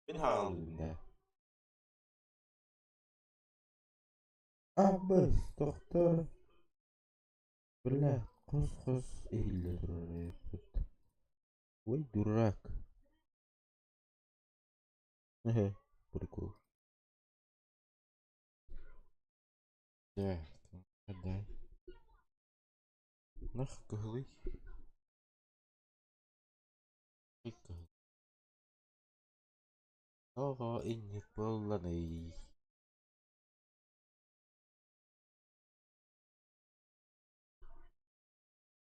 Мин хааллым да. Абыс, тохтор. Бля, хос-хос иһиллэ турар эбиппит. Ой, дурак. Эхе, прикол. Да, да. Нах кыһылый. Кыһыл. Тоҕо инник буолланый?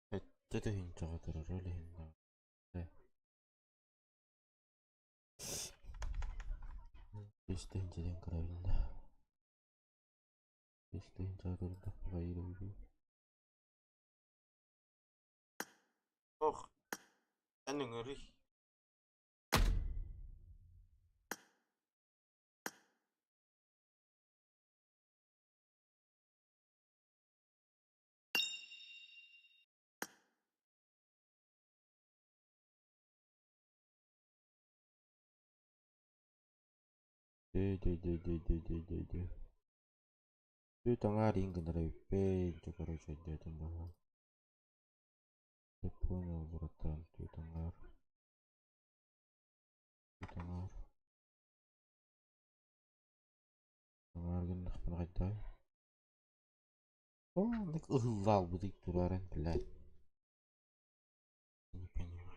Сэттэ тыһыынчаҕа турар ол иһин 5 тыһыынча диэн көрөбүн да. 5 тыһыынчаҕа турдахха Ох, эн ыҥырый. Дөө дөө дөө дөө дөө дөө дөө дөө. Түөрт аҥаар иин гынара эбиппин, дьэ короче өйдөөтүм быһа. Ты понял, братан, түөрт аҥаар. Түөрт аҥаар. Аҥаар гыннахпына хайдаҕый? Оннук ыһыллаалбытый турааран, блядь. Не понимаю.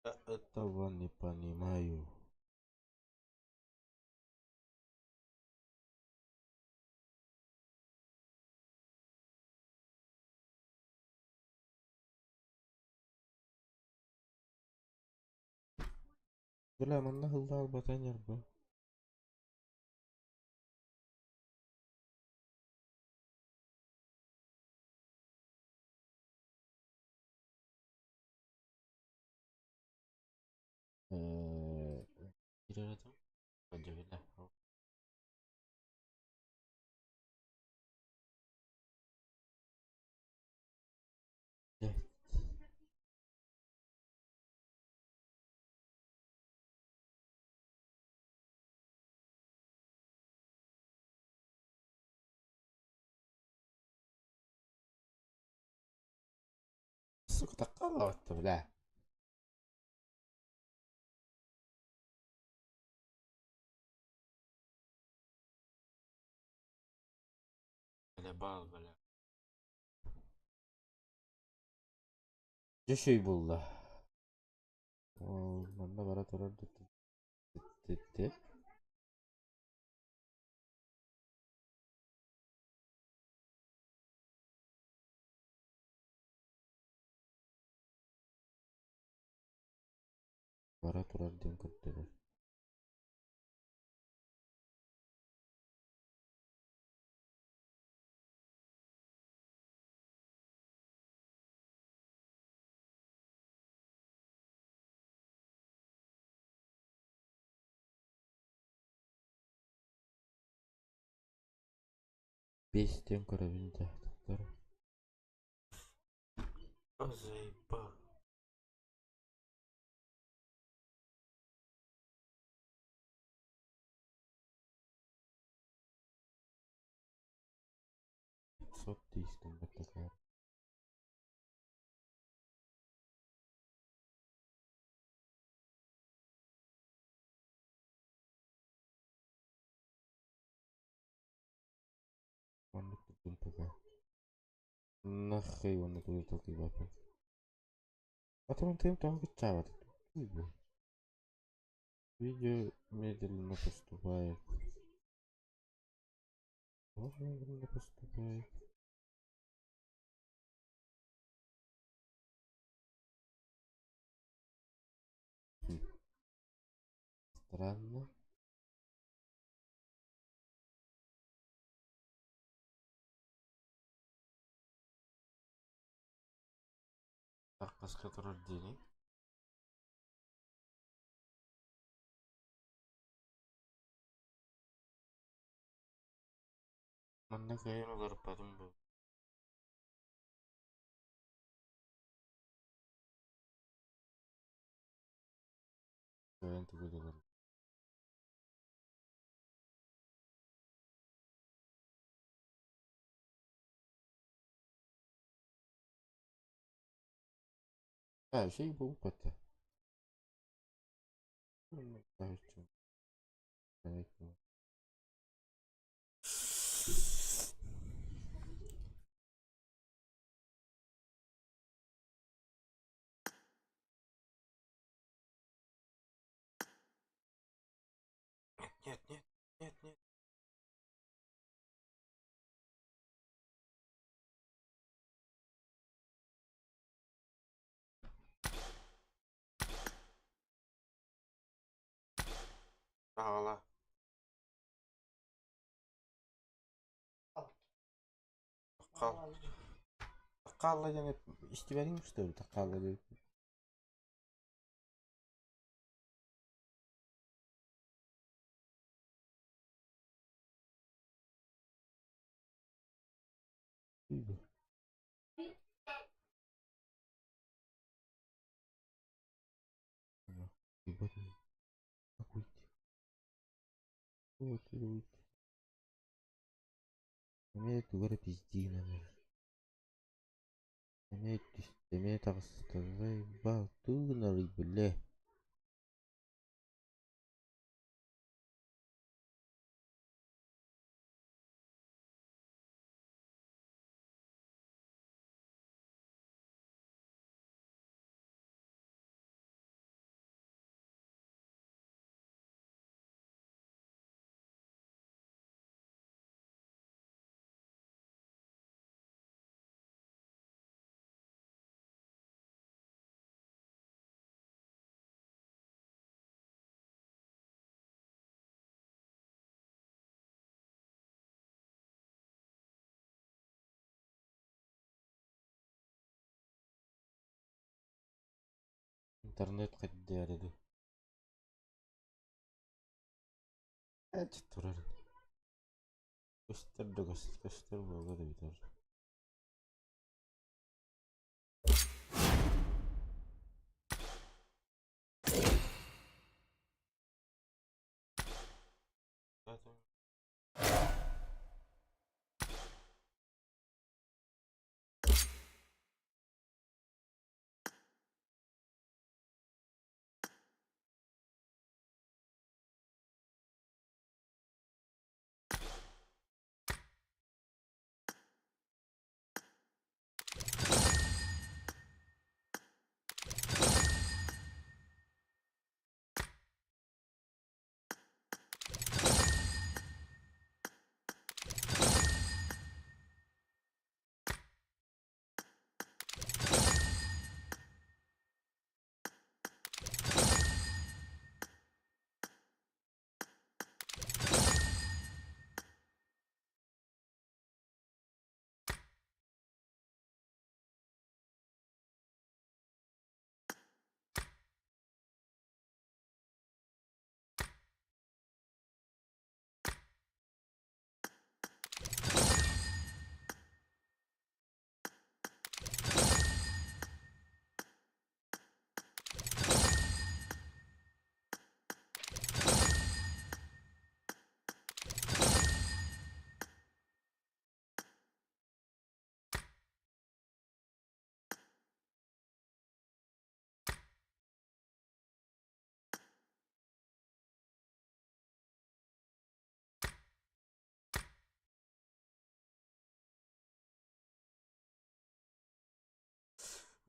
Я этого не понимаю. Бля, манна ыһыллаалбата ньырба. Киирэр этим. Дьэ Сука, такая бля. Бля, бал, бля. Дьэ үчүгэй буолла. Манна бара турар Бара турар диэн көрдөрөр. Биэс диэн көрөбүн дьахтар. Заебал. 500 тысяч такая. Маннык турдум пока. Нахуй уонна тугу толкуйбаппын. Потом тыым тоҕо кыччаабат бу. Видео медленно поступает. Тоже медленно поступает. Хм. Странно. Так, хаска турар диэний? Манна кыайан уларыппатым бу. А, şey bu kötü. Нет, нет, нет, нет. Хаала. Хал. Хаалла диэн истибэтиҥ что ли хаалла диэн. Как уйти? Вот уйти. Эмиэ тугу эрэ пиздиинэн эмиэ түстэ, эмиэ таҕыста, заебал, бля. Интернет хайдары. Эт турар. Көстөр да көстөр буолар эбитэр. Zaten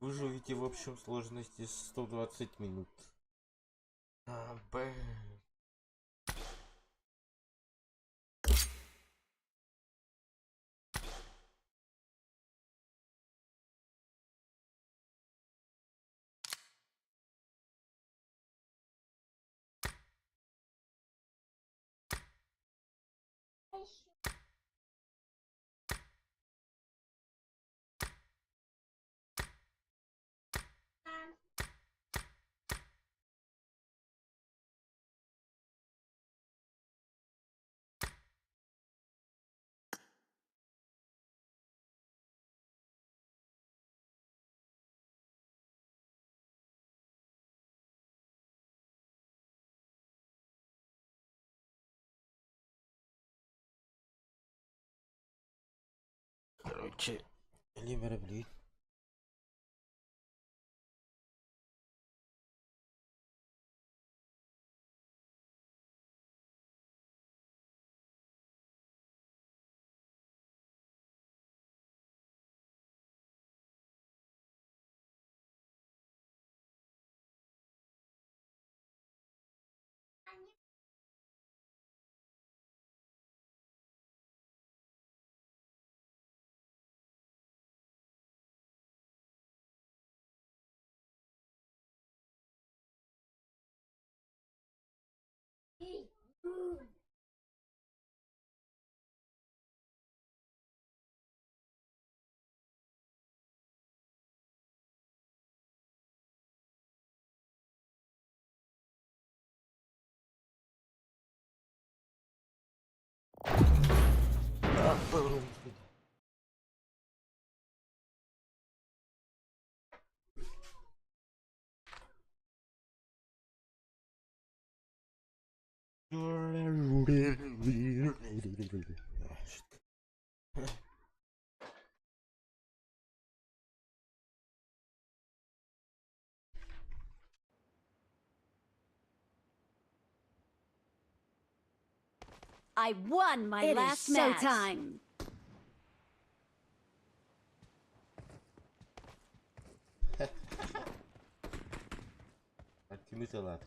Вы живете в общем сложности 120 минут. А, Б. Короче, Либера, блин. I won my It is last match. showtime. Кими сылаат?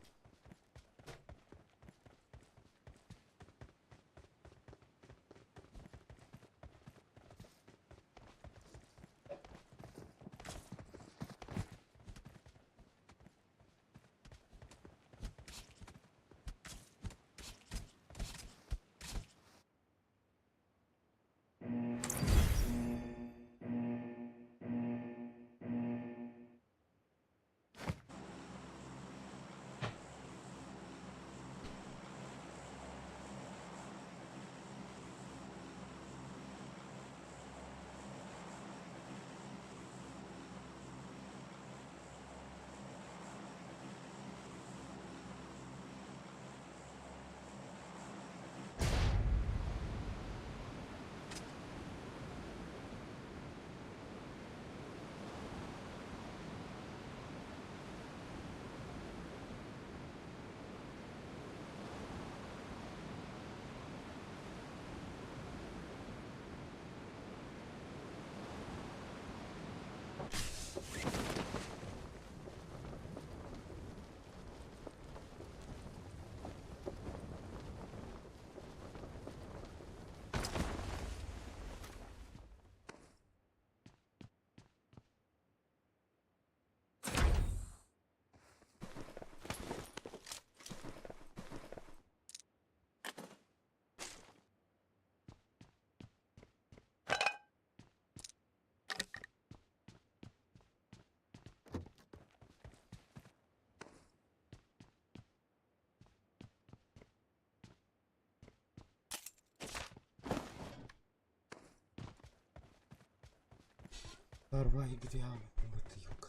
Арбай где бутылка?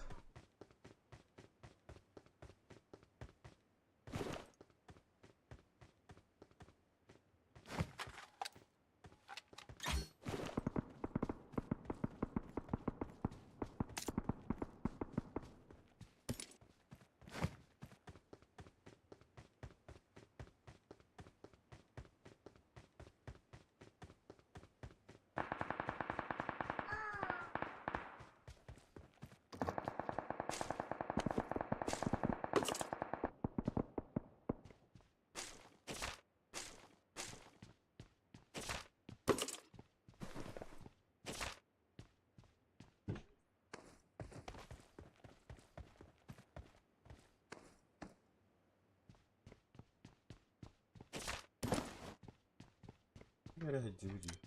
Эрэ сылдьыбыт дии.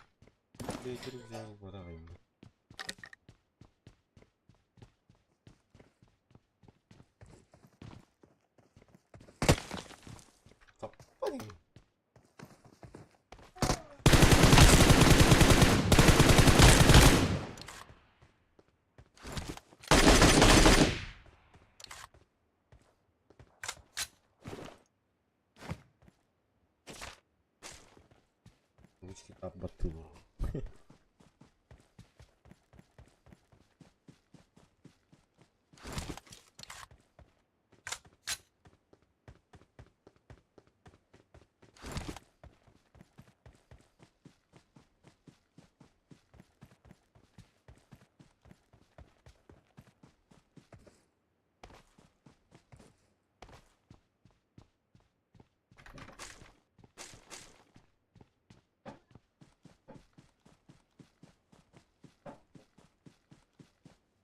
Бэйэтэ рюкзак ылбатах айыммыт. Таппа дии. Ручки таппаттыы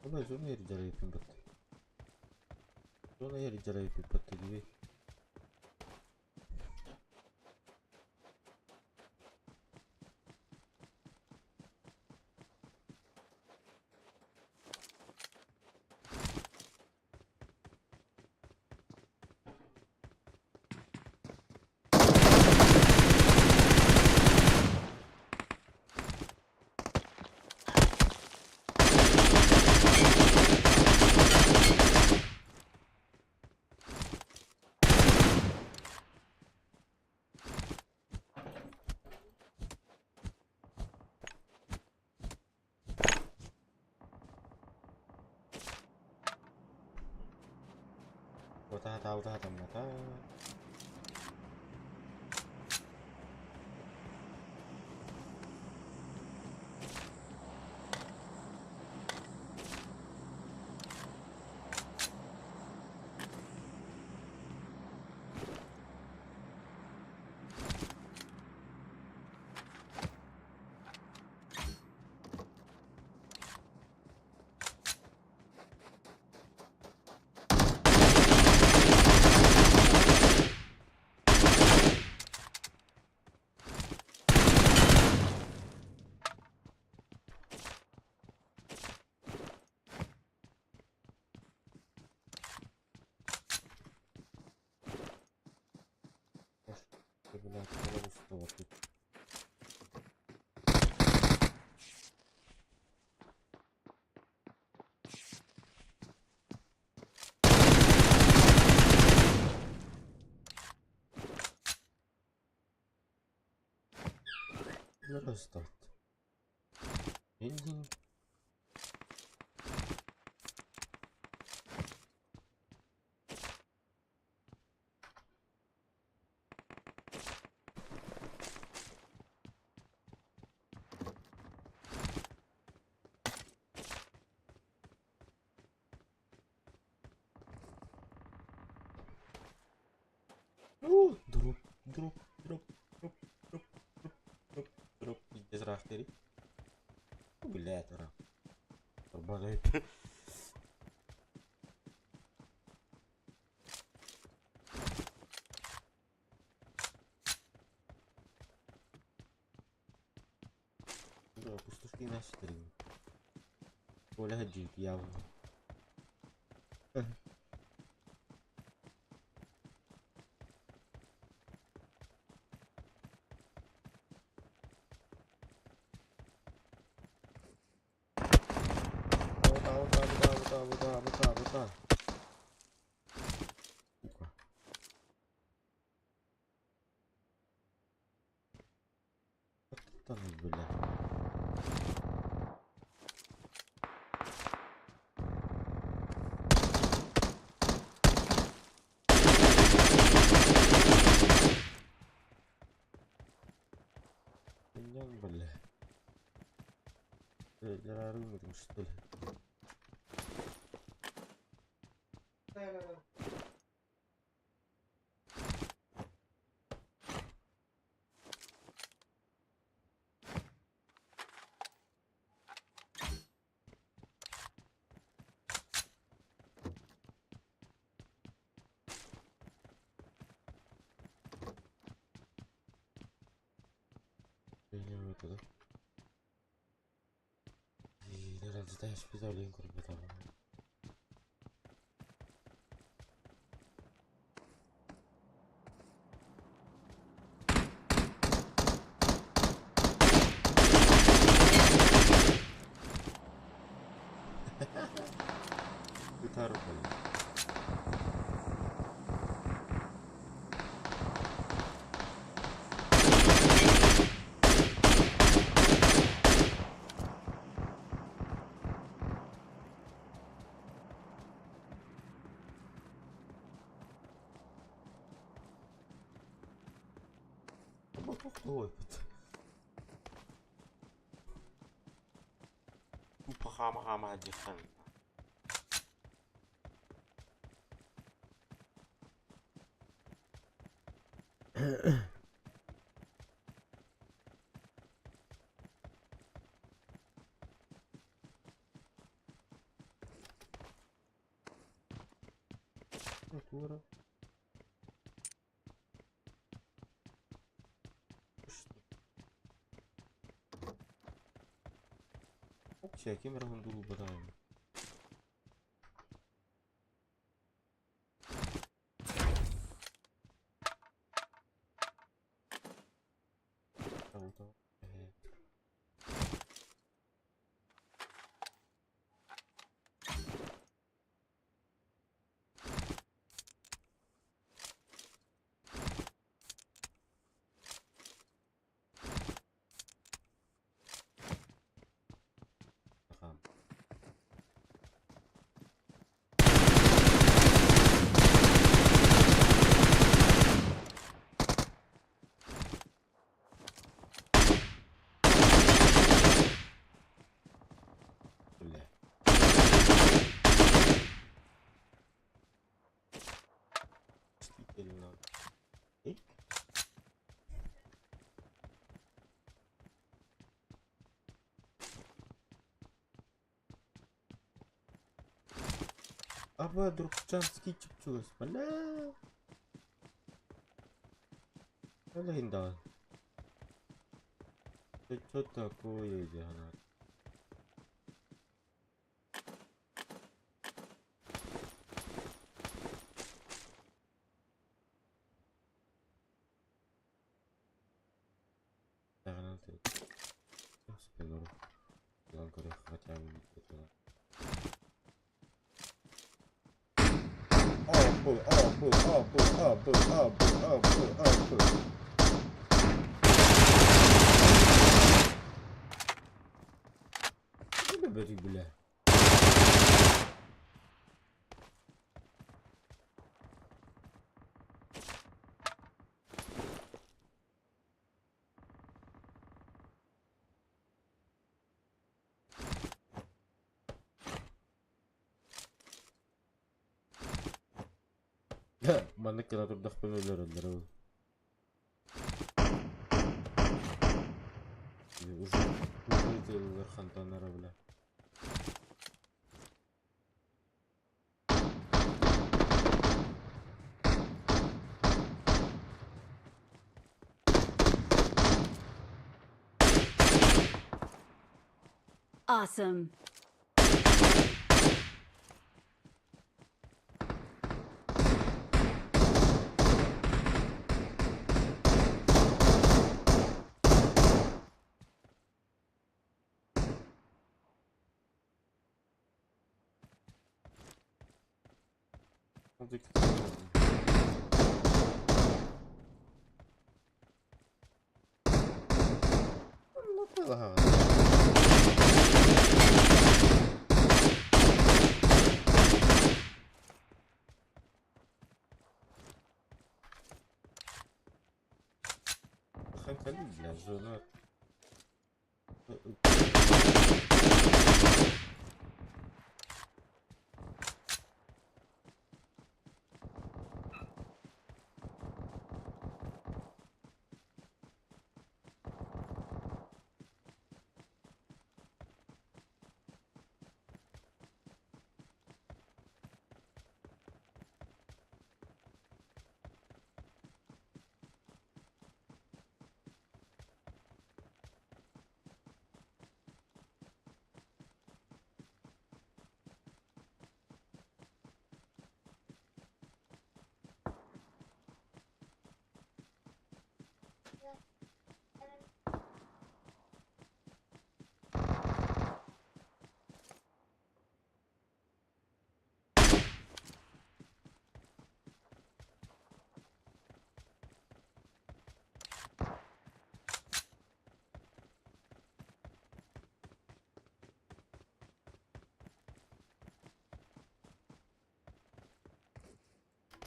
Vabbè, sono ieri già più imbatte. Sono ieri già più imbatte di me. Куота сатаабыта сатаммата. Röstat. Ingenting. Дроп, дроп, дроп, дроп, дроп, дроп, дроп, дроп. Пиздец, рахтери. Блядь, ура. Рубанает. Да, пустушки на стрим. Оля джип явно. Бута, бута, бута, бута. Сука. Вот это бля. Бля. Э, что ли? Это, да? И, наверное, Гитару, блин. Ой, Тупо хама-хама дихан. Натура. Что? Кем раундулу батаем? Аба, Друкчанский чуп-чугас, бля. Ол иһин даҕаны. Что такое диэн Бля. Маннык гына турдахпына өлөрөллөр ол. Уже уже хантанара бля. Awesome.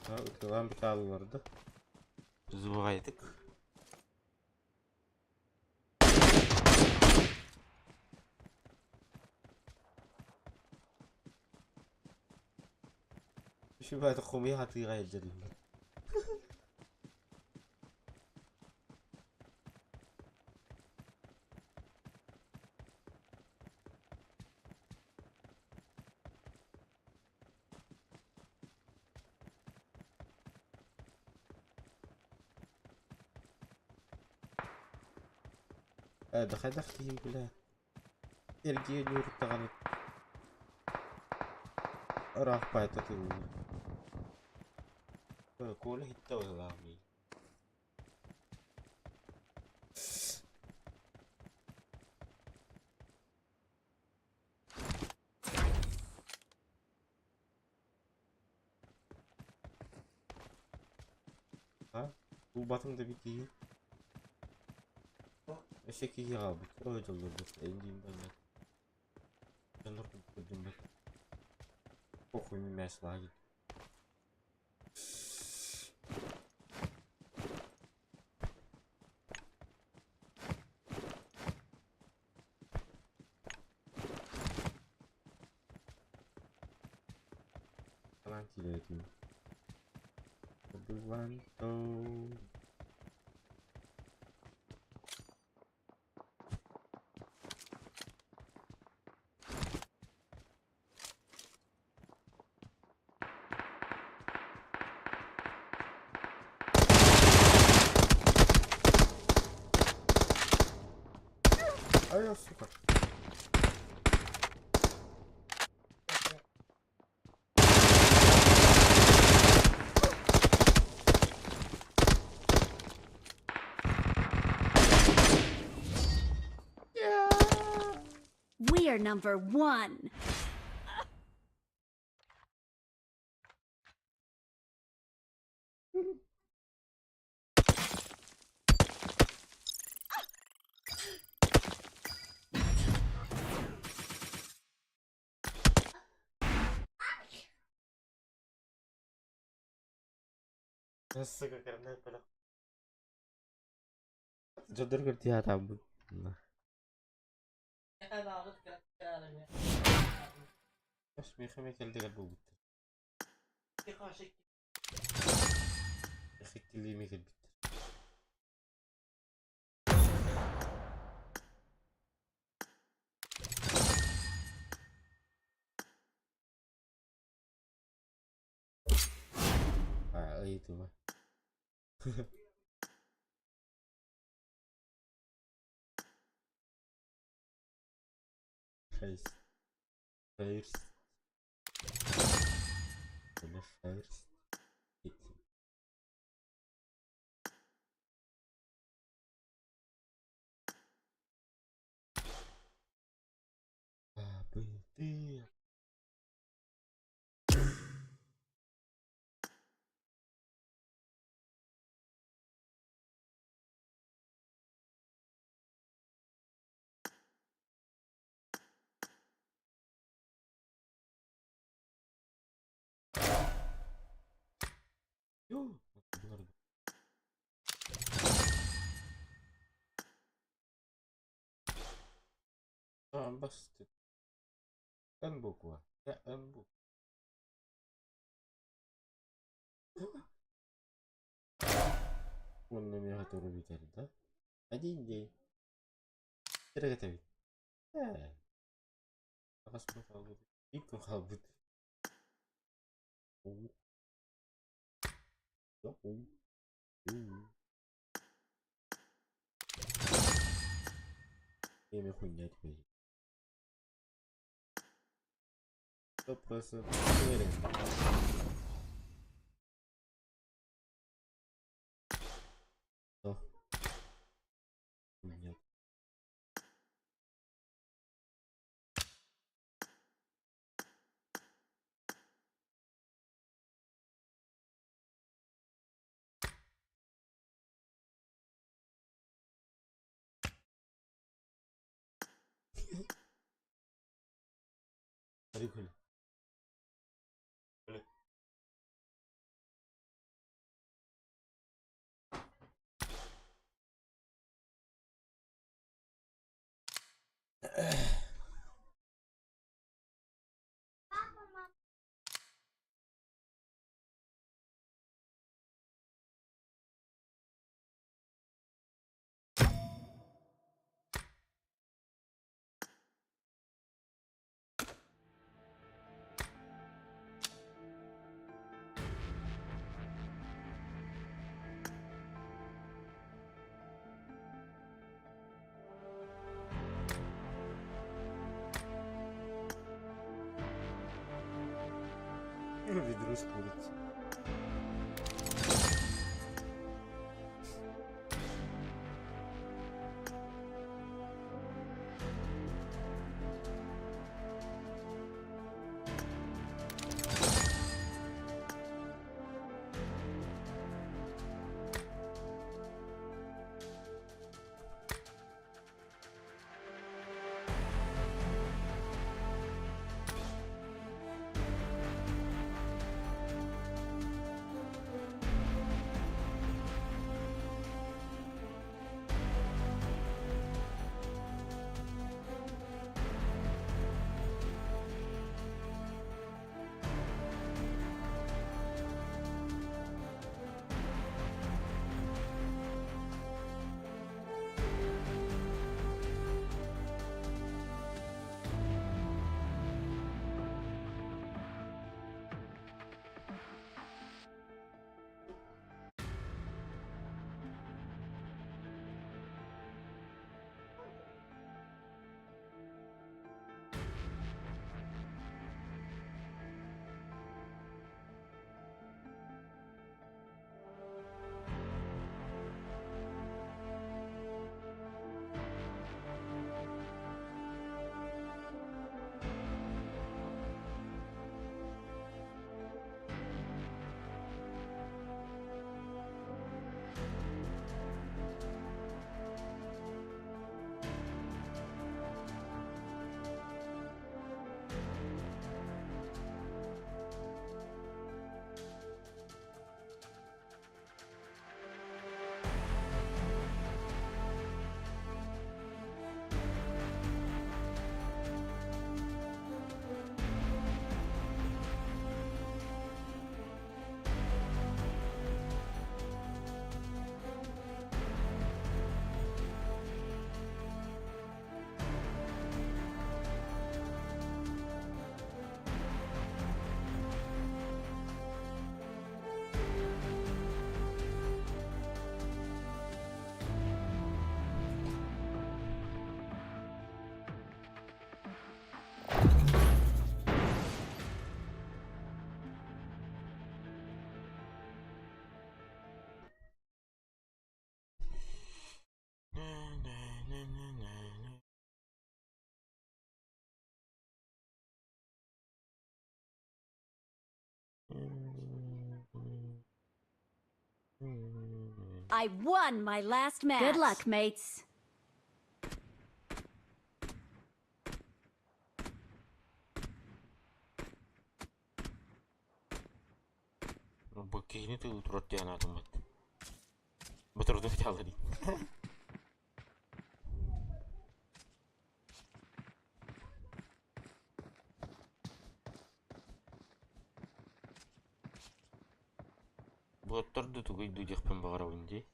Ытылаан бытаалларды. Зубайдык. Үчүгэй хомуйа хатыыга илдьэрим. Хайдах киһи бля. Эргиэ ньууруттаҕаны ыраах паайта тыллар. Коля хитте быһыылаах Булбатым да бит Өссө киһи хаалбыт. Ой дьоллорбут. Эйиин баннар. Дьоннор көрдүм бит. Похуй мяс лагерь. Falan киирэр этим. One, two. А я, сука. We're number one. Сука, карнай бөлөх. Дьоннор көрдүү сатаабыт. Миэхэ эмиэ кэлдигэр буолбуттар. Иккилии эмиэ кэлбиттэр. А, ыйытыма. Шесть. Шерсть. Или шерсть. А, Б, Д. Ё, Busted. Эн буква. Я Н буква. Уонна миэхэ туру бүтэр да? Один день. Эрэ Ээ. Аҕас күн хаалбыт. Биир күн хаалбыт. Эмиэ хуйня түбэһи. 100% уверен. Что? Хуйня. Прикольно. Ведро с курицей. I won my last match. Good luck, mates. Бу киһини тылы турар диэн аатыммыт. Батырды биталлар. Боттор да тугуй дуу диэхпин баҕарабын дии.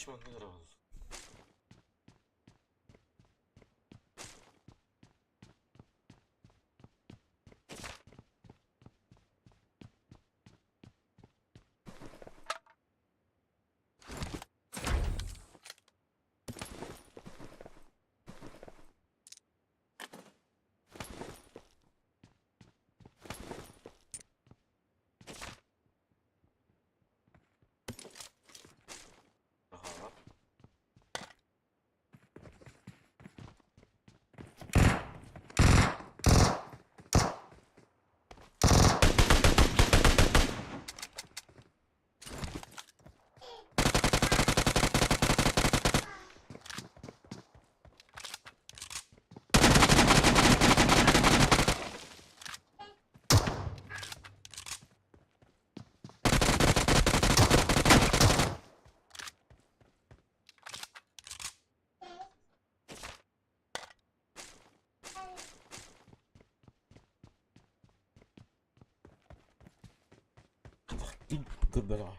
Что ли? Ага. Көрбөтөҕө.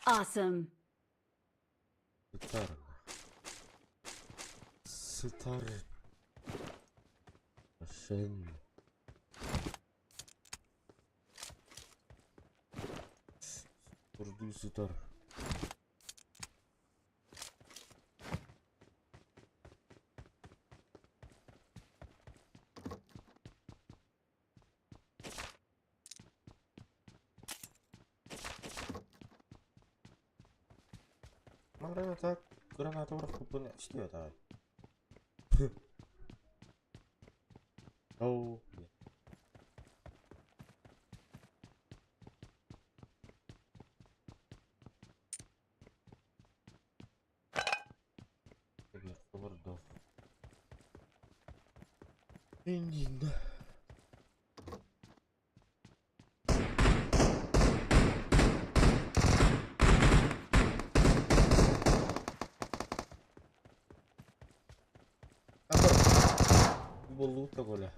Awesome. Сытар. Сытар. Машин. Турдуу сытар. Граната, граната бырахпыппын истибэт аҕай. Оу. Олордох. Индин. Боллуут да коля.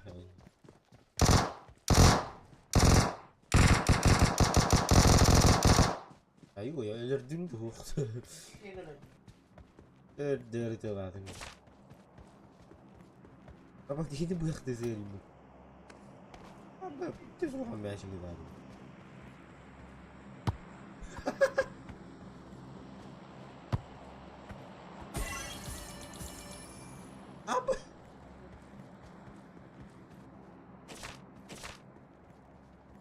Айуу, өлөрдүҥ дуу? Өрдөөр тылаатыҥ. Аба киһини быах десерим. Аба бүттэ суоҕа мээчиги баар. Аба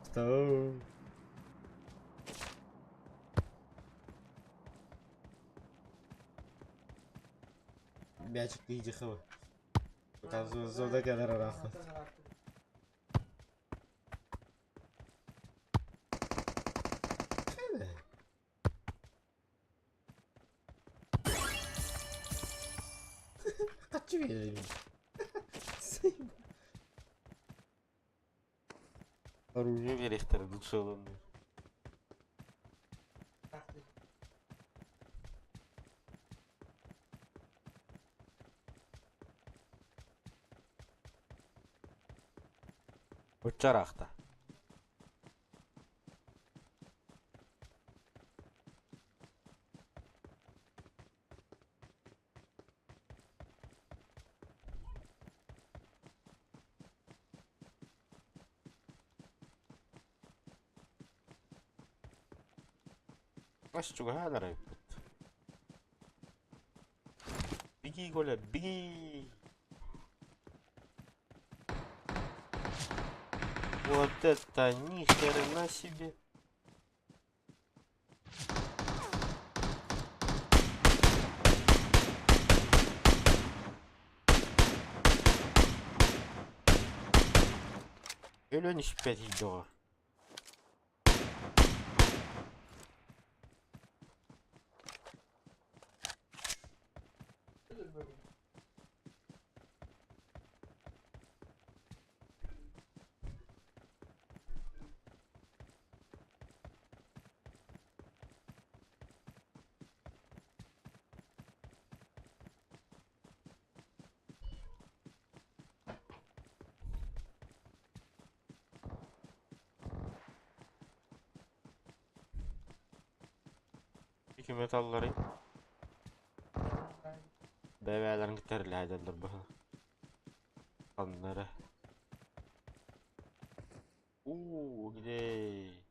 Что? Мячик иди хава. Зода кэлэр араахпыт. Хаччы биэрэбин. Оружие биэриэхтэрэ дуу Оччараахта. Ас чугаһаан арайбыт. Беги, Коля, беги! Вот это ни хрена себе! Өлөн испэт доҕор. Iki metalları бэйэлэрин кытта эрэлээдэллэр быһа. Ханнара. Уу, где?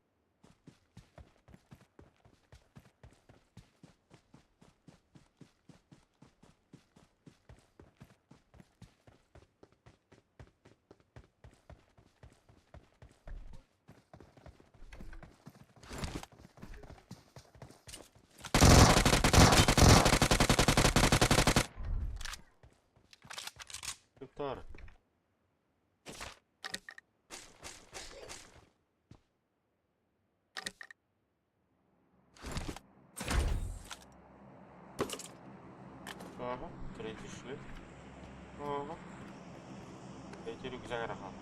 Туктар. Ага, третий шлеп. Ага. Третий рюкзак арахан.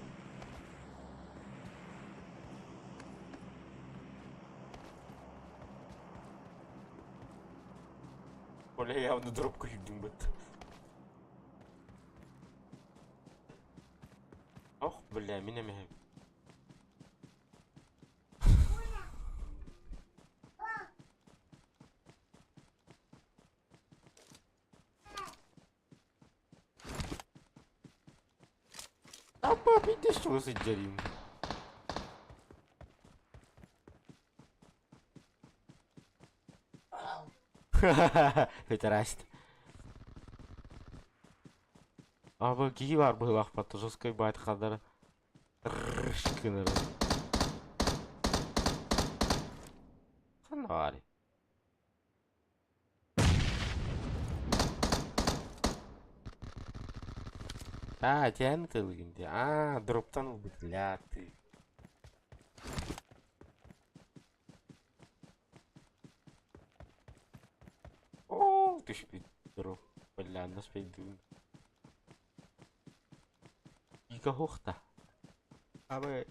Коля явно дробку быт. Ох, бля, мин эмиэ. Апа, видишь, что сидерим. Педераст. Аба киһи баар быһыылаахпат жесткай баайт хадара гынар. Ханна баарый? Аа, тиһэн ытылыгын дии. Аа, дроптан ылбыт ля ты. Оо, түспүт дроп. Бля, наспейдуун. Ига хохта. Абы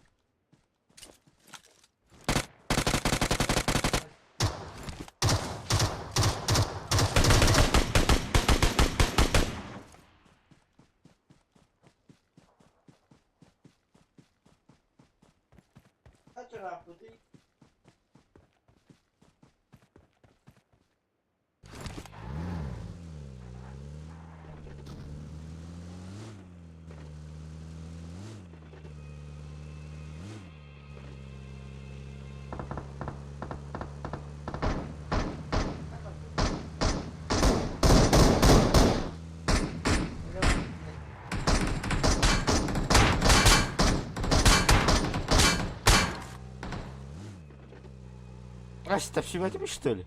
Ась, тапсибатым что ли?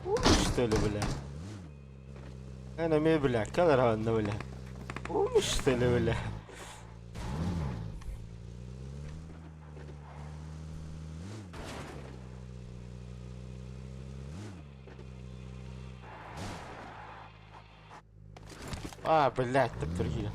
Умный что ли, бля? Эн эмиэ бля, кэл эрэ бля. Умный что ли, бля? А, блядь, таптыргия.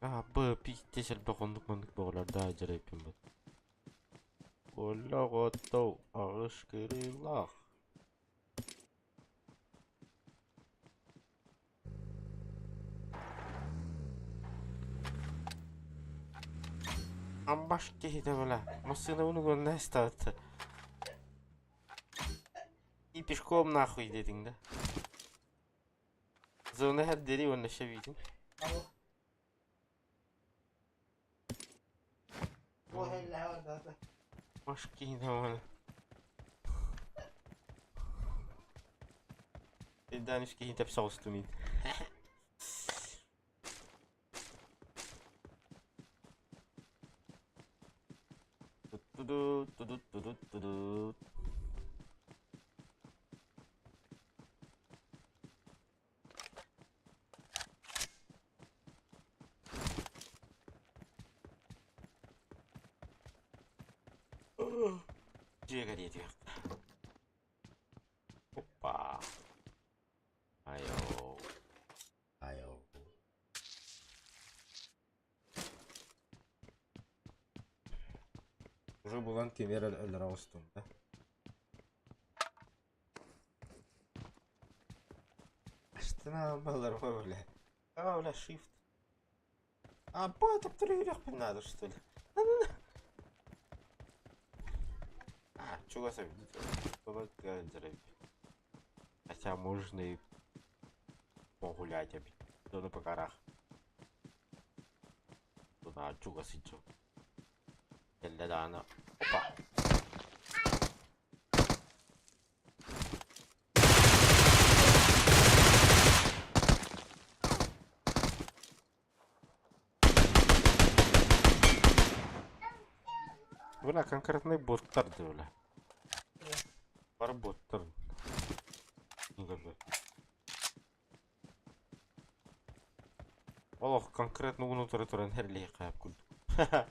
А, Б, пиздец, элбэх оннук-маннык бөҕөлөрдөөх дьарайпын бат. Олоҕотоу аҕыс кырыылаах. Амбаш киһитэ бля, массыынабын угунна ыстаата. И пешком нахуй диэтиҥ да. Зона хэрдэри уонна шэбиитин. Маш киһитэ бля. Сирдээн үс киһи тэпсэ оҕустум мин. Ту-ду ту-ду ту-ду ту-ду. Дьиэ кэриэтигэр. Опа. Айоо. Айоо. Уже булан кимиэр өлөрө оҕустум да. Астына балларма бля. А, бля, shift. А, б, таптырыырыахпын надо, что ли? А, чугас Хотя можно и погулять опять. Да на покарах. Туда чугас идёт. Кэллэ Опа. Бля, конкретный боттар бля. Бар боттар. Олох конкретно унутары туран херлей кайып күлдүк.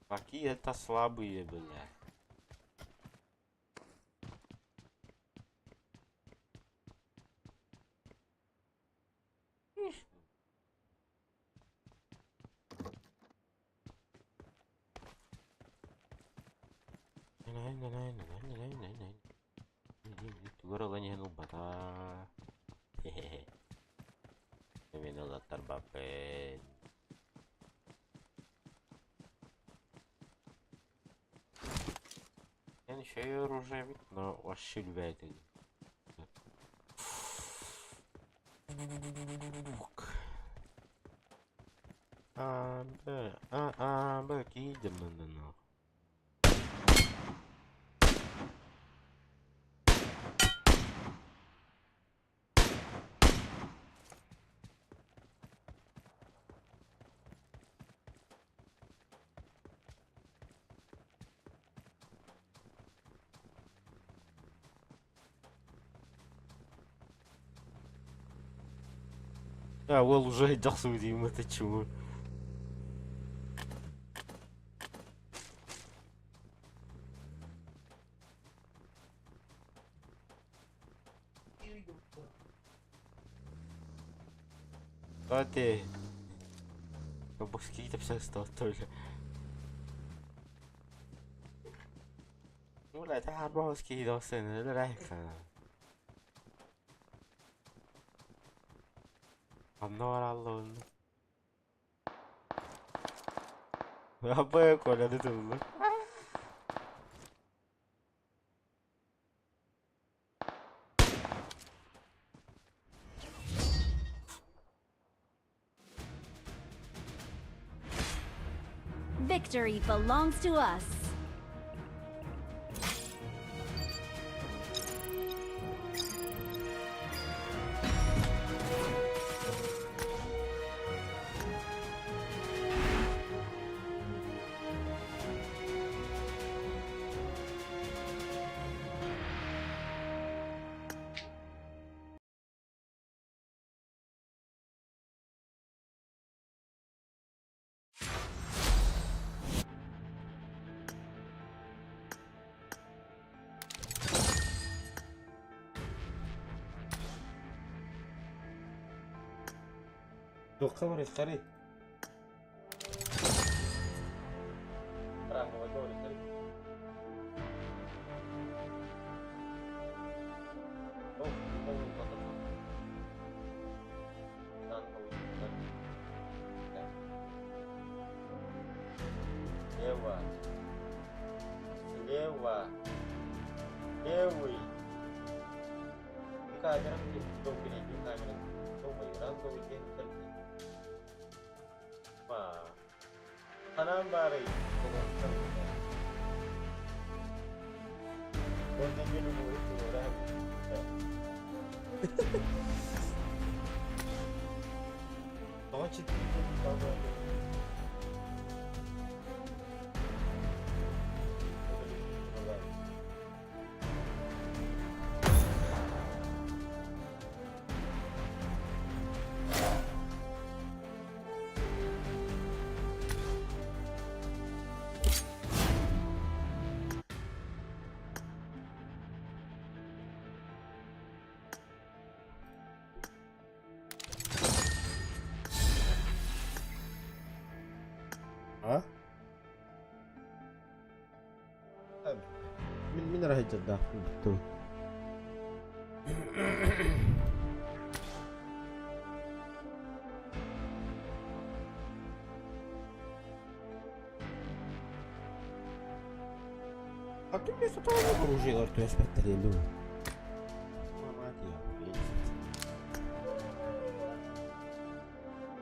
Какие это слабые, бля. Тугар Хе-хе-хе. Мин ылаттарбаппын. Еще и оружие бит, но вообще любят. А, Б, А, А, Б, кидем на нахуй. А, ол уже жақсы деймін, это чего? Кстати, какие-то все стал тоже. Ну, бля, это арбауский досын, это I'm not alone. Абы Коля, ты тут. Victory belongs to us. Туохха барыахтарый? Ранговайга барыахтарый? Слева. Слева. Левый. Камера, переднюю камеру. Ранговый день Ханан баарый? Тоҕо А? Мин мин эрэ сылдьардаахпын тугу. А ты мне сатана оружие Түһэспэттэр дуу.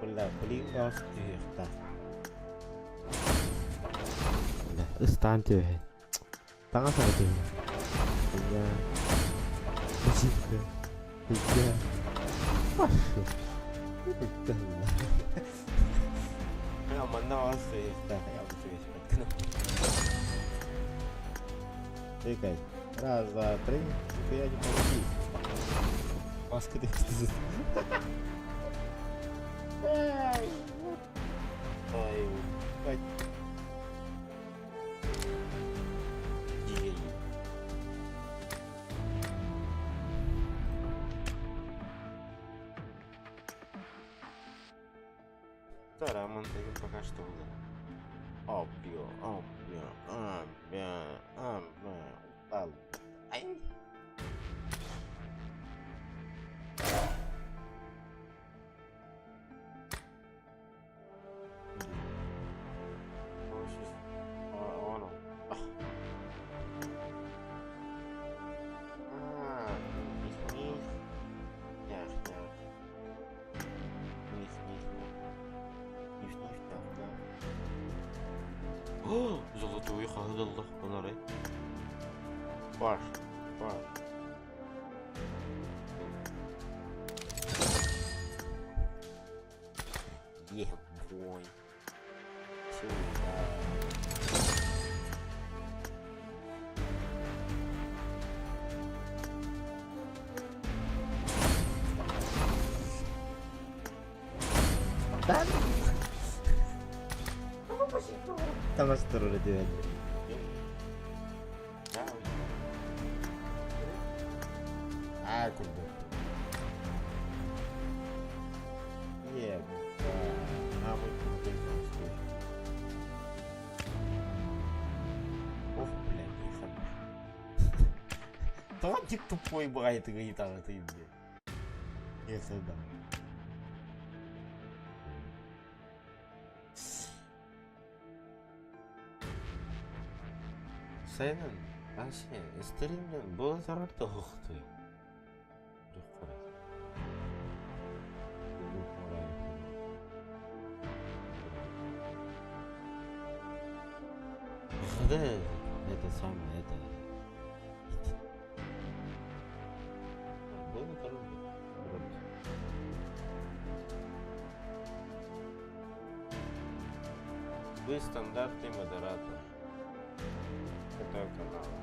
Бля, блин, гаас түһүөхтээх. Бля, ыстаан түһэн. Таҥас эрэ түһэн. Бля. Бля. Бля. Манна гаас түһүөхтээх, я бу түһүспэт гына. Тыкай. Раз, два, три. Нихуя не получи. Маска ты. Ой, ебать. Дьиэй. Тараман пока что было. Объё, объё, объё, объё, упал. Ай. Золотой хаһыдаллах онорай. Баш, баш. Ебой. Сюда. Да? Таҥас турар этибэт. Аа курдук. Ебать. Самый крутой таҥас. Ох, блядь, не Тонтик тупой бывает, и говорит, а ты, блядь. Это да. Сайынын, вообще, стримнен була турар да уһуктуй. Да, это самое, это... Было турар. Вы стандартный модератор этого канала.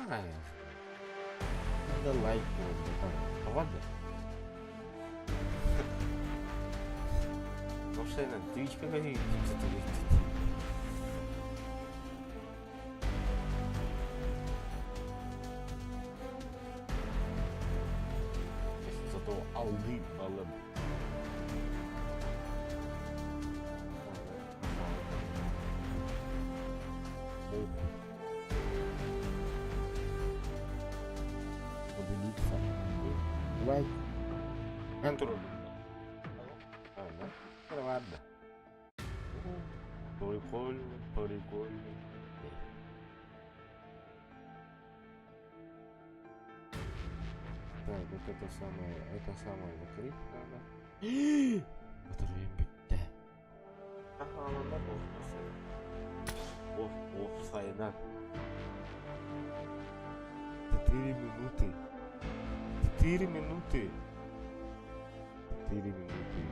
А, Надо лайк вот, ладно. Ну что, на Twitch какой-то. Эн турурдум. Да? Ладно. Прикольно, прикольно. Так, вот это самое закрыть надо. Батареям бүттэ. Аха, Оф, офсайда. 4 минуты. 4 минуты. 4 минуты.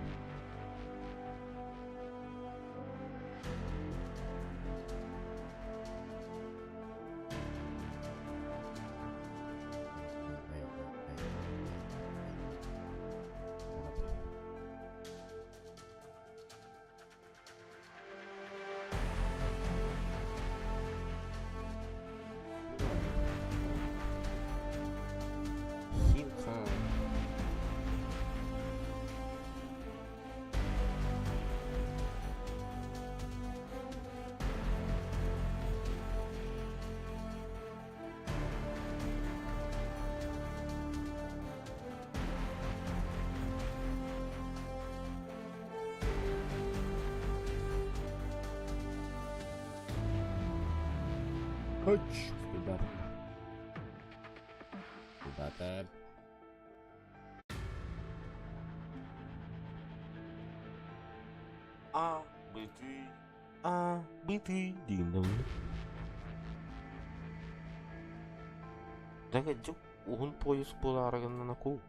Хилка. Хоч, ребята. Ребята. А, Б, Т, А, Б, Т, диэн. Да уһун поезд буолаарыгынан ку.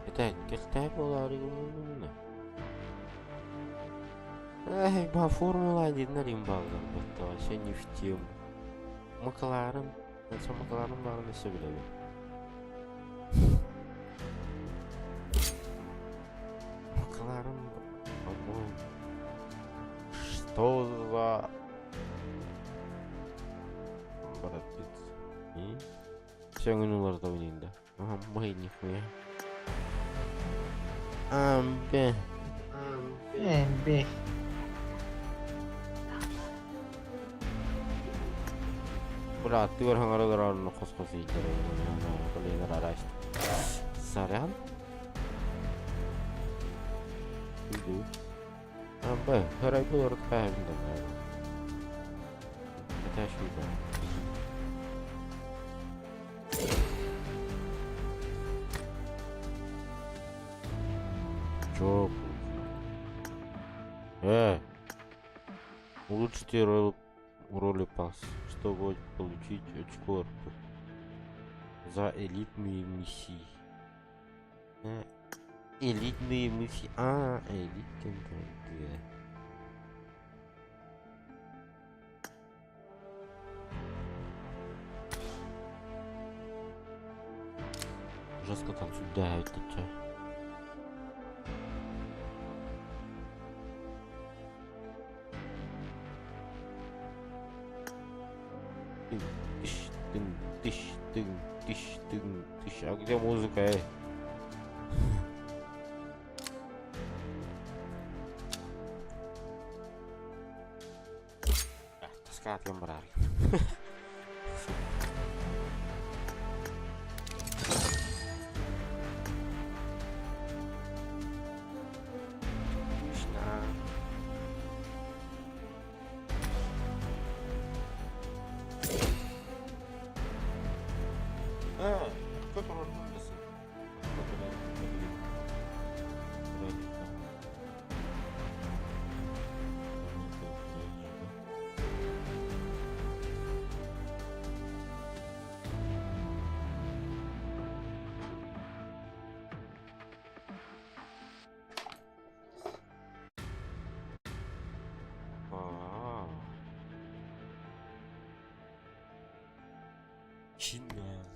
Это кэлтэй буолаарыгынан. Эй, ба Формула 1 баалар бытта вообще не в тему. Макларен, это Макларен баарын өссө билэбин. Макларен, по-моему. Что за... Брат Питт. И? Все, уларда ойнайын да. Ага, май нихуя. А, Б. А, Б. Б. Брат, ты хос хос Сорян. Иду. А, Б. Харай был наверное. Это ошибка. Чё? Улучшите роли пас, чтобы получить очко РП за элитные миссии. Элитные миссии. А, элитные. Жестко танцует, да, это чё? Тын, тыщ, тын, тыщ, тын, тыщ, тын, тыщ. А где музыка, эй? Таскат барар. Скучно. А, кто турурдум? А. Чинна.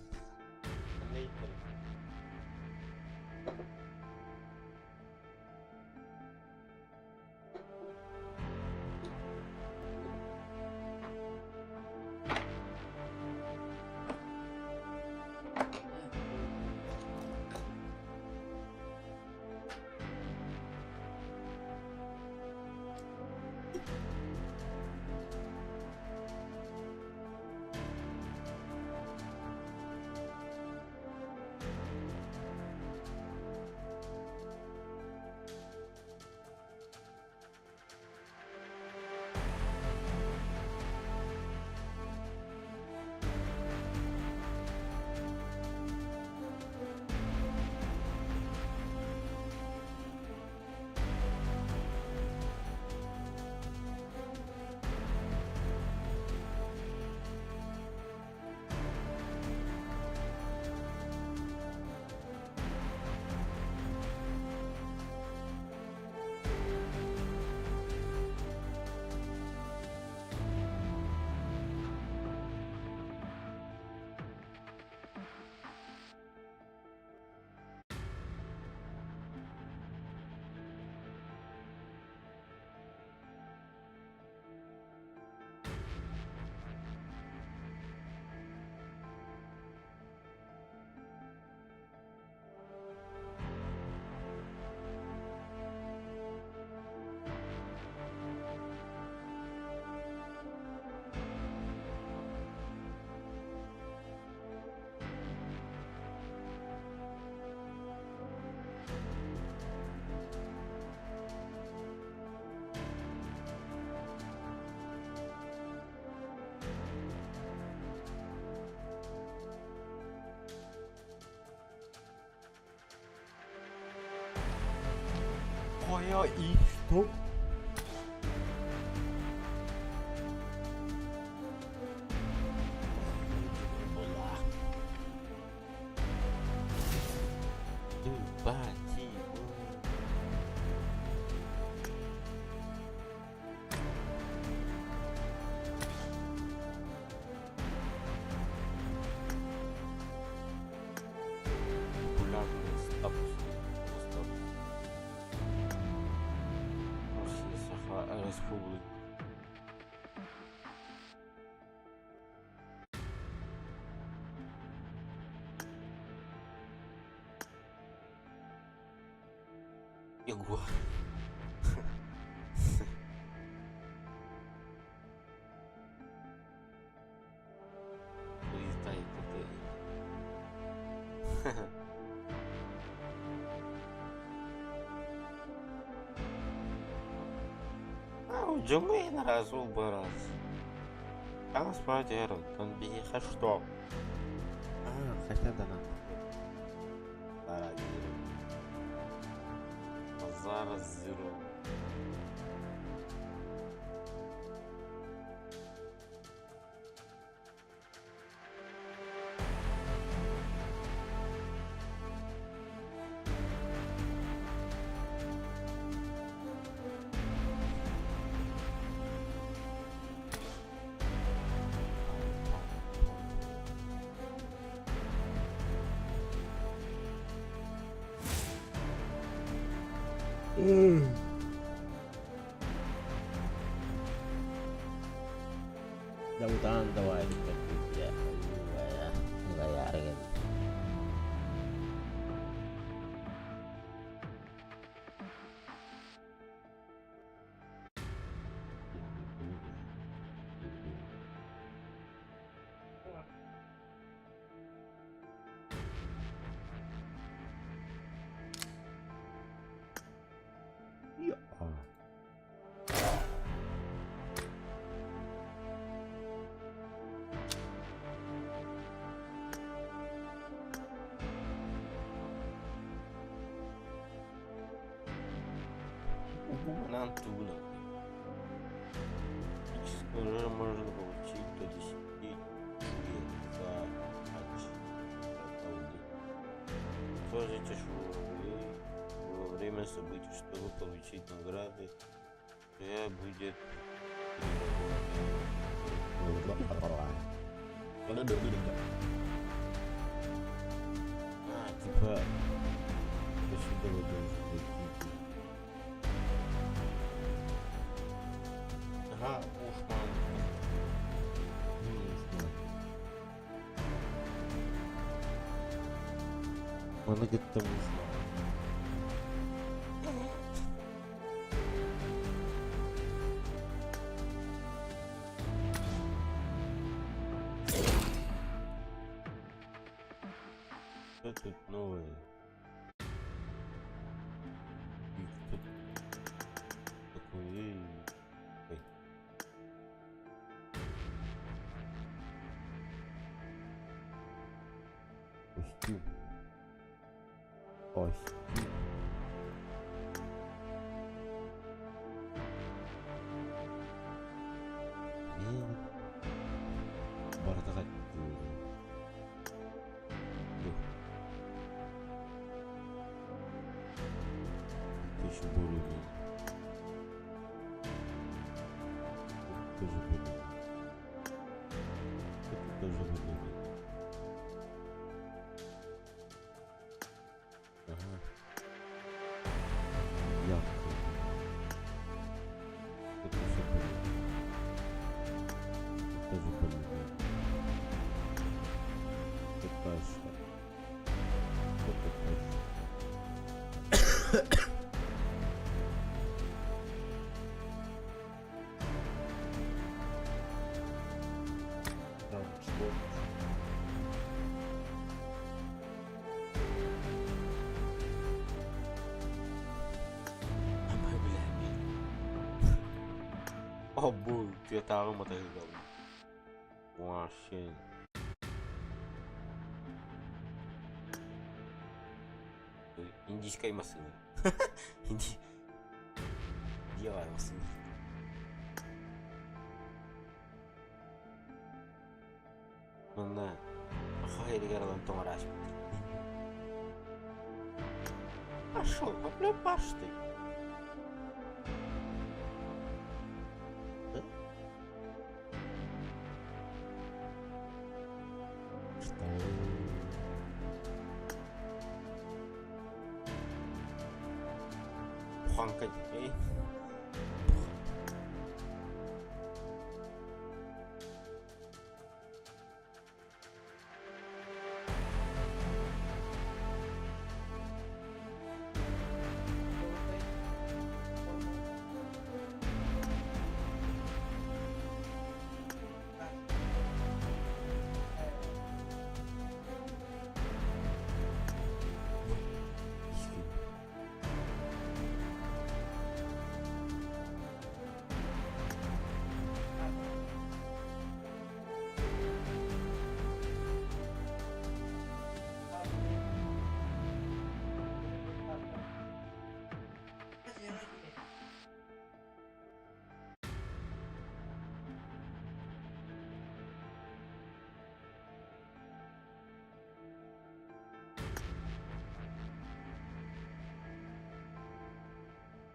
Ё-моё, и что? Популярный статус. Россия, Саха Республика. Ягуар. Летает это. Дьоҥҥо раз барас. Таҥас оттон биһиэхэ что? А, хотя да Зараз зеро. Дьэ утаан давай Антуна. Уже можно получить до 10 лет за матч. Сложите рублей во время событий, чтобы получить награды. Я будет А, типа, до сюда должен дойти. Ага, ушман. Ну, ушман. Маны кытта ушман. Что тут новое? И кто такой? Эй, эй. Костюм. Костюм. Мен бардыга Это еще более-менее. Тоже более-менее. Это тоже более-менее. Ага. Ярко. Это еще более-менее. Тоже более-менее. Это что? Это тоже. Транспорт. Бля, О, бу, тыатааҕы матайыгал. Вообще. Индийская машина. Инди... Уонна саха сиригэр ылан тоҥор ааспыттар. Пошел, бля, ты. Да? Что? Буханка, эй.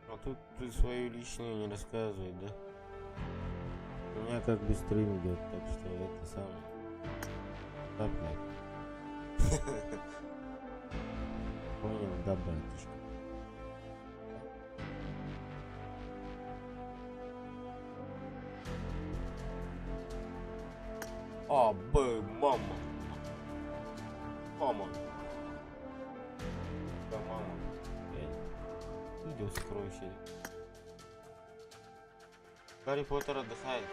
А тут ты свою личную не рассказывай, да? У меня как бы стрим идет, так что это самое. Да, блядь. Понял, да, братишка. А, Б, мама. Мама. Да, мама. Блядь. Видео сокровище. Гарри Поттер отдыхает.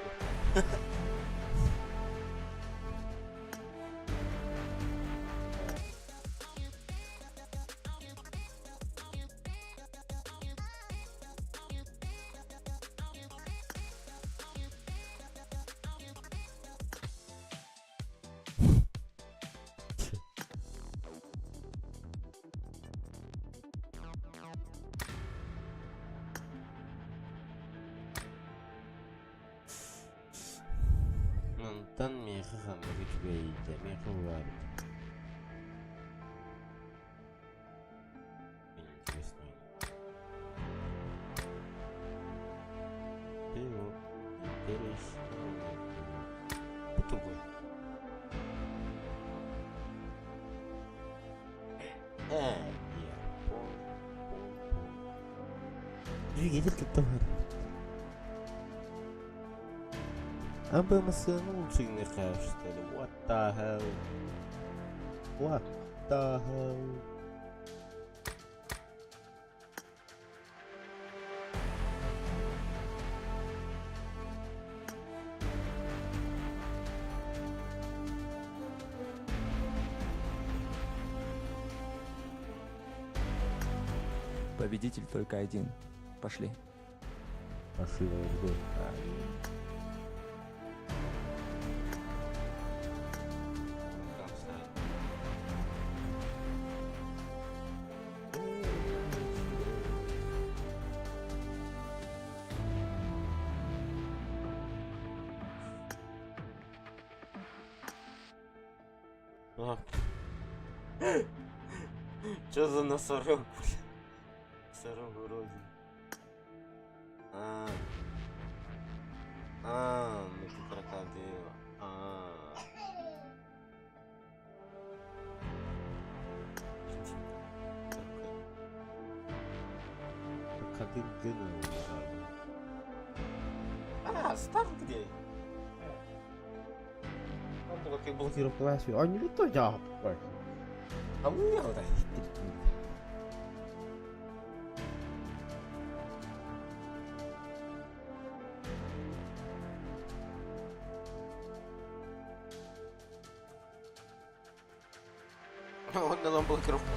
Мантан миэхэ ханнык үчүгэйдэ миэхэ баар. Интересно. Ты интересно. Бу тугуй? Э, я понял, понял, понял. Двигатель как товар. А БМС лучше не что ли? What the hell? What the hell? Победитель только один. Пошли. Пошли, let's go. Там ставить. А. Чё за носорог, бля? Носорог вроде. А. А, ну ты крокодил. А. Крокодил Гена. А, старт где? Там было как Блокировка А не то я. А у меня вот так. Он на блокировку.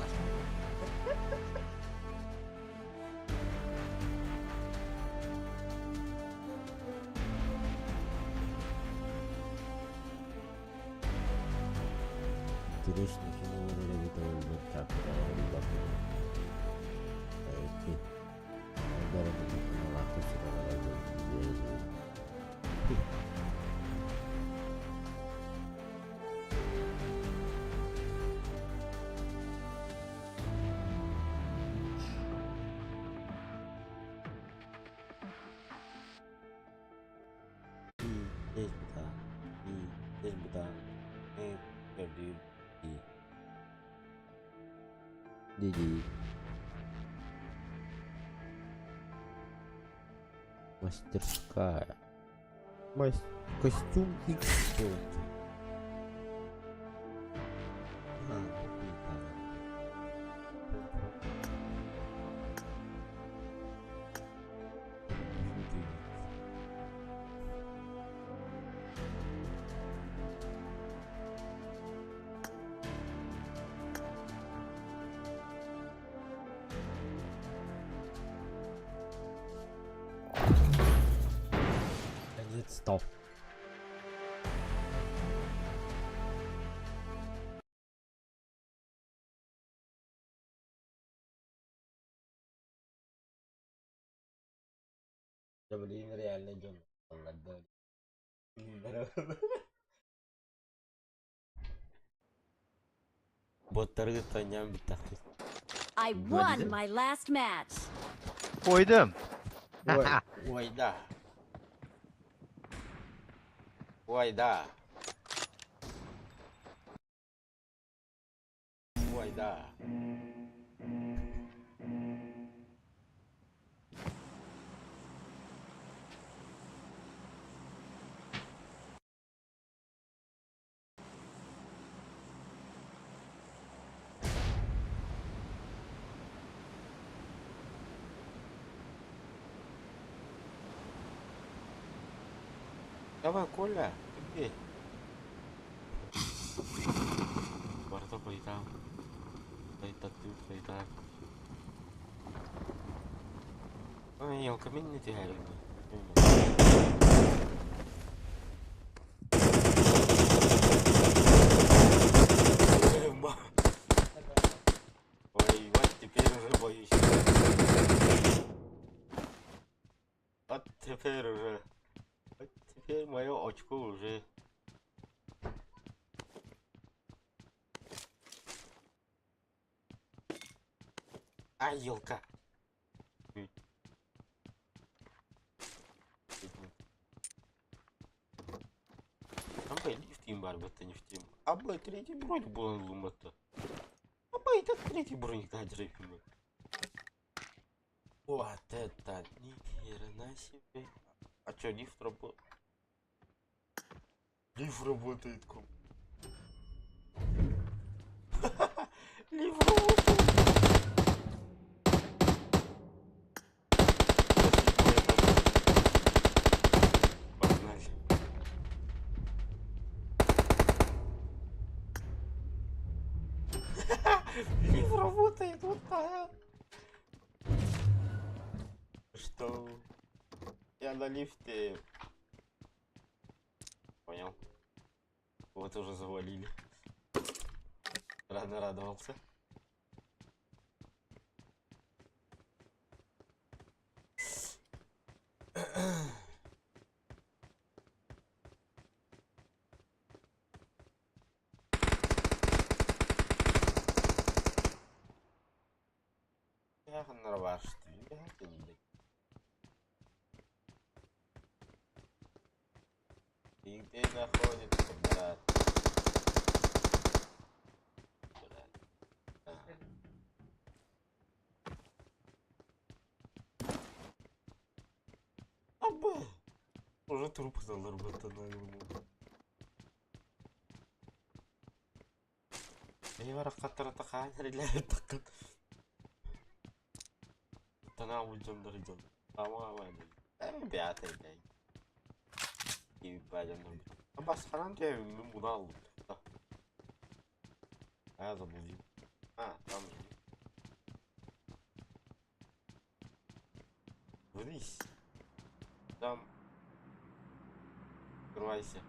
Интересно, кино Здесь бытан. И здесь бытан. И көрдүүр. И. Диди. Мастерская. Костюм X. Наконец-то. Да блин, реально дьон да. Боттаргыттан ньам бүттэхпит. I won my last match. Койдум. Ой, ой, да. Ой, да. Ой, да. Давай, Коля, ты где? Барда байда. Байда байда. Ой, елка, меня не. Ой, вот теперь уже боюсь. Вот теперь уже. Вот теперь мое очко уже. А, елка. Аба лифт бар бата не в тему. Аба третий броник был лумата. Аба и так третий броник на Вот это ни хрена себе. А чё, лифт работает? Лифт работает, ком. Лифт работает. Погнали. Лифт работает, вот так. Что? Я на лифте. Понял. Вот уже завалили. Рано радовался. Я И где находится, брат? Брат. Ага. Аба! Уже труп заларбатана. Эйвара каттарата хаан таккат. Тана улжамдар жон. Ама ама. Э бята дай. И бажам. Бас ханан те мен буна алdım. А, забыл. А, там же. Вниз. Там. Открывайся.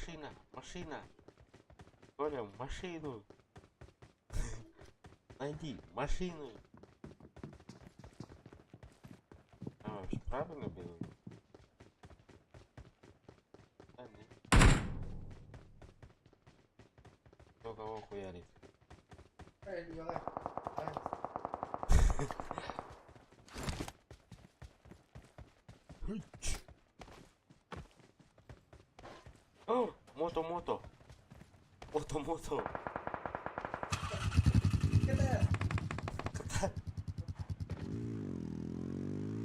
Машина, машина. Коля, машину. Найди машину. А, вообще правильно было? Да, нет. Кто кого хуярит? О, мото, мото. Мото, мото. Кота.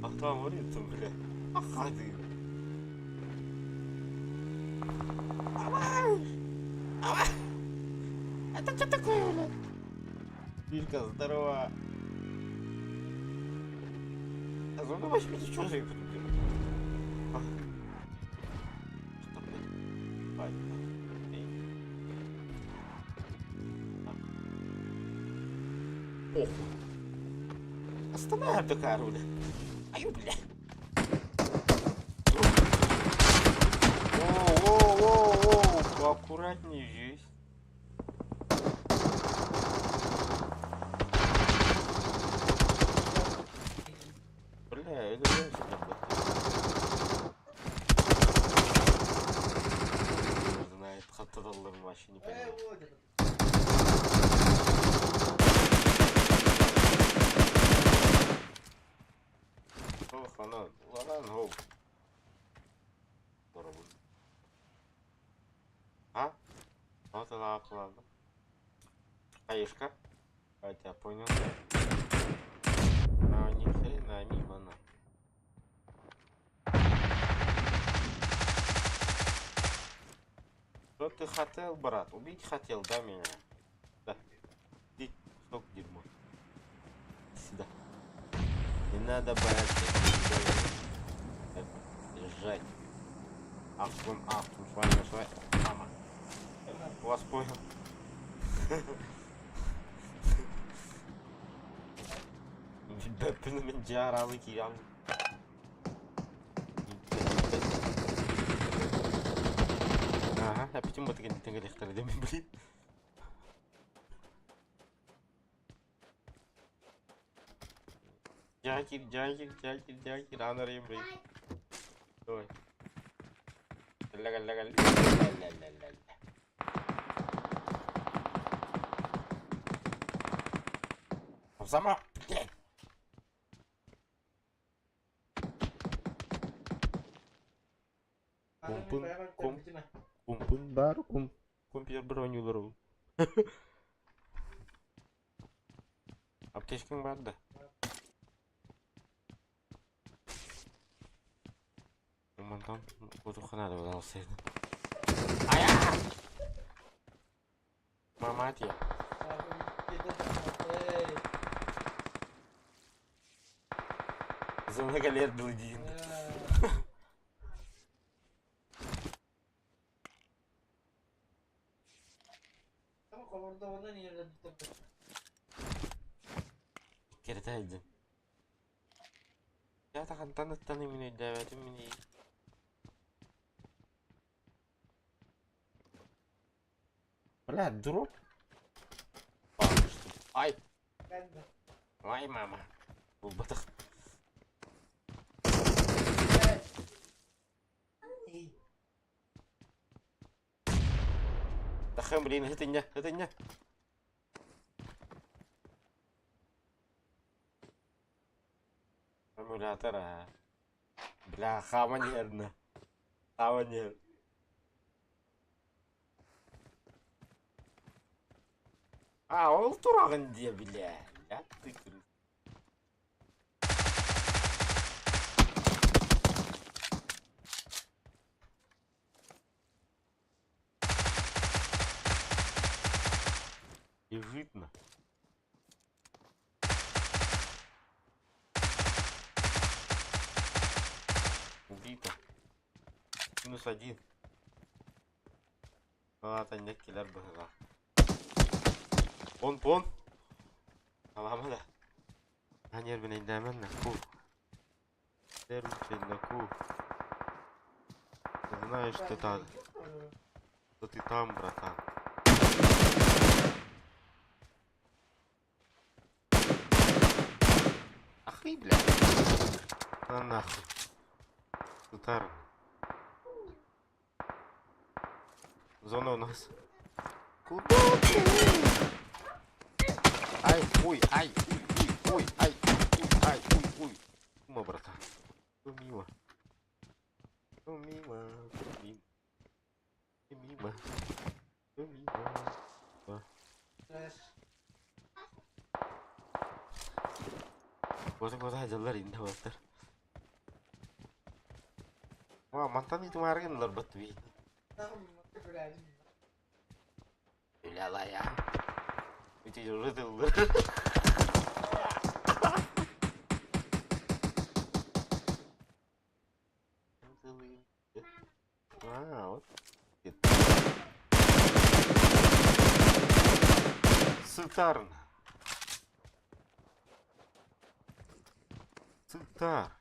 А там говорит, бля. Ах ты. Это что такое, бля? Филька, здорово. А зона возьмите, что за блин? А. Что, блядь? Ладно. Эй. А. Похуй. Остановим такая руля. Ай, бля. Воу-воу-воу-воу, поаккуратнее здесь. Бля, это я сюда. Знает, хаттадаллар вообще не понимаю. Ох, она, ладно, гоу. А? Вот она, ладно. Аишка? Хотя понял. А, ни хрена, мимо на. Что ты хотел, брат? Убить хотел, да, меня? Да. Ты, кусок дерьма. Сюда. Не надо бояться. Лежать. Ахтун, ахтун, с вами, с вами. Мама. Вас понял. Бэппин жаралы киям. Ага, опять мы такие блин. Жакир, Жакир, Жакир, Жакир, анарайым, блин. Давай. Ля ля ля ля ля ля ля. Сама, блядь. Kumpul, kum, kumpul baru, kum, компьютер бронюлару. Аптечкаң бар да. Мантан кутуханада алсайдын. Ая! Маматия. За много лет был один. Киртайдым. Я тахантан ыттаны мин өйдөөбөтүм мини. Бля, дроп. Ай. Ай, мама. Булбатах. Тахым, блин, это не, это не. Эмулятор, а. Бля, хама нервно. Хама нервно. А, ол турагын де, бля. Я ты крыс. Лежит на. Убито. Минус один. Ладно, не киллер была. Пон пон. Алама да. Анер бен индемен на ку. Дерун на ку. Ты знаешь, что это. Да ты там, братан. Ах ты, блядь. На нахуй. Тутар. Зона у нас. Куда ты? Ай, ой, ай, уй, уй, ой, ай, уй, ай, уй, уй. Мимо, братан. Ну, мимо. Ну, мимо, ну, мимо. Мимо. Ну, мимо. Куота-куота сылдьаллар иннэ уолаттар. Ма мантан итимааргын ыларбат дуй. Үлэлая. Ити ырытыллар. А, вот. Сытарн. Сытар.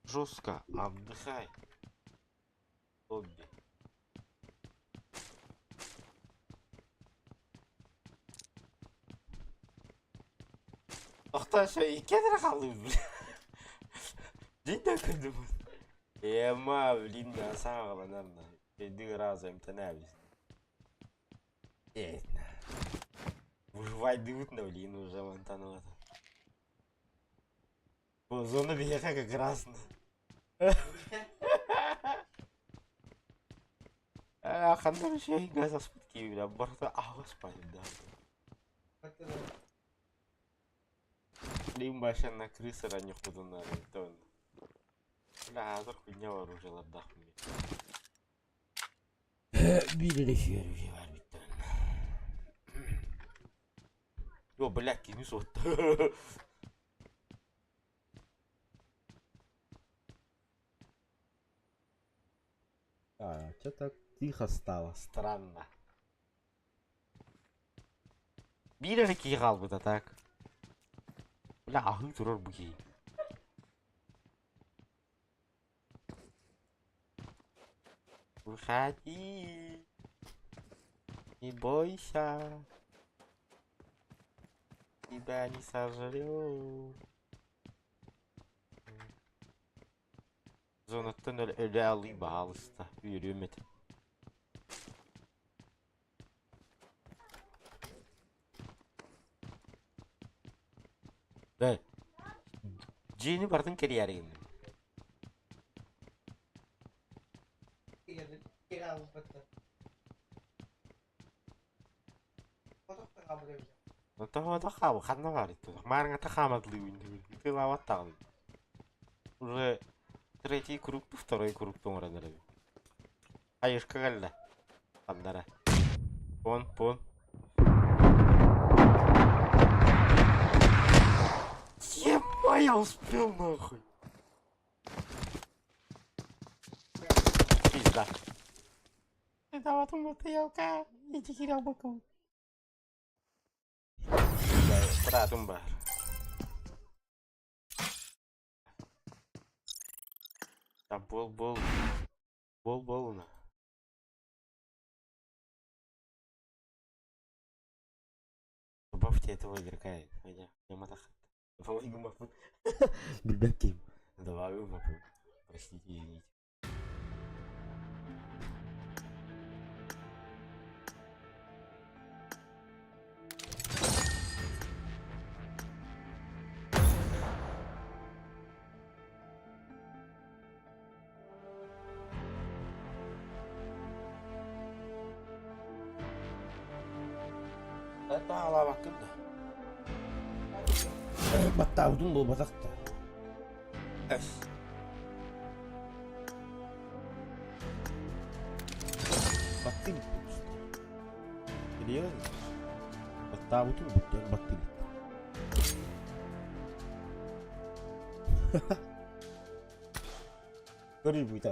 Жестко отдыхай. Лобби. Тохтоо иккиэн эрэ хааллыбыт бля. Дьиҥ да көрдүм. Ема, блин, сааҕаланар на. Өйдүк ыраас эмтэнээбит. Выживайдыбыт на, блин, уже мантан ылата. Бу зона биһиэхэ как раз. Ханна эрэ үчүгэй газ аспыт киһи бля, барыта аһаҕас да. Блин, башенна крыса ранньыхпытын Бля, азыр хуйня оружиелардаахпын. Биир эрэ үчүгэй оружие баар бүттэ. Йо, бля, кими суотта. А, что так тихо стало? Странно. Биир эрэ киһи хаалбыта так. Бля, аһыы турар бу киһи. Выходи. Не бойся. Тебя не сожрет. Зонаттан өлө алыы баһаалыста. Үөрүөм этэ. Бээ, дьиэни барытын кэрийээри гынным. Тоҕо хаабы ханна баар Маарыҥата хааматылыыбын тыылаабат даҕаны. Уже третий круг второй круг оҥорон эрэбин. Айышка кэллэ. Ханнара. Пон, пон. Ема, я успел нахуй. Пизда. Быраатым баар. Да бол бол. Бол болуна. Добавьте этого игрока. Билбэт киһим. Добавил мапу. Простите, извините. Таалаабаккын да. Баттаабытым буолбатах да. Эс. Баттым Серьезно? Баттаабытым бүттэн баттым. Көрүү бүйтэ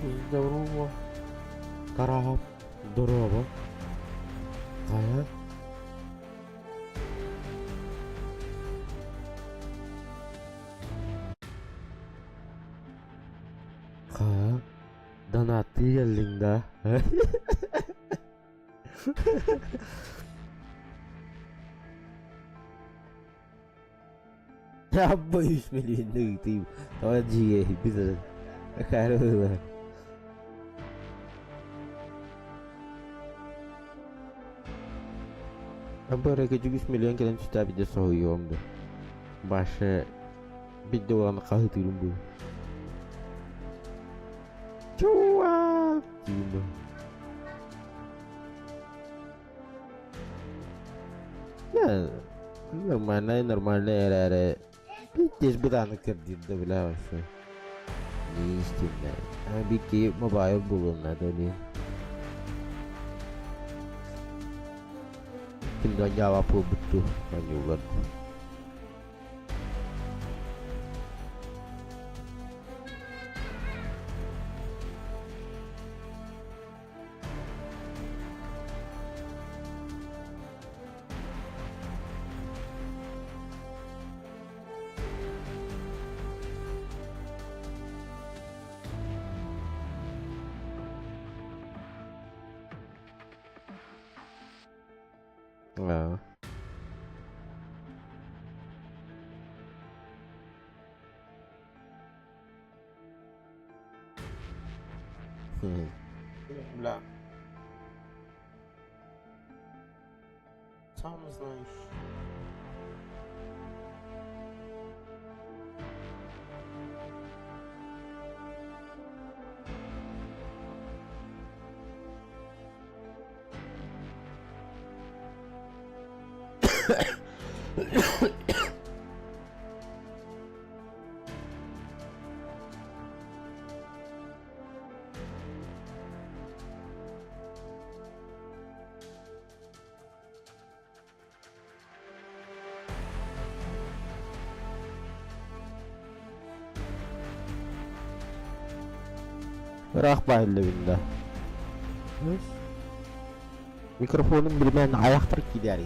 Здорово. Тараап. Дорообо. Хайа? Хайа? Донаттыы кэллиҥ да? Я боюсь миллионы ты Тоҕо дьиэ Карыла. Абарага үгүс миллион кэлэн түстээбитэ соһуйуом да. Баша бидде улахан хаһытыырым бу. Чувак! Диим бу. Нормальная, нормальная эрээри Пиздец бытааннык кэрдиир да бля вообще. Не истинная. А бики мобайл булуон надо ли? Ким да дьаава буолбуттуу оонньууллар. Аа. Бля. Сам знаешь. Ыраах баһыллыбын да. Микрофонум билимэн айахтар киирэр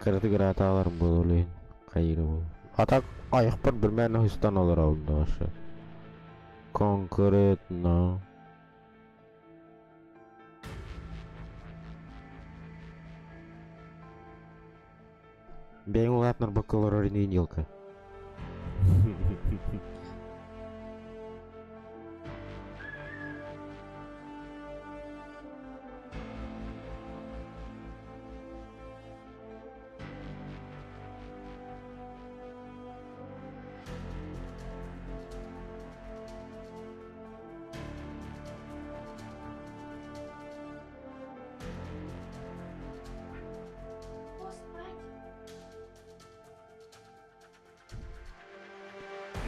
Кыратык ыраатааларым буолуо хайыыра буолуо. А так айахпар бирмээн ыһыстан олоробун да вообще. Конкретно. Бэйэҥ улаатынарбакка олорор ини елка.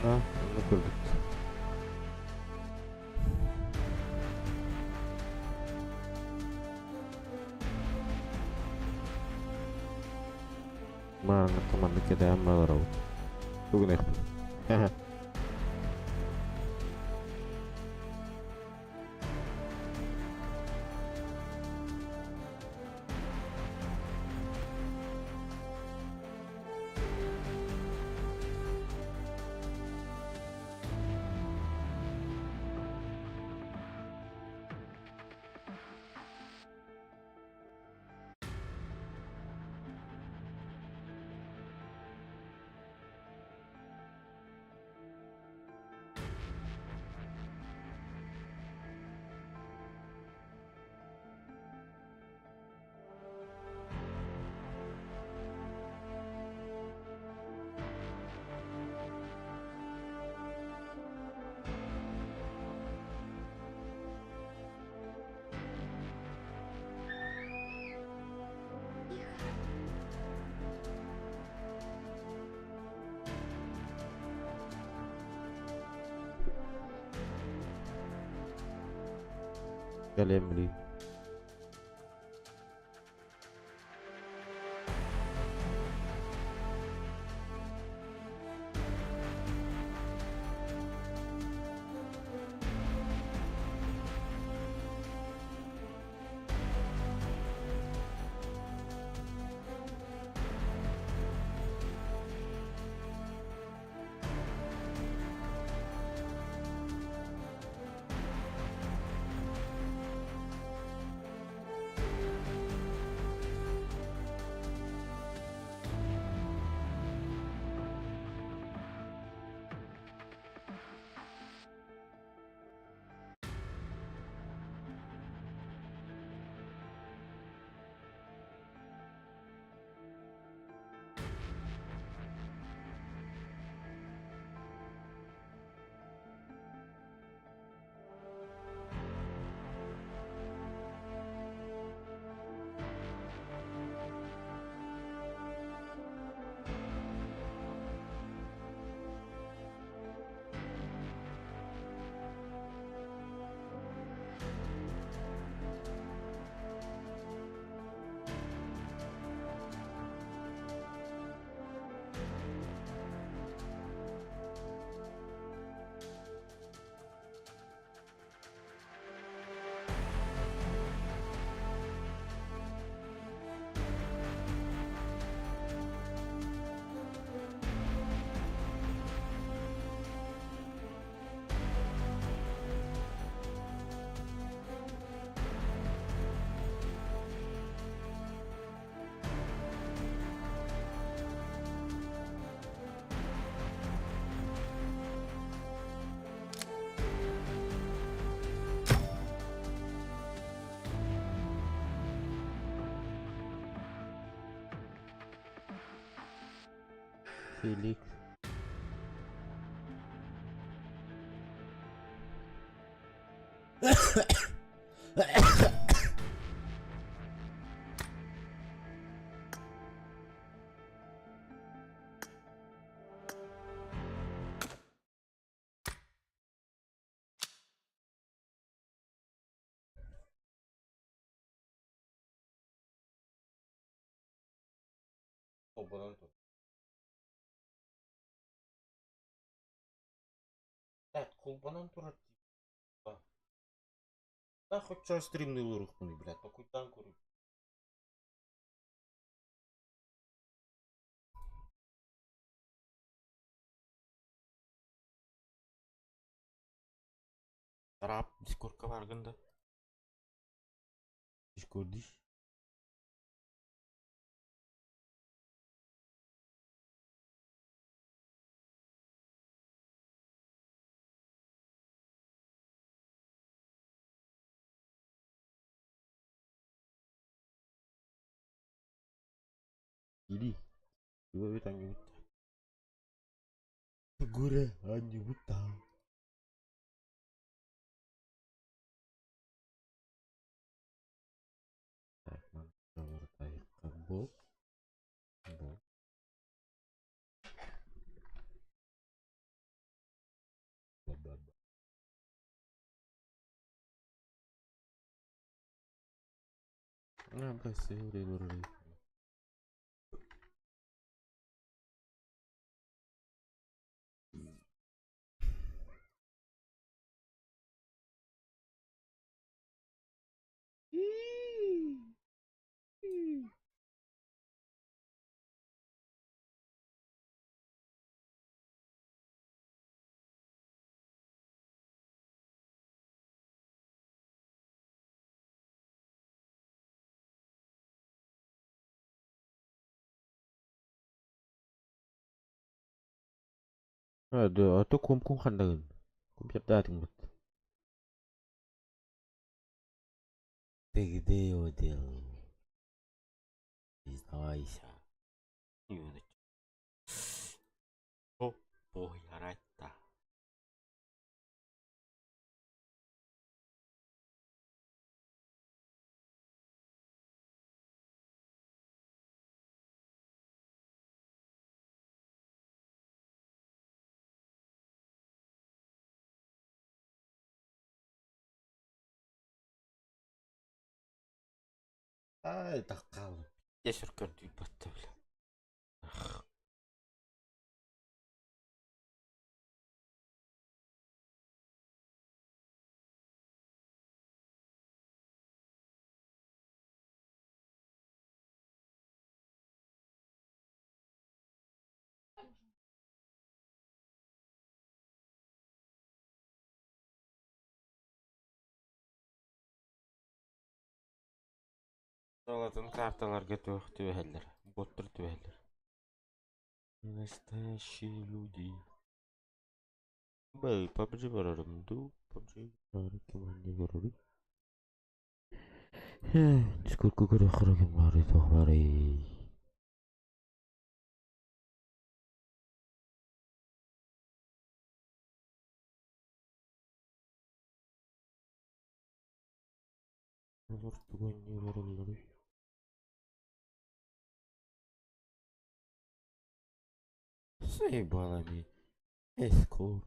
Да, онно көрбүт. Мааҥҥа маннык кэтээн баларабыт. Бүгүн эхпит. Кэлиэм билигин. Феликс. Холбонон тур. Блядь, холбонон турар дии. Да хоть чё стримныылларыахпыный, блядь, токуйдаан көрүҥ. Тараап дискордка бааргын да? Дискордиш? Или Тугу анньыбыт Тугу эрэ анньыбыта. Так, бу бу А, бля, А, да, а то кумкун ханнагын. Кумпьярдаатыҥ Ты где его делал? Признавайся. Pohjarättä. Ай, таххаалым. Десер көрдүүр бля. Солотун карталарга туох түбэһэллэр, боттар түбэһэллэр. Настоящие люди. Бэй, PUBG барарым дуу, PUBG барарым киманны барарым. Дискордка көрөххө ким баарый, туох баарый? Олор тугу анньыы баралларый? Заебала ми. Эскор.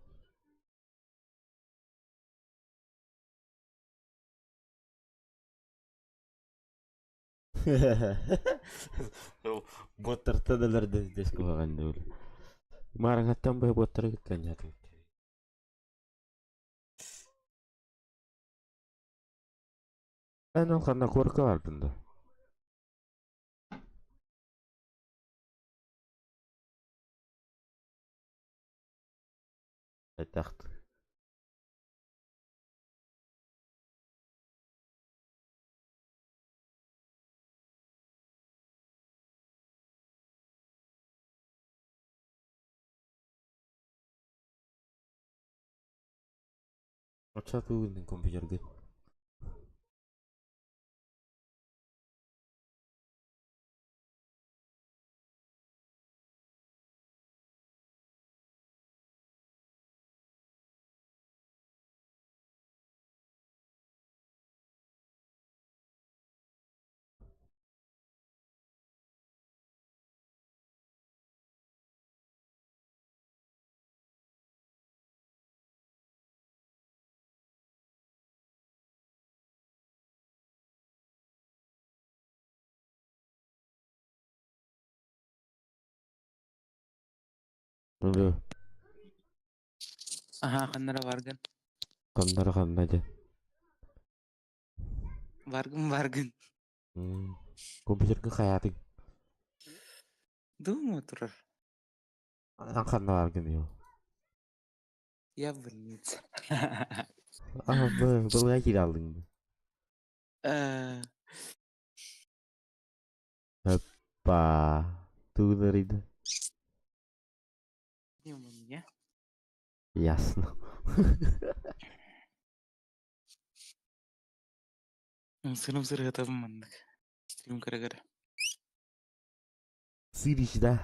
Боттарта да здесь куһаҕан да Маарыҥаттан быһа боттары кытта анньаатыбыт. Эн ол ханна куорка бардын да? Этахт. Оччо тугун компьютергын? Алло. Аһаа, ханнара баргын? Ханнара ханна дьэ? Баргын баргын. Компьютерга хайаатыҥ? Думаю турар. Ан ханна баргын ё? Я в больнице. А, былга киирэ алдыҥ. Э, Па, тугунарыйда? Пневмония. Ясно. Сырым сырыгатабын маннык. Стрим көрө-көрө. Сырищ, да?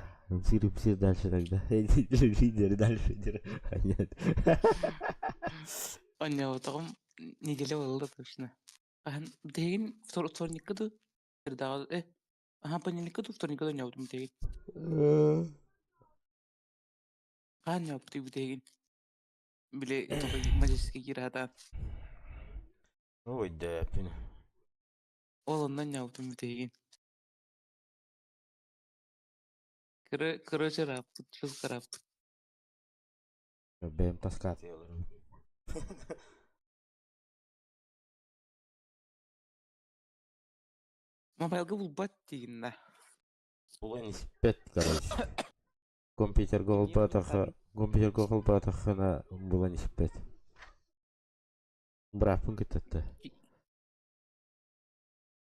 Сыр, сыр дальше тогда. Лидеры дальше. Лидеры. А нет. Онньоотоҕум неделя буолла точно. Хаһан билигин вторникка дуу средаҕа э аһа понедельникка дуу вторникка дуу онньообутум билигин. Хаһан онньообутуй билигин? Били тоҕо магический киирэ Ой, да, Ол онно онньообутум билигин. Короче, ырааппыт, жестко ырааппыт. Бэйэм таскаатый Мобайлга булбат диигин да. Булан испэт, короче. Компьютерга холбоотоххо, компьютерга холбоотоххуна булан испэт. Бырааппын кыттатта.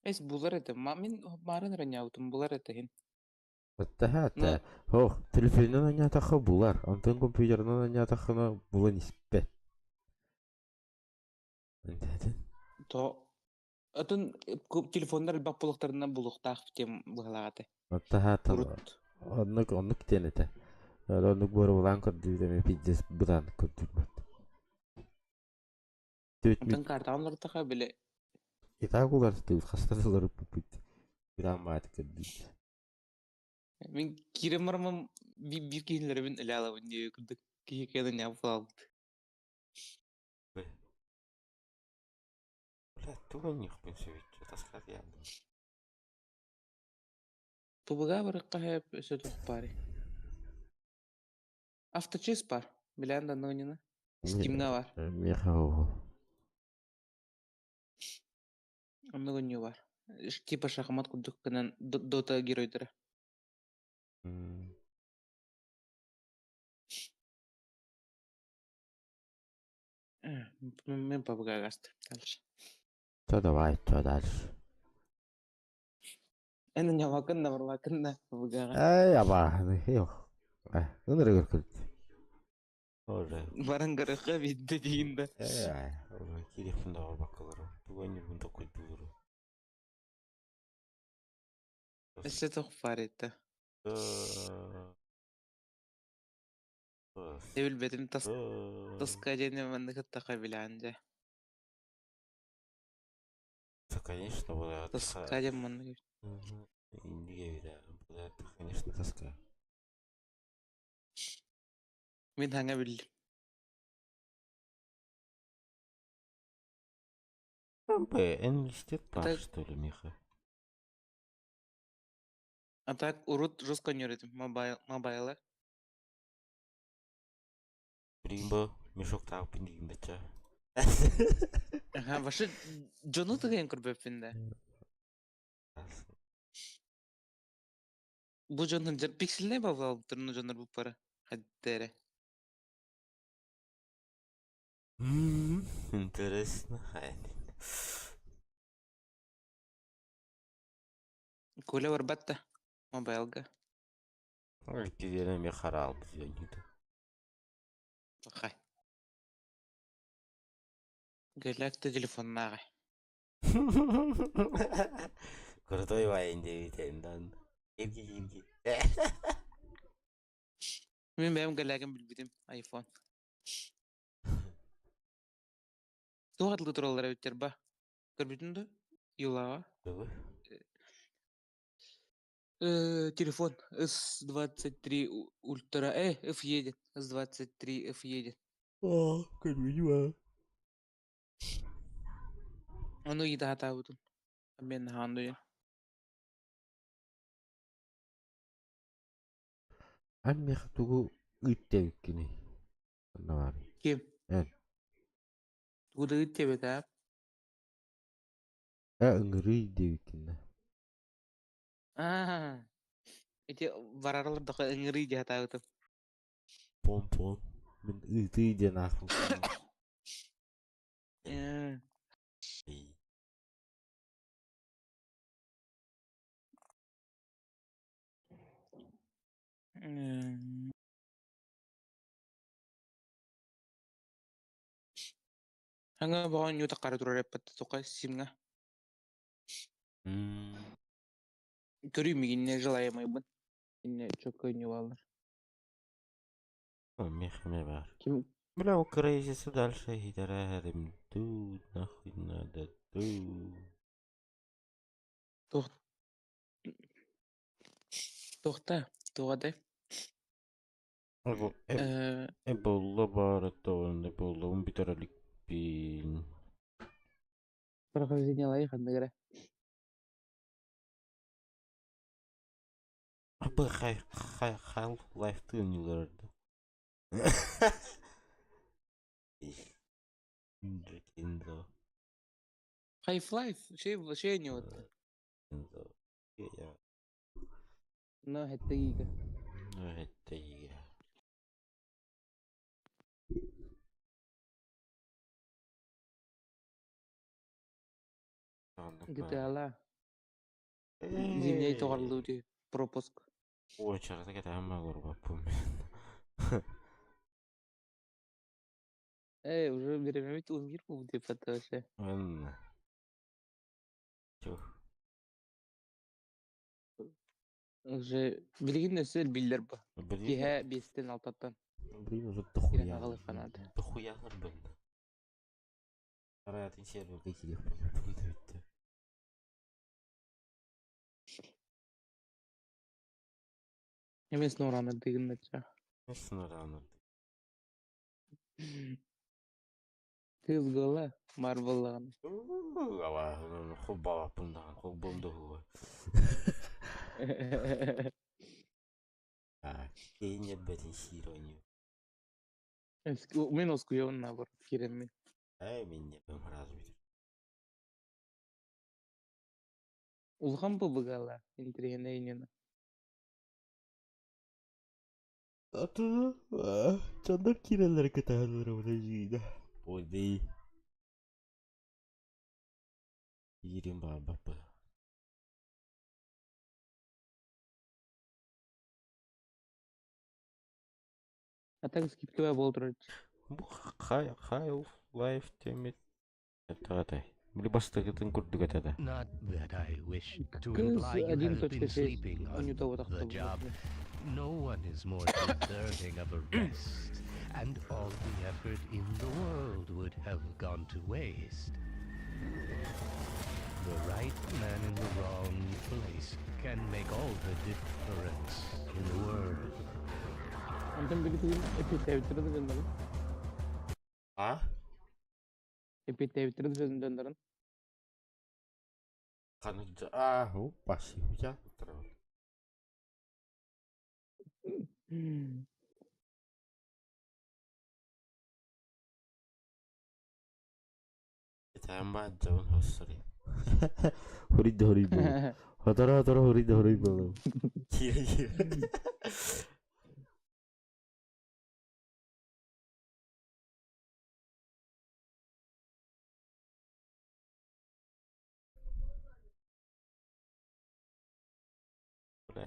Эс булар этэ. Мин марын ыранньаабытым булар этэ иһин. Аттаха Ох, телефонунан анньаатахха булар, онтон компьютерынан анньаатаххына булан испэт. То атын телефоннар элбэх булуктарынан булуктаах тем быһалаах этэ. Аттаха оннук оннук диэн этэ. Оннук буорулаан көрдүүр эми пиздец бытаан көрдүүрбэт. Онтон картаҕын олортоха били Итак уларытыы хаста уларыппыт. Бытаан бааты көрдүүр. Мин киирэн бараммын биир киһилэрибин өлө алабын диye курдук киһи кэлэн ньааппалаабыт. Бля, тугу анньыахпын сөбүччү таскаатыйаардым. Тубуга барыахха сөп, өссө туох баарый? Авточист бар. Билэн да нонина. Стимҥа бар. Миэхэ оҕо. Оннук оонньуу бар. Типа шахмат курдук гынан Дота геройдара. Мен пабыга гаст. Дальше. То давай, то дальше. Эн ньамакын да барбакын да пабыгаҕа. Эй, абааһыны, yok. Ынырыгыр кырт. Уже. Баран көрөххө биирдэ диин да. Э, кириэхпин да барбаккалары. Тугу ньургун токуйдуулару. Өссө туох баар этэ? Дьэ билбэтим тас тоска диэни манна кыттаха билэҕин дьэ. Да, конечно, была Тоска диэн маннык Индия была, конечно, тоска. Мин хаҥа биллим. Б, университет А пар, так, что ли, Миха? а так урут жестко ойнуур этим мобайл мобайла. Билигин мешок таах билигин бачча. Аха, вообще дьону тыгайан көрбөппүн да. Бу дьонун пиксельнэй бабалбыттарын дьоннор бу пара. Хаддere. Интересно. Коля барбат да мобайлга. Кириэнэ эмиэ хараалбыт дьонньута. Хай. Галакта телефоннааҕай. Крутой вайн диэбитин Ирги ирги. Мин бэйэм галягын билбитим айфон. Туох атлы тураллар эбиттэр ба? Көрбүтүн да? Юлаҕа. Телефон С23 Ультра F едет. С23 F едет. О, көрбүтүм Ону ыйдаатаабытым. Мен хаан Эн миэхэ тугу ыыт диэбиккиний? Онно баарый? Ким? Эн. Тугу да ыыт диэбэтэ. Э, ыҥырыы диэбиккин да. Аа. Ити бараралар да ыҥырыы дии сатаабытым. Пом-пом. Мин ыытыы диэн аахпыппын. Э. Хаҥа боҕон ньуута хара турар эппэт тоқа симҥа. Көрүү мигинне желаемайбын. Инне чөккө ньуаллар. Мех бар. Ким Бля, у Крейзиса дальше хитәрәһәрим. Тут нахуй надо, тут. туох туохта туоҕадай Эболла бар тоон, эболла бүтэрэликпин. Прохождение ханныгара. Абы хай хай хай лайфтын юларды. Кинзо. Half-Life шей шей не вот. Кинзо. Я. Но это ига. Ну это ига. GTA-ла. Зимний тоҕорлуу дии пропуск. Ой, чарата кэтэһэн олорбаппын. Э, уже бириэмэбит умир деп вообще. Ладно. Чух. Уже билигин өссө биллэр ба. Киһэ биэстэн алтаттан. Блин, уже Кирен дохуя. аҕалы фанат. Дохуя бын. Аратын серверге кириэх бүттү. Эмес нораны дыгыннача. Сынараны. Кыз гола Марвеллаҕын. Ала, хоббалаппын даҕан, холбом да хуа. Киһи ньиэрбэтин сиир оонньуу. Мин оскуйабын наоборот киирэммин. Ээ, мин ньиэрбэм сразу бүтэр. Улахан ПБГ-ла интэриэһинэй иннинэ. Аты дьоннор киирэллэрэ кытаһаллара була Ой, Иирин баҕарбаппын. А так скидка буола турар. Бу хай хай лайф темит этэҕэтэй. Били бастакытын курдук этэ да. Not that I wish to Кыз imply you have been 1.6 sleeping on оонньута the job. No one is more deserving of a rest, and all the effort in the world would have gone to waste. The right man in the wrong place can make all the difference in the world. Онтон били бүгүн эпиэтээбиттэрэ да дьоннорун. А? Эпиэтээбиттэрэ да дьоннорун. Ханнык а, опа, я Этэн бааддьабын хоссори. Хуридда хоруй буолу. Хоторо хоторо хуридда хоруй буолу. Киирэ киирэ.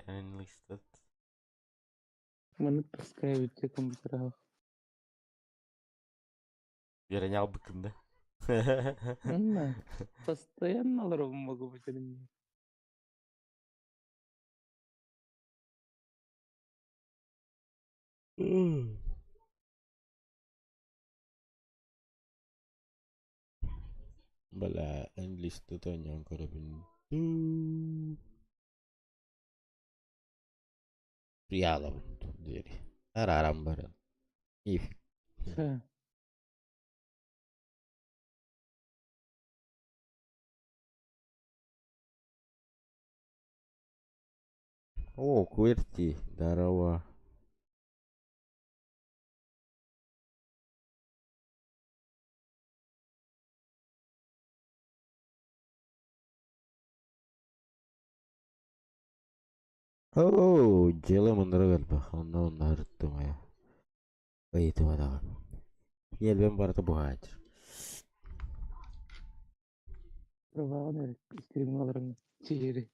Enlisted. Маннык таская бүттэ компьютера. Үөрэнэ албыккын да. Онно постоянно олоробун могу бүтэрин. Бля, enlisted оонньоон көрөбүн. Приялабын диэри. Арааран баран. If. О, Кверти, здорово. Оо, дьыала мындыра элбэх, онно онно сырыттым ээ. Ыйытыма даҕаны. Ньиэрбэм барыта буһааччы. Праваҕын эрэ стримҥэ олорон сиһири.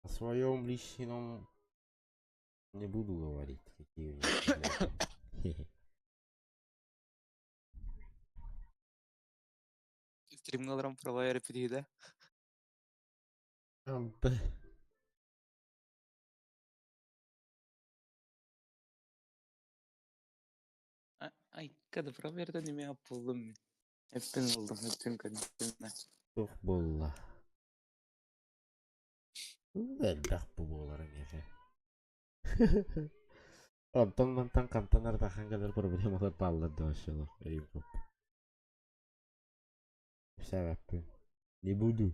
О своем личном не буду говорить, какие у меня проблемы. Стримҥэ олорон права эрэ да? Б. Айка да права эрден эме буллум мин. Эптен булдум, эптен көрдүм. Туох буолла? Элбэх бу буолара миэхэ. Онтон мантан хантан ардаххан кэлэр проблемалар бааллар да вообще өйүм Кэпсээбэппин. Не буду.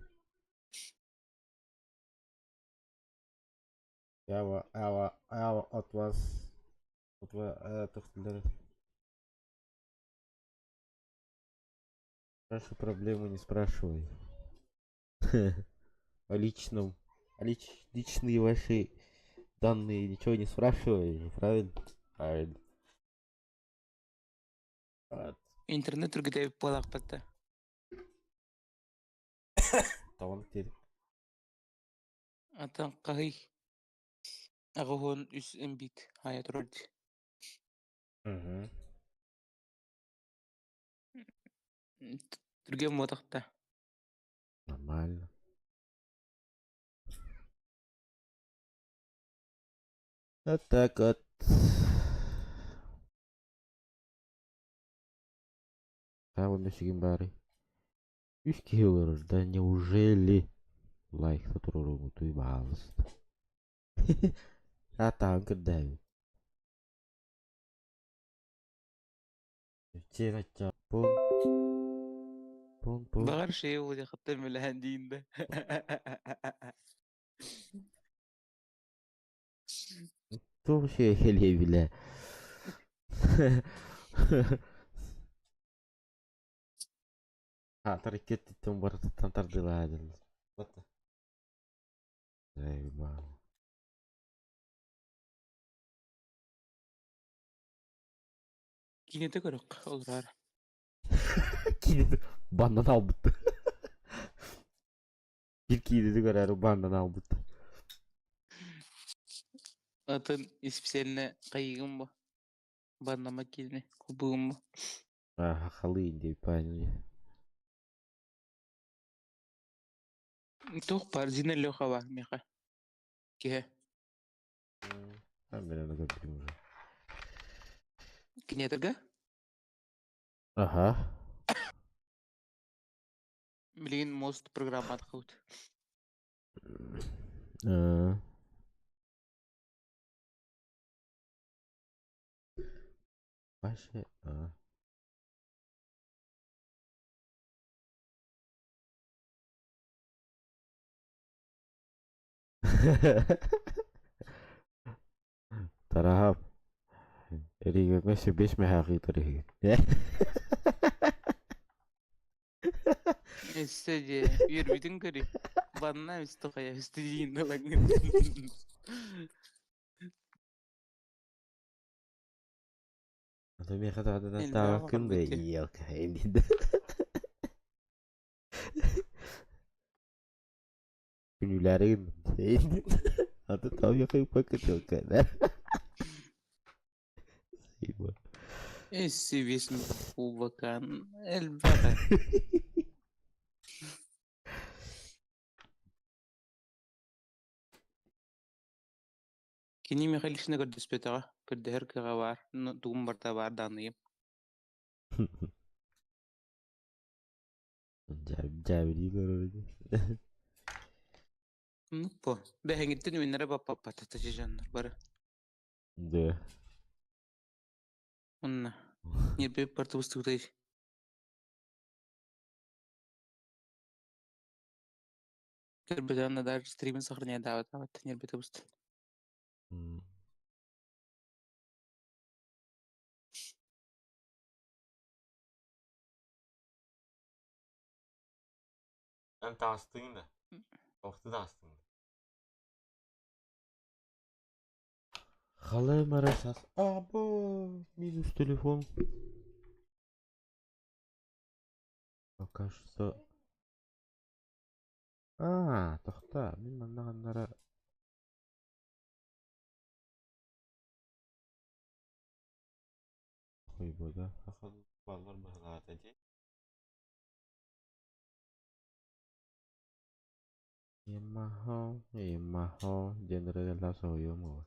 Я ва я я от вас от ва Вашу проблему не спрашивай. О личном. О лич, личные ваши данные ничего не спрашивай, правильно? Правильно. Вот. Интернет түргүтэ буолаахпатта. Тоҕо теперь Atan хаһый 83 Mbit хайа турар дии. Угу. Түргэн буотахта. Нормально. Вот так вот. А вон сигин бары. Үс киһи олорор, да неужели лайк туруоруммутуй баҕалыста. Аатааҕын көрдөөбүт. Чиэн пун пун пун Баҕар шея буолуоххуттан мэлэһэн диин да. Туох үчүгэй кэлиэ билэ. Аатар икки өттүттэн барытыттан тардыылаһа Киинэтэ көрөххө олороор. Киинэтэ баннан албыт. Биир киинэти көрөөрү баннан албыт. Атын исписэлинэ хайыгым бу? Баннама киинэ кубугум бу. Аа, халыын диэбит пааньы. Туох баар Зина Леха баар миэхэ. Киһи. А, мен аны көрбүтүм уже. Киниэтэргэ? Аха. Билигин мост программата хабыт. Э, Вообще, а. Тараһап, эригиҥҥэ сүбэс мэһээх ыытар үһүгүн. Өссө дьэ, үөрбүтүн көрүй. Банна өстө хайа өстө диин ылаҥын. Ата миэхэ даҕаны Элбэх таабаккын да оҕорбут иэлкэ иннин. Күнүүлээри гынным. Аты таабыйа кыыппакка тылкана. Өссө биэс кубакан элбэх. Кини миэхэ лично көрдөспөтөҕө, көрдөһөр кыаҕа баар, тугум барыта баар даҕаныйым. Дьээбилии көрөр ини. Оннук буо. Бэһэҥиттэн үүннэрэ баппаппата дьоннор бары. Да. Онно. Ньирбэт барыта быстыбытай. Көрбөтөҕүн даже стримин сохраняйдаабатаабат ньирбэтэ быстын. Эн таҕыстыҥ да? Охту таҕыстыҥ да? Халыым эрэ сас Або минус телефон. Пока что Аа, тохтоо, мин манна ханнара Хойбода баллар быһылаата дии. Ямаһа, Ямаһа диэн ырыалаах соһуйуом уо.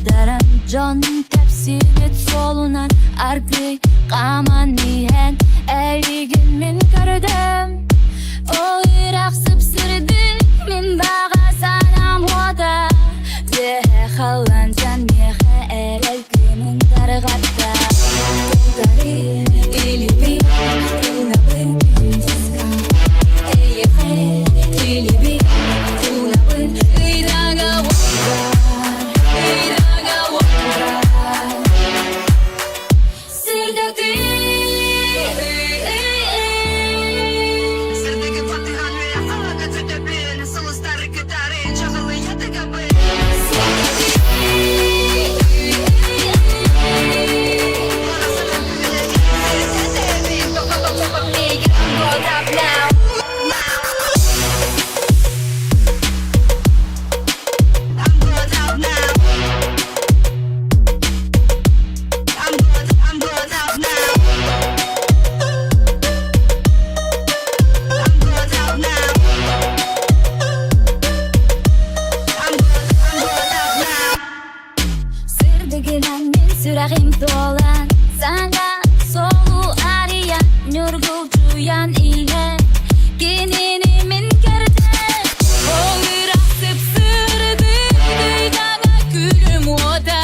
Хардаран дьон кэпсиибит суолунан аргыый хааман иһэн эйигин мин көрдүм. Ол ыраах сып-сырдык мин баҕа санаам уота Үөһэ халлаантан миэхэ эрэл кыымын тарҕатта. Илиби тыынабын күндүскэ Эйиэхэ илиби тыынабын ыйдаҥа уотугар ыйдаҥа уотугар Сырдатыы. Сырдыгынан мин сүрэҕим туолан, саҥа суолу арыйан, ньургулдьуйан иһэн, кинини мин көрдем. Ол ыраах сып-сырдык ыйдаҥа күлүм уота,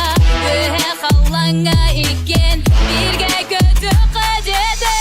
үөһэ халлааҥҥа иккиэн бииргэ көтүөххэ диэтэ.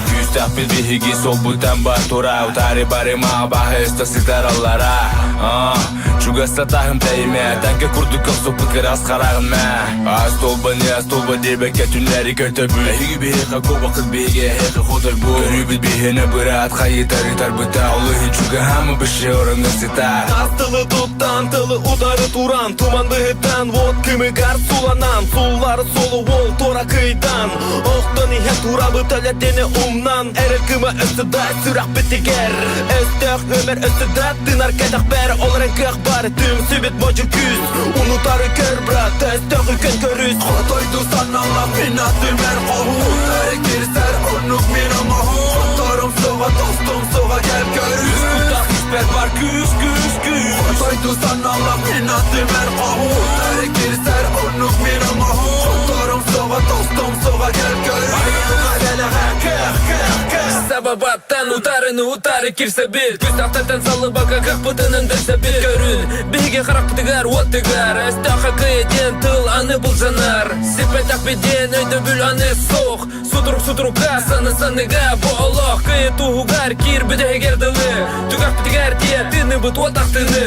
Күүстээхпит биһиги суолбутан бар тура Утары барыма баһыста сытар аллара Чугаста таһым тэйимэ Таҥка курдук көхсүппүт кырас хараҕын мэ Аас толба не ас толба диэбэккэ түннэри көтөбүт Эһиги биһиэхэ куобаххыт биһиги эһиэхэ хотойбут Көрүүбүт биһиэнэ быраат хайытар ытарбыта Ол иһин чугаһаама бышы ороҥҥо сытар Тас тылы туттан, тылы утары туран, туман быһыттан, уот кымыгар суланан, суллар суолу уол туора кыйдан, охтон иһэ турабыт өлөрдени умнан, эрэл кыма өссө да сүрэхпитигэр, өстөөх өмөр өссө да тынар кэтэхпэр, ол эрэн кыах бар, түмсүбүт модьу күүс, унутары көр, брат, өстөөх үлкен көрүс. Хотойду саналап мин атым эр хоһуун Кирсэр оннук мин оҥоһуун Хотторум суоҕа тостум суоҕа кэл көрүс Куттах испэр бар күүс күүс күүс Хотойду саналап мин атым эр хоһуун Кирсэр оннук мин оҥоһуун Хотторум суоҕа тостум суоҕа кэл көрүс Айылҕа кэх кэх кэх Сабабаттан утарыны утары кирсэбит Күстахтартан саллыбакка кыахпытынан дөссөбүт Көрүн, биһиги харахпытыгар уот тыгар Өстөөххө кыйа диэн тыл аны былдьанар Сиппэтэхпит диэн өйдөбүл аны суох Сутурук сутурукка, саны санныга Бу олох кыйы туһугар киир бүтэһигэр дылы Түгэхпитигэр тиэ тыыныбыт уотахтыны.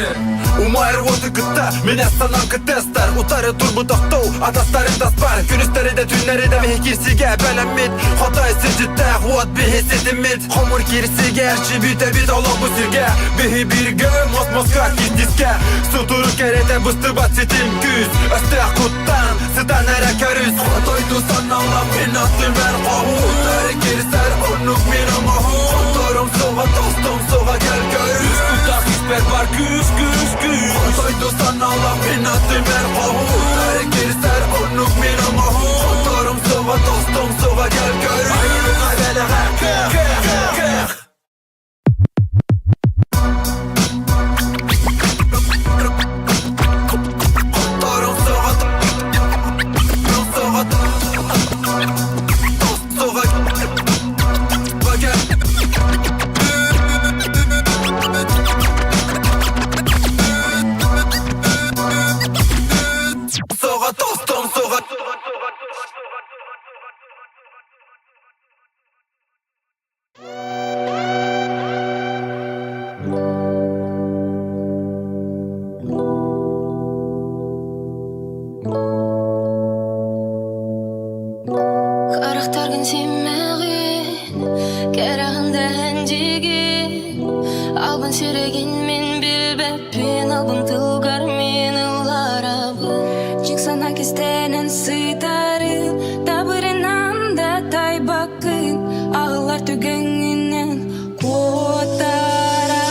Умайар уоту кытта Мен санам кытестар Утары турбут тохтоу Атастарын таспар Күнүстэри да түүннэри да Биһи кирсигэ бэлэммит Хотой сирдьиттээх уот биһи ситиммит Хомур кирсигэ Чибитэбит олох бу сиргэ Биһи биргэ Мос моска кистиске Сутуру кэрэтэ быстыбат ситим күүс Өстөөх куттан Сытан эрэ көрүс Хотойду саналам Мин аттымар хоһу Утары кирсэр Оннук мин оҥоһу Хотторум суоҕа тостум суоҕа кэл көрүс Кутах испэр бар күүс күүс күүс Хотойду саналам Мин аттымар хоһу Утары кирсэр Оннук мин оҥоһу Хотторум суоҕа тостум суоҕа кэл көрүс Айылҕа бэлэҕэ кыах кыах кыах Харахтаргын симмэҕин, кэрэҕин да эндигин, Албын сүрэгин мин билбэппин, албын тылгар мин ылларабын. Дьиҥ санаа кистэнэн сытарын, табырынан да тайбаккын, Аҕылар түгэҥҥинэн куотараҕын.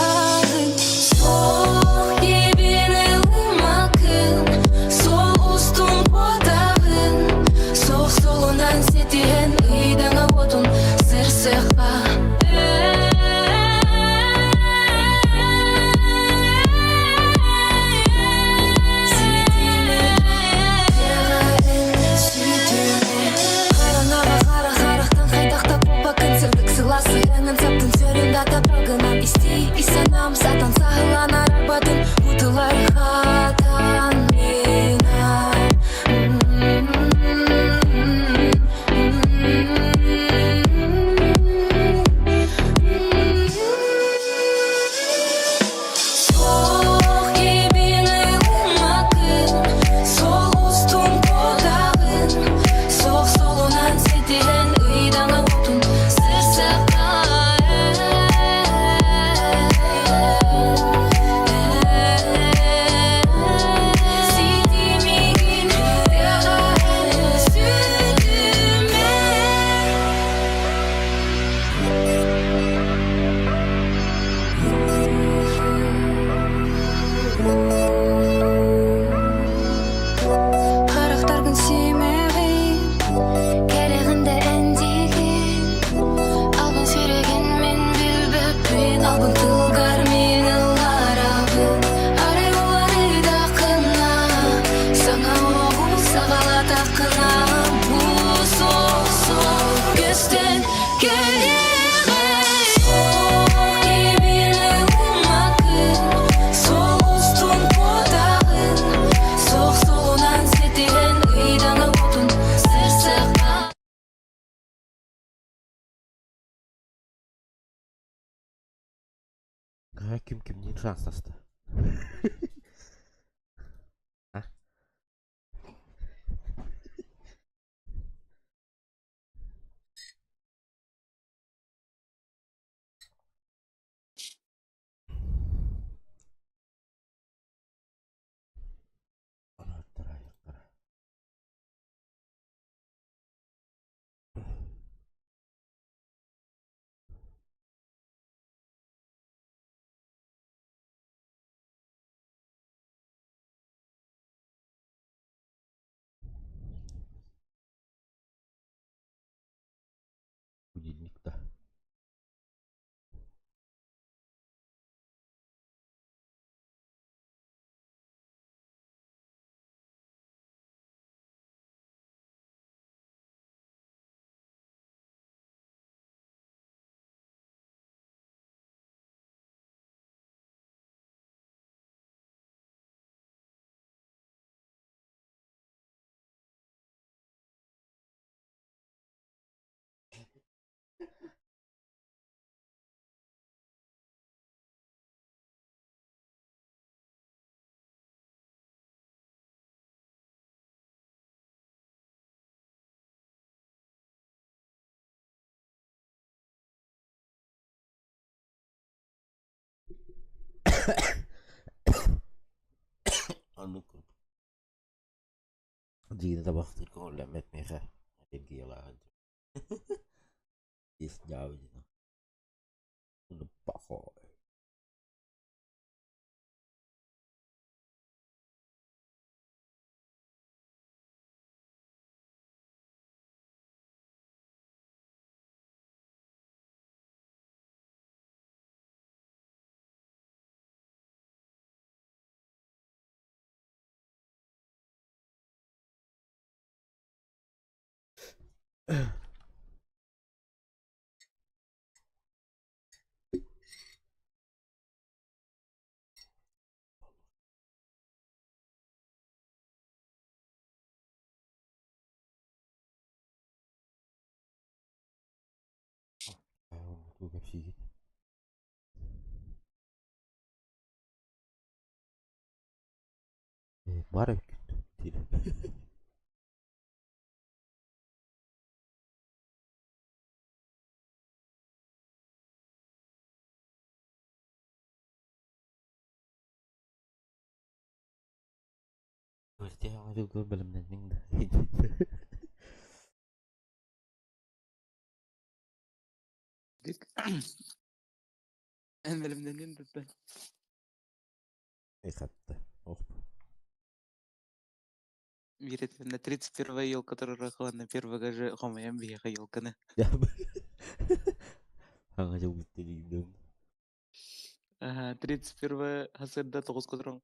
Суох диэбин ылыммаккын, суол устун куотаҕын, Суох суолунан ситиһэн ыйдаҥа уотун сырсыахха. Хараҥаҕа хара харахтан хайдах да буолбаккын сырдык сылаас сыһыаҥын саптын сүрүн да тапталгынан истиий ис санаам сатан саһылаан арахпатын бутулар хатан Суох кибин ылыммаккын, сол устун куотаҕын, суох суолунан ситиһэн ыйдаҥа уотун сырсыахха. Ситимигин тыаҕа сүтүмэ. Харахтаргын симэҕин, кэрэҕин да эндигин, Албын сүрэгин мин билбэппин, албын тылгар мин ылларабын. Арай уларыйдаххына, саҥа олоҕу саҕалаатаххына, бу суох суох көстөн Ким кимниин шанстаста? А? Аттара. Оннук курдук. Дьиҥинэ табахтыыр көҥүллэммэт миэхэ аллергиялаах Есть дьаабы Похой. Тугу кэпсиигит? Баар эбиккит диир. Күртэ дьылгы бэлэмнэнниҥ да Эн бэлэмнэнниҥ да Хатта. Ох. Биир на 31 елка турар на первого же хомойон биһиэхэ елканы. Хаҥа дьыл бүттэ диигдэн. Ага, 31 хасырда тоҕуска туран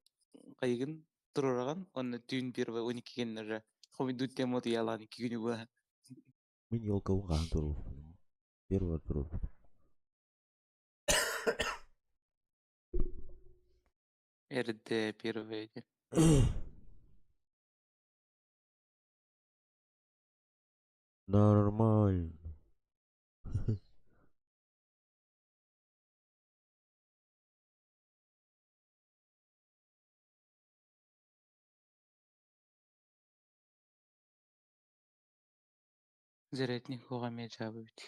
хайыгын туруораҕын уонна түүн первый 12 гэннэрэ хомуйдуу тема утуйаалаан икки күнү быһа. Мин елкабын хаһан туруорбутум? Первый туруорбутум. Эрдэ первый этэ. Нормально. Зарядник оҕо эмиэ дьаабы эбит.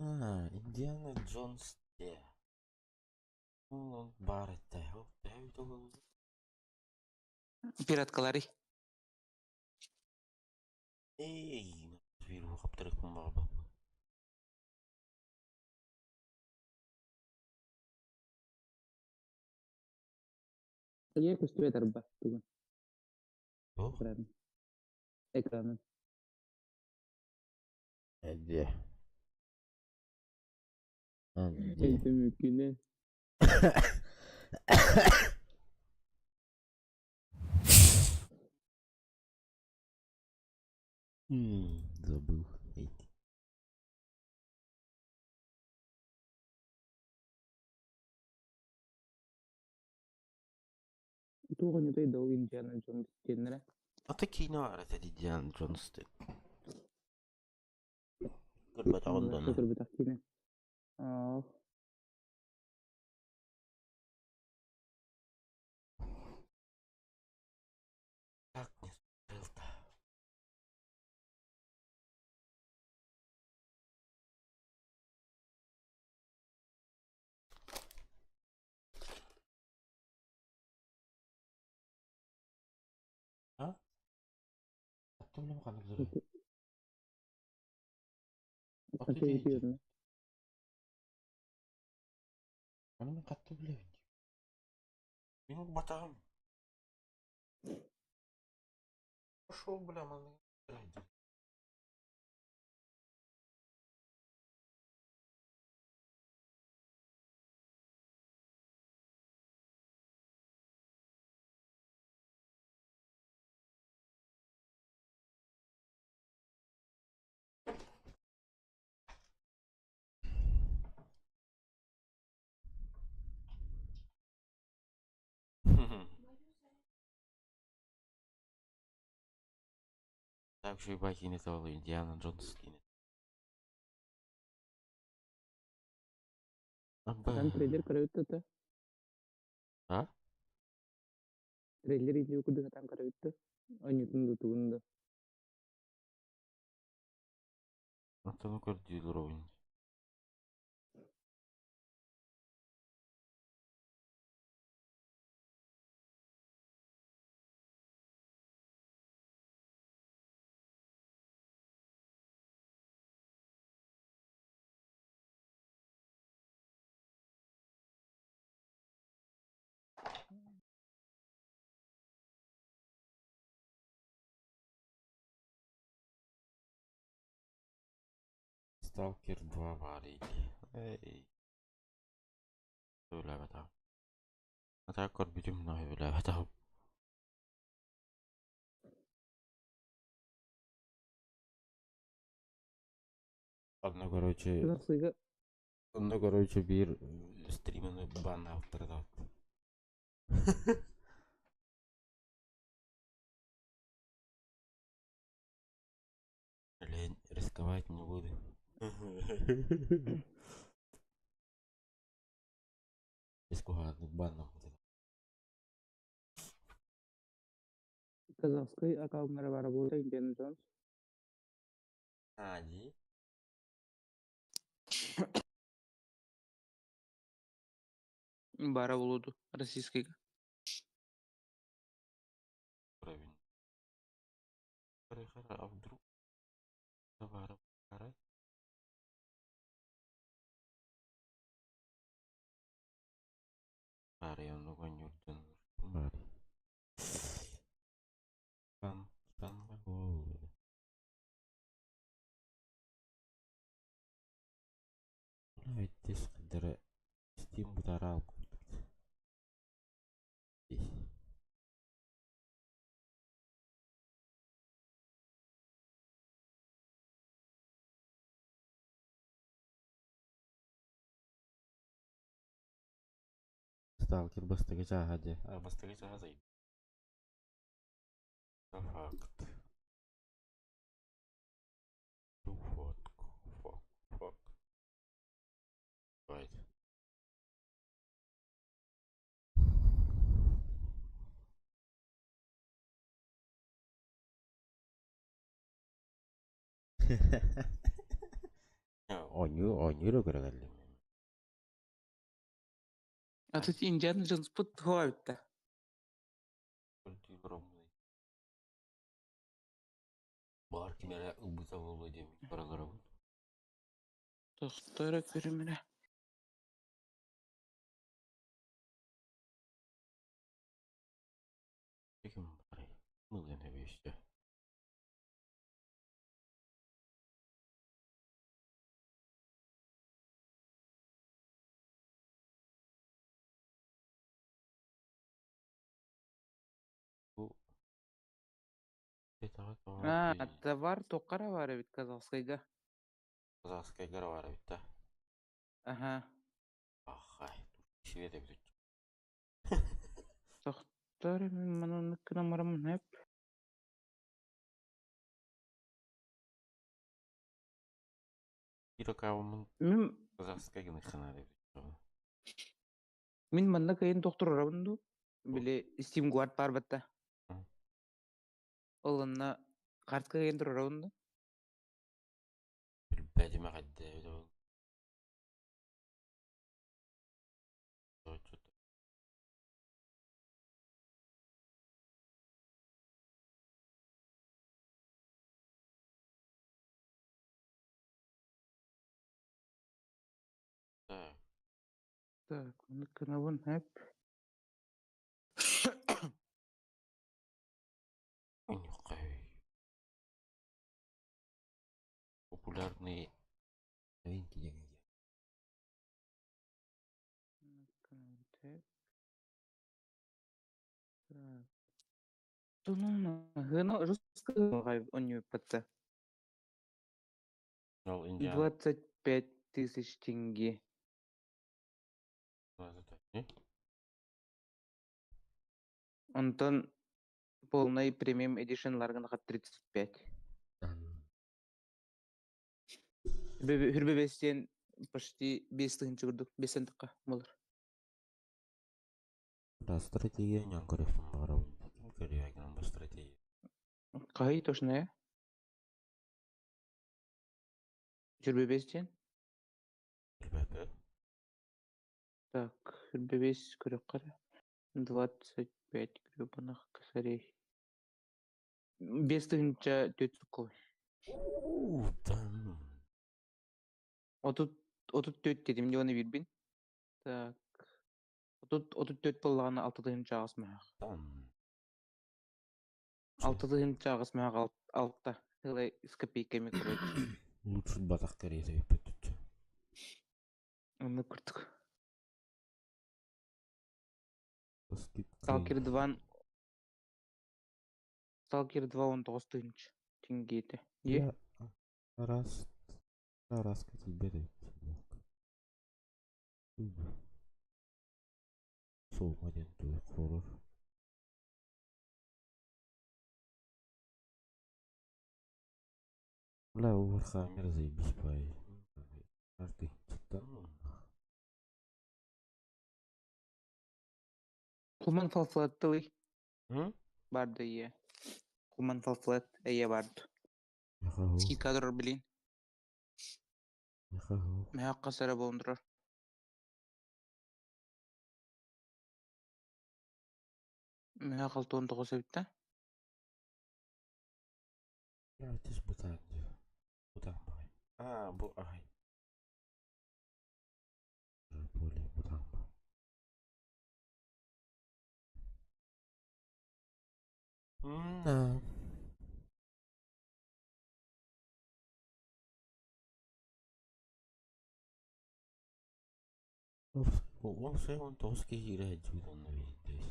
А, Индиана Джонс де. Ол баар этэ. Ол төһө Пираткалары. Эй, биир хаптарыкпын баҕарбаппын. Ийэ көстүбэт арба тугун. Туох? Экраны. Экранын. Эдде. Эдде. Өйдөмүкүнэн. Забыл. Эй. Туох оонньуутай да ол Индиана Джонс диэннэрэ? Ата киинэ баар этэ Индиана Джонс диэн. Көрбөтөҕүн да ону. Көрбөтөх киинэ. Аа. Как не смотрел-то? А? Аны мин хатта билэбин дии. Мин батаҕым. Пошел, бля, манныгы Так үчүгэй киинэтэ ол Индиана Джонс киинэтэ. Там трейлер көрөбүт да А? Трейлер видео курдук там көрөбүт да. Онньутун да тугун да. Оттону көрдүүлэр оҕун. Stalker 2 баар Эй. Сөбүлээбэтэҕим. А так көрбүтүм, но сөбүлээбэтэҕим. Онно короче, Тахсыыга онно короче биир стриманы баннаабыттара да. Лень, рисковать не буду. Искуһааннык баннаммыт. казахскай аккауннара баара буолла Индиана Джонс. А, дии? Баара буолуо российскайга. Уровень. А вдруг баара баарай? Баарай оннук оонньуурдан баарай. Сан сан Итис хайдара Steam бутараал курдук. Сталкер бастакы чааһа дьэ. А бастакы чааһа сайын. Факт. Фотку. Фок. Фок. Давайте. Оонньуу оонньуура көрө кэллим. А тут Индиана Джонс пут туһа Баар ким эрэ ылбыта буолуо диэн бараларабын. Тохтор көрүмүнэ. Ким баарый? Мылыан эбиэстэ. Бу А, товар тоққара бар эбит казахскайга. Казахскайга бар эбит да. Ага. Ахай, свет эбит. Тохтор мин мананы кынамарым хеп. Кирокавымын Мин казахскайга ханар эбит. мин манна кайын доктор ду. Биле Steam Guard бар батта. Ол онна картка кайын турарабын ду. Билбэтиме хайда эбит ол. Так, Так, оны кынабын хеп. Нюхай. Популярные новинки деньги. Так. Тунун жестко он патта. Ол Индиана. 25 тысяч тенге. Онтон полный премиум эдишн ларган 35. Хүрбэ бэстиэн почти 5 тыһыынча курдук, 5 тыкка болар. Да, стратегия ньон көрүөхпүн баҕарабын. Ким көрүө бу стратегия? Хаһый точно Хүрбэ бэстиэн? Билбэппин. Так, хүрбэ бэс көрүөххэ эрэ. 25 гребаных косарей. 5 тыһыынча 4 сукковой. Уу, да ну. 34 дедим дьону бирбин. Так. 34 буоллаҕына 6 тыһыынча 8 мөһөх. Да ну. 6 тыһыынча 8 мөһөх алта. Тылай с копейками, короче. Лучше батах кэриэтэ бүппүт. Оннук курдук. Сталкер 2 Сталкер 2 19 тыһыынча теңгети. Е? Раз, раз тиийбэт эбит. Суома диэн тугу хорор. Бля, Warhammer заебись бай. Арты, ну. Human Fall Flat тылый. М? Барды е. Human Fall Flat эйе барды. Михаил, Скидка турар блин. Михаил. Мөһөх касара болон турар. Мөһөх 6 19 эбит да. Бля, это ж бытан дии. Бытан бай. А, бу ай. Более бытан бай. Да. 19 киһи киирэ онно биирдэс.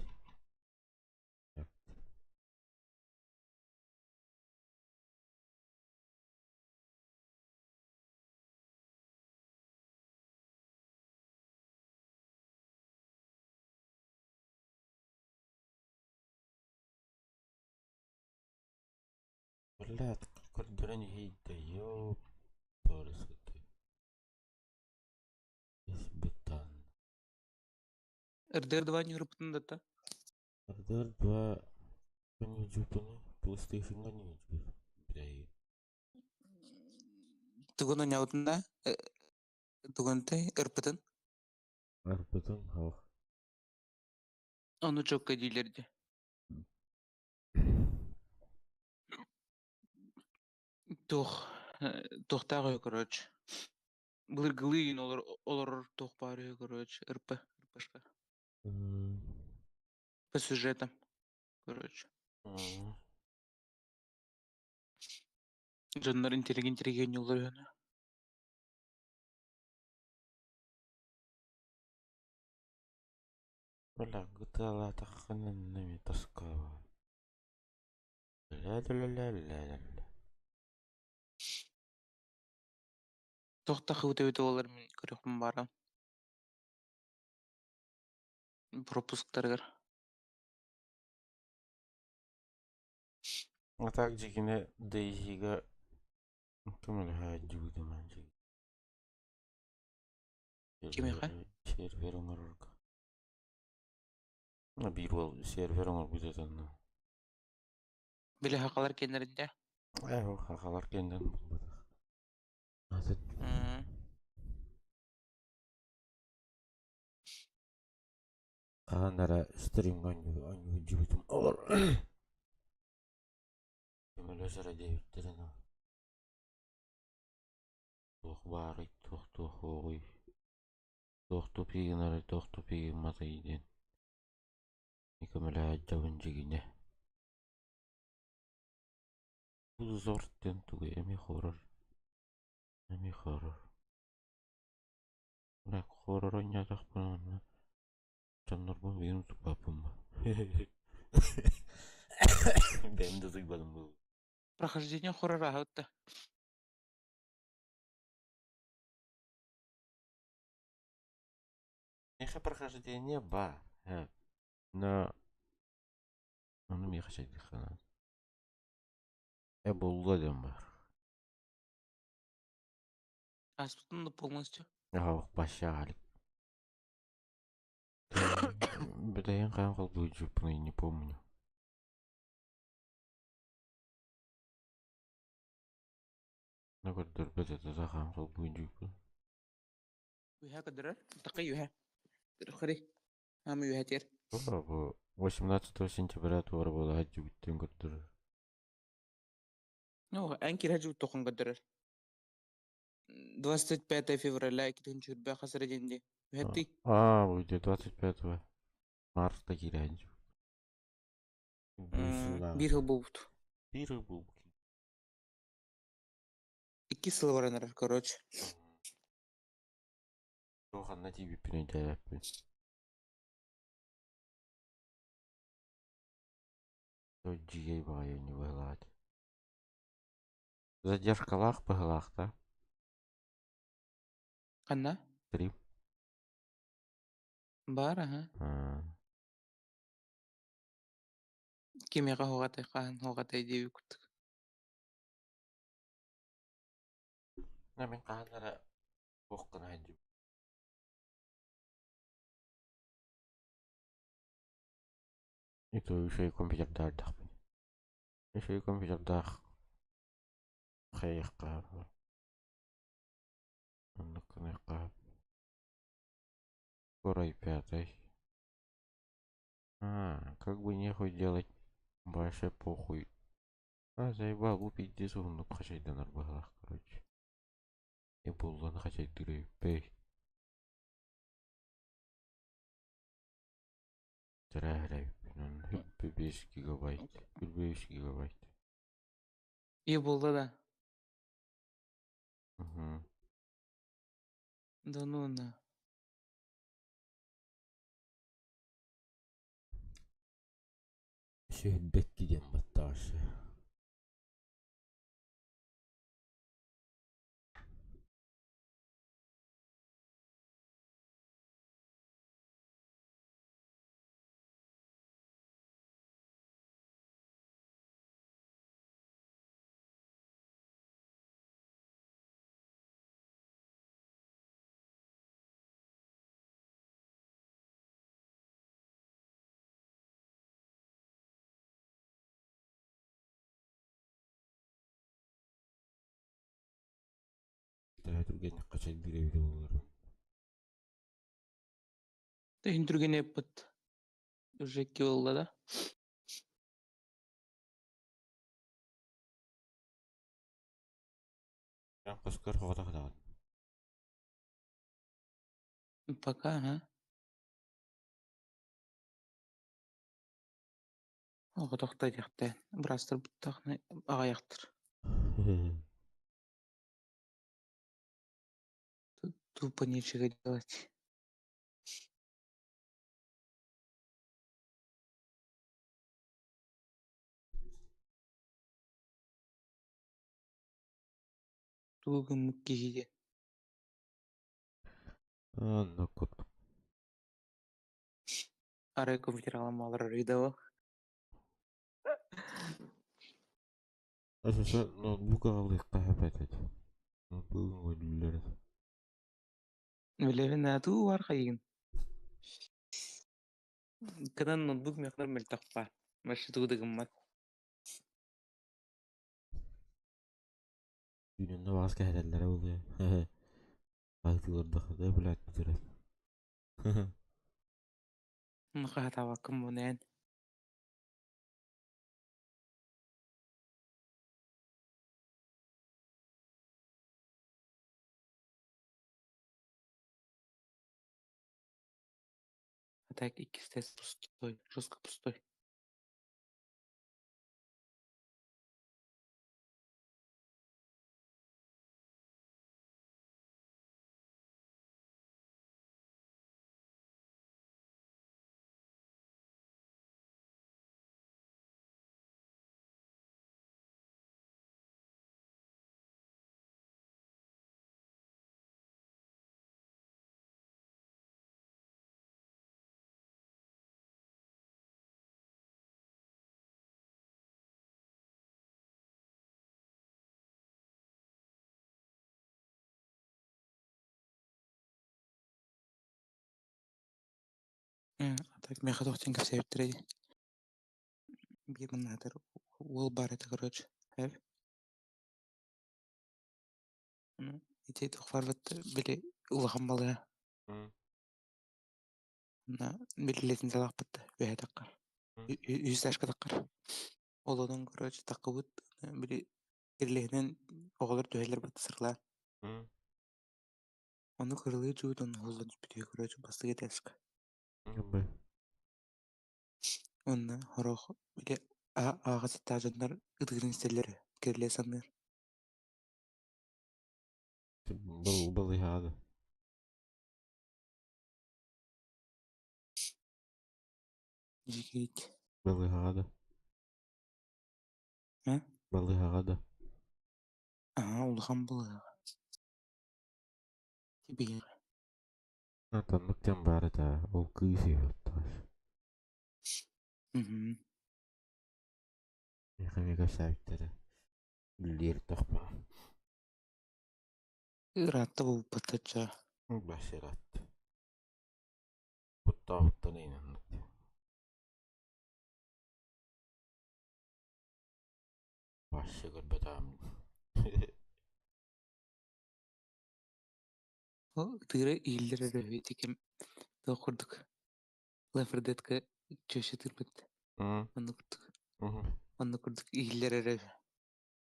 Блядь, көрдөрөн иһийдэ, ёпарасоте. Ис бытан. RDR 2 не ырыпытын да. RDR 2 не PlayStation-га не Бля. Тугун ойнаабытын да? Тугунтай ырпытын. Арпытын хах. Ону чокка диилэрди. Туох туохтаах үһү, короче. Былыргылыы олор олорор туох баар үһү, короче, РП, РПшка. По сюжетам, короче. Дьоннор интеллигент интеллигент үһү. Бля, GTA-лаатаххына нами тоскова. Ля-ля-ля-ля-ля. Туохтах эбит буолар мин көрүөхпүн баара. Пропусктарыгар. А так дьиҥинэ DayZ-га көмөлөһө дьыбытым Кимиэхэ? Сервер оҥорорго. Биир уол сервер оҥорбут этэ. Били хахалар кэннэринде. Ээ, хахалар кэннен булбатах. Атын хаһан эрэ стримҥа оонньуу дьыбытым олор. Көмөлөс эрэ диэбиттэрин туох баарый, туох туох уоҕуй, туох тупигынарый, туох тупигымматый диэн көмөлөһө дьабын дьиҥинэ. Бу диэн тугуй эмиэ хоррор. Эмиэ хоррор. Бля, хоррор оонньоотохпуна онно дьоннорбун бүгүн туппаппын ба. Бэйэм да утуйбатым буолуо. Прохождение хоррора аһытта. Миэхэ прохождение ба. Но ону миэхэ чэйдиэххэ Э булла диэн баар. Ааспытын да полностью. Ах, пощалик. Бэтэйэн хаан холбуу не помню. На көрдөрбөт этэ хаан холбуу дьууппун. Үһэ көрдөрөр. Такай үһэ. Хри. Ама үһэ тиэр. Бу 18 сентября туора буола сылдьыбыттын көрдөрөр. Ну, эн киирэ жуут тохон көрдөрөр. 25 февраля 2025 хасыра денди. Үһэтти. А, будет 25 марта киирэн. Биир сыл буолбут. Биир сыл буолбут. Икки сыл баран эрэр, короче. Туох ханна тиийбиппин өйдөөбөппүн. Дьиэй баҕайы не быһылаат. Задержкалаах быһылаах да? Ханна? Стрим. Бар, аха. А, Кимиэхэ оһоҕотой хаһан оһоҕотой диэбит курдук. Мин хаһан эрэ туох гына сылдьыбыт. Это үчүгэй компьютердаахпын. Үчүгэй компьютердаах хайыахха оннук гыныахха Скоро пятый. А, как бы нехуй делать. Вообще похуй. А, заебал, бу пиздец уһуннук хачайданар быһылаах, короче. Я буллан хачайдыыр бэй. 5 гигабайт. 5 гигабайт. И буолла да. Угу. Да ну на. Сүһүрбэкки диэн баттаашы. Түргэнник хачайдыыр эбитэ буоллар. Тыһын түргэн эппит. Уже икки буолла да. Хоскор хоҕото хатаҕын. Пока, ага. Оҕотохто диэхтээн. Бырастар буттахна аҕайахтар. Тут тупо нечего делать. Тугу гыммыт киһи диэн. Оннук курдук. Арай компьютер аламаалар видео. Аса ноутбук аҕалыахха сөп этэ. Ноутбугун көрдүүллэр. Билэбин туу бар хайыгын. Кынан ноутбук мехнер мөлтөхпа. Машы тугу да гыммат. Түүнүннэ баҕас кэһэтэллэрэ буолуо. Аһытыылардахына блядь бүтэрэр. Хатабаккын бунэн. А так иккис тест пустой, жестко пустой. А так миэхэ туох диэн кэпсээбиттэрэй? Биир маннаатар уол баар этэ короче, эр Ити туох барбыт били улахан балыга Онно биллиитин салахпыт үөһэ таххар үһүс этажка таххар. Ол онон короче таххыбыт били кирилиэһинэн оҕолор түһэллэр бытта сырылаан. Ону кырылыы дьуут онно уһуллан түспүтүгэр короче бастакы этажка. Уонна сорох били ааҕа сыттаах дьоннор ытыырын истэллэр кирилиэс санныыр. Балыыһаҕа да? Дьикиит. Балыыһаҕа да? А? Балыыһаҕа да? Аа, улахан балыыһаҕа. Тибиһиэҕэ. Оннук диэн баар этэ, ол кыыс үһү оттоос. Мгм. Миэхэ эмиэ кэпсээбиттэрэ. Үлэлиир тохпун. Ыраатта буолбатачча. Баш ыраатта. Куттаабыттан иинэнник. Вообще көрбөтөҕүм. Ол ытыыра иһиллэр эрэ үһү ити ким туох курдук Лефордетка чөчө тыырбыт. Оннук курдук. Оннук курдук иһиллэр эрэ үһү.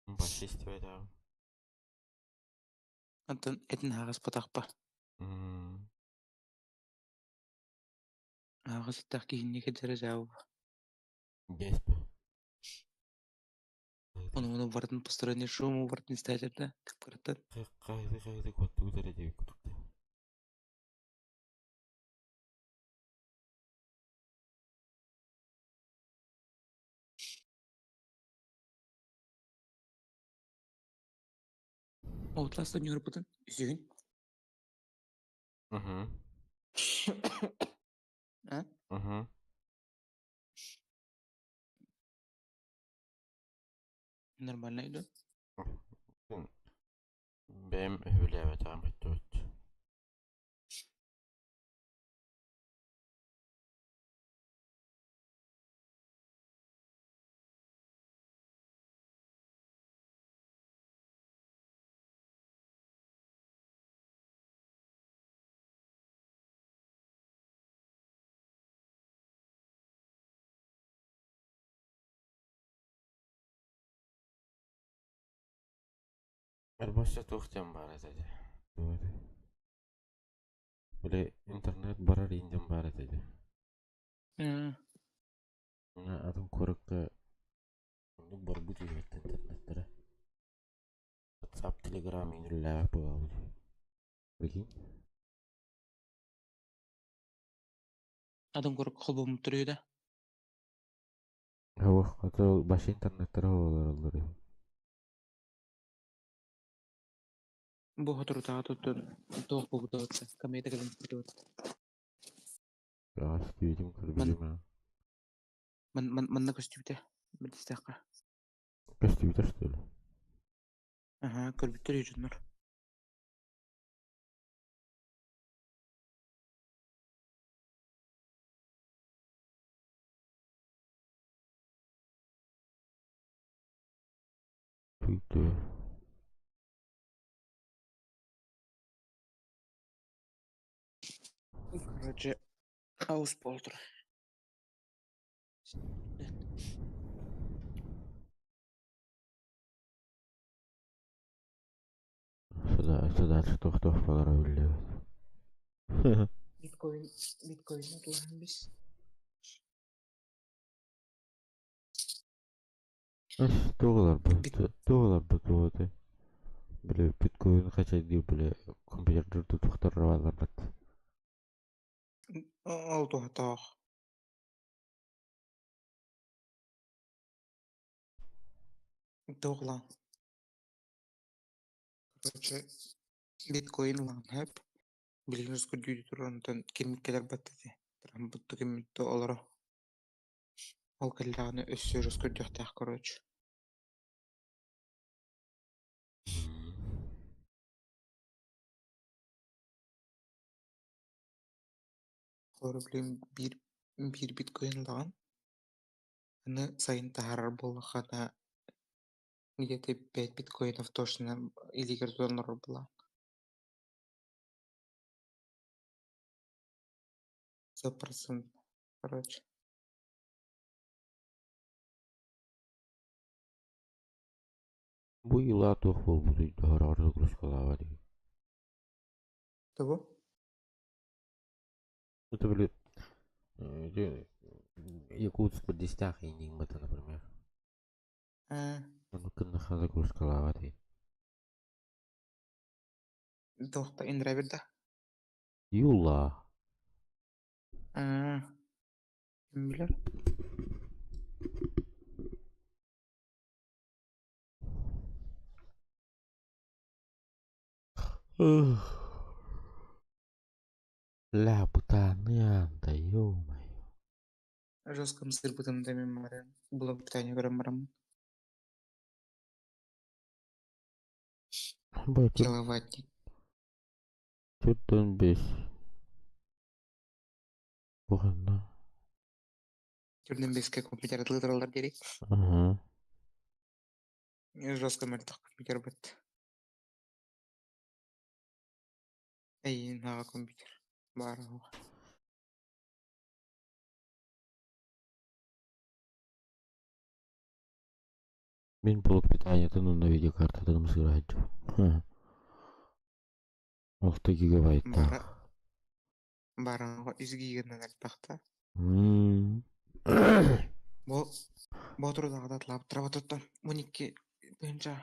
Вообще истибэтэҕим. Онтон этин аһаҕаспатахпа. Аһаҕас эттээх киһинньик эдэрэ дьаабы. Десп. Ону барытын посторонний шум барытын истээчэр да кыптарыттан. Хайды хайды куоттубут эрэ диэбит курдук. Outlast'ta ньуурбутун үсүһүн. Угу. А? Угу. Нормально иду. Бэйэм үһүлээбэтэҕим өттүбүт. Арбаша туох диэн баар этэ дии. Били интернет барар иин диэн баар этэ дии. Атын куоракка оннук барбыт үһү интернеттэрэ. WhatsApp, Telegram иин үлэлээбэт буолабыт. Прикинь. Атын куоракка холбоммуттар үһү да? Суох, аты башы интернеттэрэ олороллор үһү. Бу соторутааҕы туттун туох буолбута комета кэлэн түспүтэ Аас түүтүн көрбүтүм аа. Манна көстүбүтэ билистэххэ. Көстүбүтэ что ли? Аха, көрбүттэр үһү дьоннор. Түүтү. Короче, хаос буолтур. Сюда туох-туох буолара биллибэт. Биткоин, биткоин атылаһан бис. Туох ыларбыт, туох ыларбыт буолуой? Били биткоин хачайдыы били компьютердэр тутуохтар баалларбат. Ол туһатаах. Туох ылаан? Короче, биткоин ылаан сөп. Билигин көрдүү турар онтон ким кэлэр батта ити. Трампыт ким олоро. Ол кэллэҕинэ өссө өрөс көрдүөхтээх короче. Холобура, билигин биир биир биткоин ылаҕын, аны сайын таһаарар буоллаххына где-то пять биткоинов точно илиигэр тутан олорор буолаҕын. 100%, короче. Бу ыла туох буолбутуй доһороҕор загрузкалаабат үһү. Того? Это били Якутск дистаах иниҥмата, например. А, Ону кыннаха загрузкалаабат үһү. туохта индрайвер да? Юла. А, ким билэр? Ля бутаныан да ё-моё. Жестко сырбытым да мин баран блок питания көрөн бараммын. Бай Киловаттник. төртөн бес. Буганна. Төрдөн беске компьютер атылы дири. Ага. Жестко мөлтөх компьютер быт. Эйин ага компьютер. Бар. Мин блок питаниятын уонна видеокартатын сыыраһыччы. 6 гигабайттаах. Бара бараҕа үс гиганан элбэхтэ. Бу Боотурдааҕыта атлаабыттара 12 тыһыынча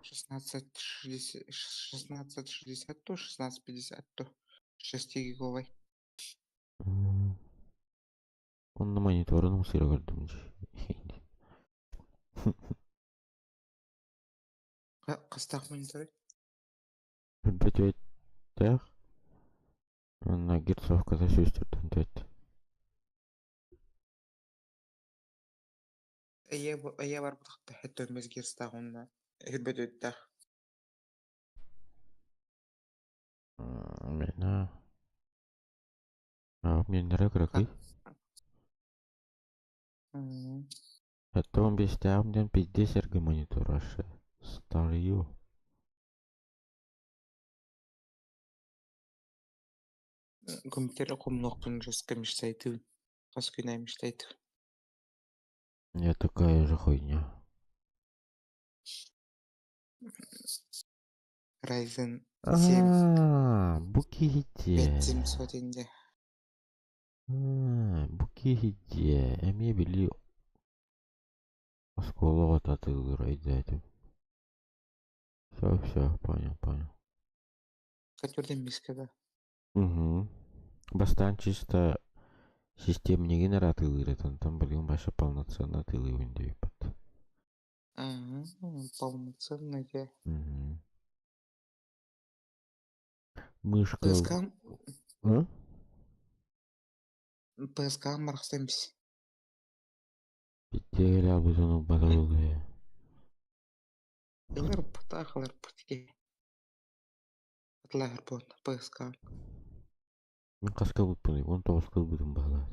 16 16,60 ту 16,50 ту 6 гиговай. Онно мониторун сыыра көрдүм дии. Хастаах мониторы? Бөтүөттээх. Онно герцовката 144. Эйэ эйэ барбытахта хэттөрмөс герстаах онно хүрбөтүөттэх. Мена. А, меннere кыракый. Это он бестээҕим диэн пиздец эргэ монитор вообще. Старье. Компьютер хомнуохпун жестко мечтайтыбын. Хас күн аайы мечтайтыбын. Я такая же хуйня. Ryzen 7 А, бу киһитиэ. 5700 инде. А, бу киһитиэ. Эмиэ били оскуола оҕото атыылыыр өйдөөтүм. Все, все, понял, понял. Который миска да. Угу. Бастаан чисто системнигин эрэ атыылыыр этэ, онтон билигин вообще полноценно атыылыыбын диэбиппит. Ага, полноценная. Угу. Мышка. ПСК А? ПСК мархсан бис. Биттиэгэл албытын ылбата буолуо. Ылар бутаах ылар бутке. Атлахар буон ПСК. Мин хаска ылбыппыный, 19-ка ылбытым баһылаат.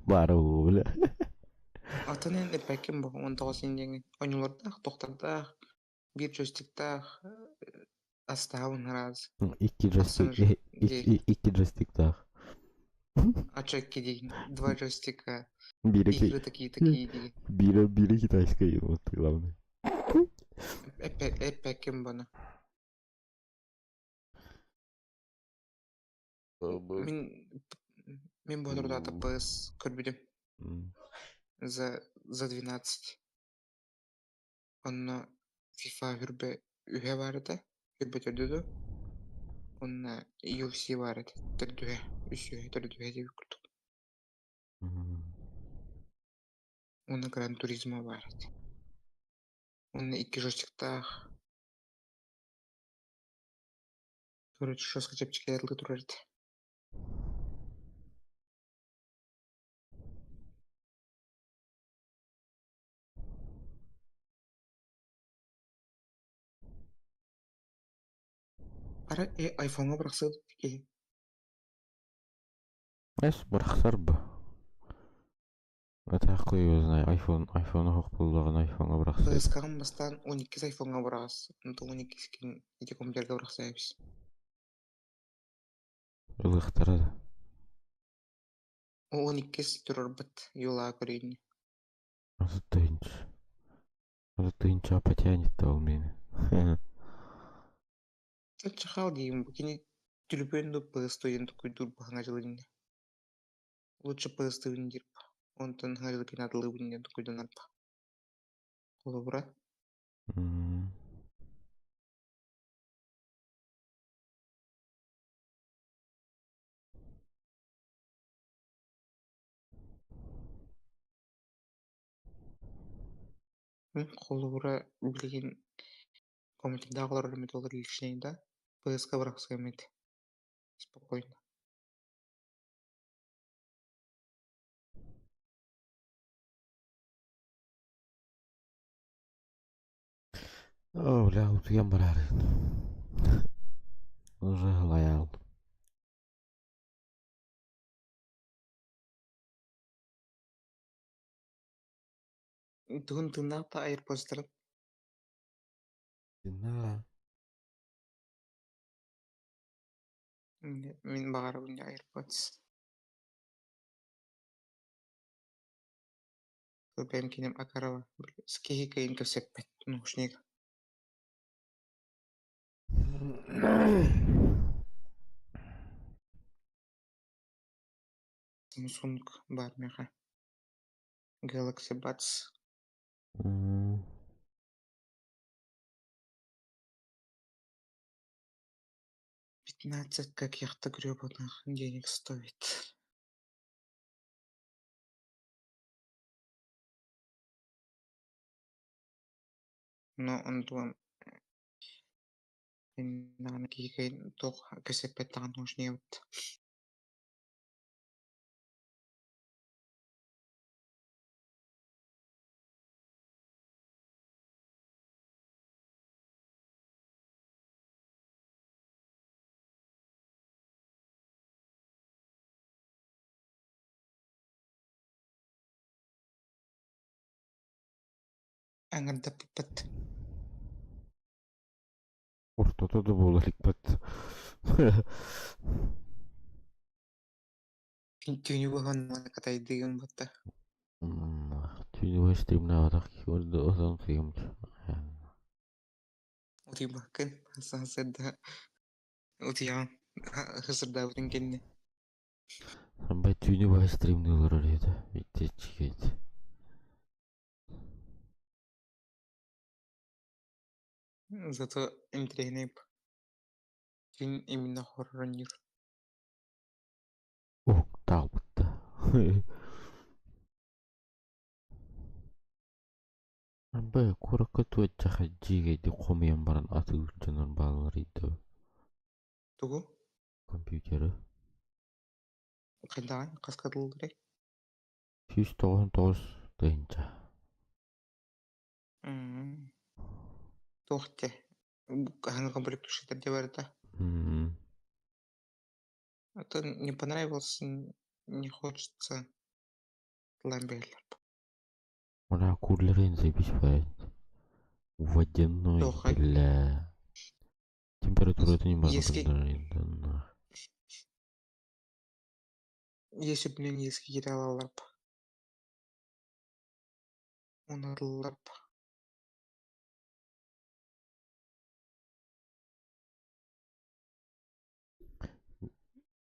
Баара буолуо бile. Атын эн эппэккин бу 19 индиҥи онньулардаах, тохтардаах, биир джойстиктаах астаабын раз. Икки джойстик, икки джойстиктаах. А чё икки диигин? Два джойстика. Биирэ Игры такие такие диигин. биирэ биирэ китайская, вот главное. Эппэккин буона. Мин мин Боотурдаата PS көрбүтүм за 12. Онно FIFA хүрбэ үһэ баар этэ, хүрбэ төрдө дуо? Уонна UFC баар этэ, төрдүһэ, үсүһэ, төрдүһэ диэбит курдук. Уонна Гран Туризмо баар этэ. Уонна икки джойстиктаах. Короче, жестко чэпчэки турар этэ. Ара айфоҥҥа бырахсыа киһи. Эс бырахсар бу. А так хуй его знает. Айфон, айфон оһох буоллаҕына айфоҥҥа бырахсыа. Быһыскаҕын бастаан 12 айфоҥҥа быраҕас, онтон 12-скин ити компьютерга бырахсаа эбис. Ылыахтара да. 12 турарбыт юлаа көрүүнү. 30 тыһыынча. 30 тыһыынчаҕа потянет да ол миэнэ. Чахал диим бу кини түлүпүөн да PS диэн токуйдуур баһаҥа дьылы иннэ. Лучше PS диир онтон хаҥа атылыыбын диэн токуйданарба. Холобура Холобура билигин компьютердаах олорор эмит олор личнэй да PS-ка бырахсыам этэ спокойно. О, бля, утуйан бараарын. Уже лаял. Тугун тыыннаах да AirPods-тарын На. Мин баҕарабын AirPods. Бэйэм киним акарова киһи кыайан кэпсэппэт наушник. Samsung баар миэхэ. Galaxy Buds. 15 каких-то грёбаных денег стоит. Но онтуон даҕаны киһи кыайан туох кэпсэппэт даҕаны наушнигабыт. Аҥардаппыппыт. Ортото да буола иликпит. Түүнү быһан катайдыгым батта. Түүнү быһа стримнаабатах киһи озон сыйым. Утуйбаккын сарсыарда утуйаҕын сырдаабытын кэннэ. Бай түүнү быһа стримныы олорор этэ. Итиччигейт. Зато интэриэһинэй түүн именно хоррор оонньуур. Уһуктаабытта. Б куоракка туоччаха дьиэгэйдик хомуйан баран атыылыыр дьоннор бааллар ыйда. Тугу? Компьютеры. Хайдаҕый? Хаска тылларый? 199 тыһыынча. Туох те? Хаһан комплект дьэ барыта? А то не понравился, не хочется ламбеллер. Бля, кулерин заебись парень. Водяной, бля. Температуру это не можно Если Если бы мне не лап. Он лап.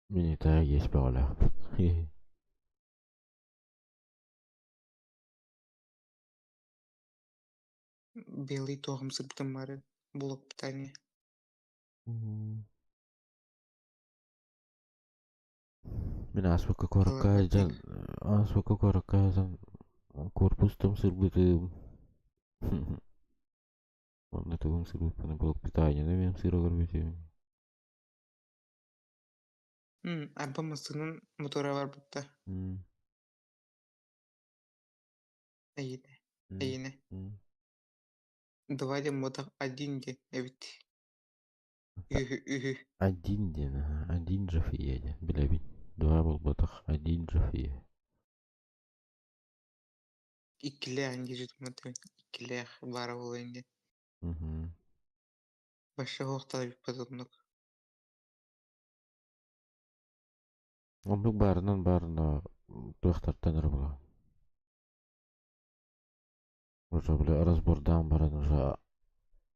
Мин это есть пароля. Белый тоҕом сырбытым бары блок питания. Мин ааспыкка куоракка сылдьан ааспыкка куоракка сылдьан корпустан сырбытым. Онно тугум сырбыппын блок питанияны эмиэ сыра көрбүтүм. Арба массыынан мотора барбыта. Эйине. Эйине. Два диэн буотах один диэн эбит. Үһү үһү. Один диэн, один же фиеде, билэбин. Два буолбатах, один же Иккилээх диэжитиммитин иккилээх баара буолуо ини. Мгм. Вообще суохтаабыппыт оннук. Оннук баарынан баарына туохтартан эрэ буолар. Уже бля разбордаан баран уже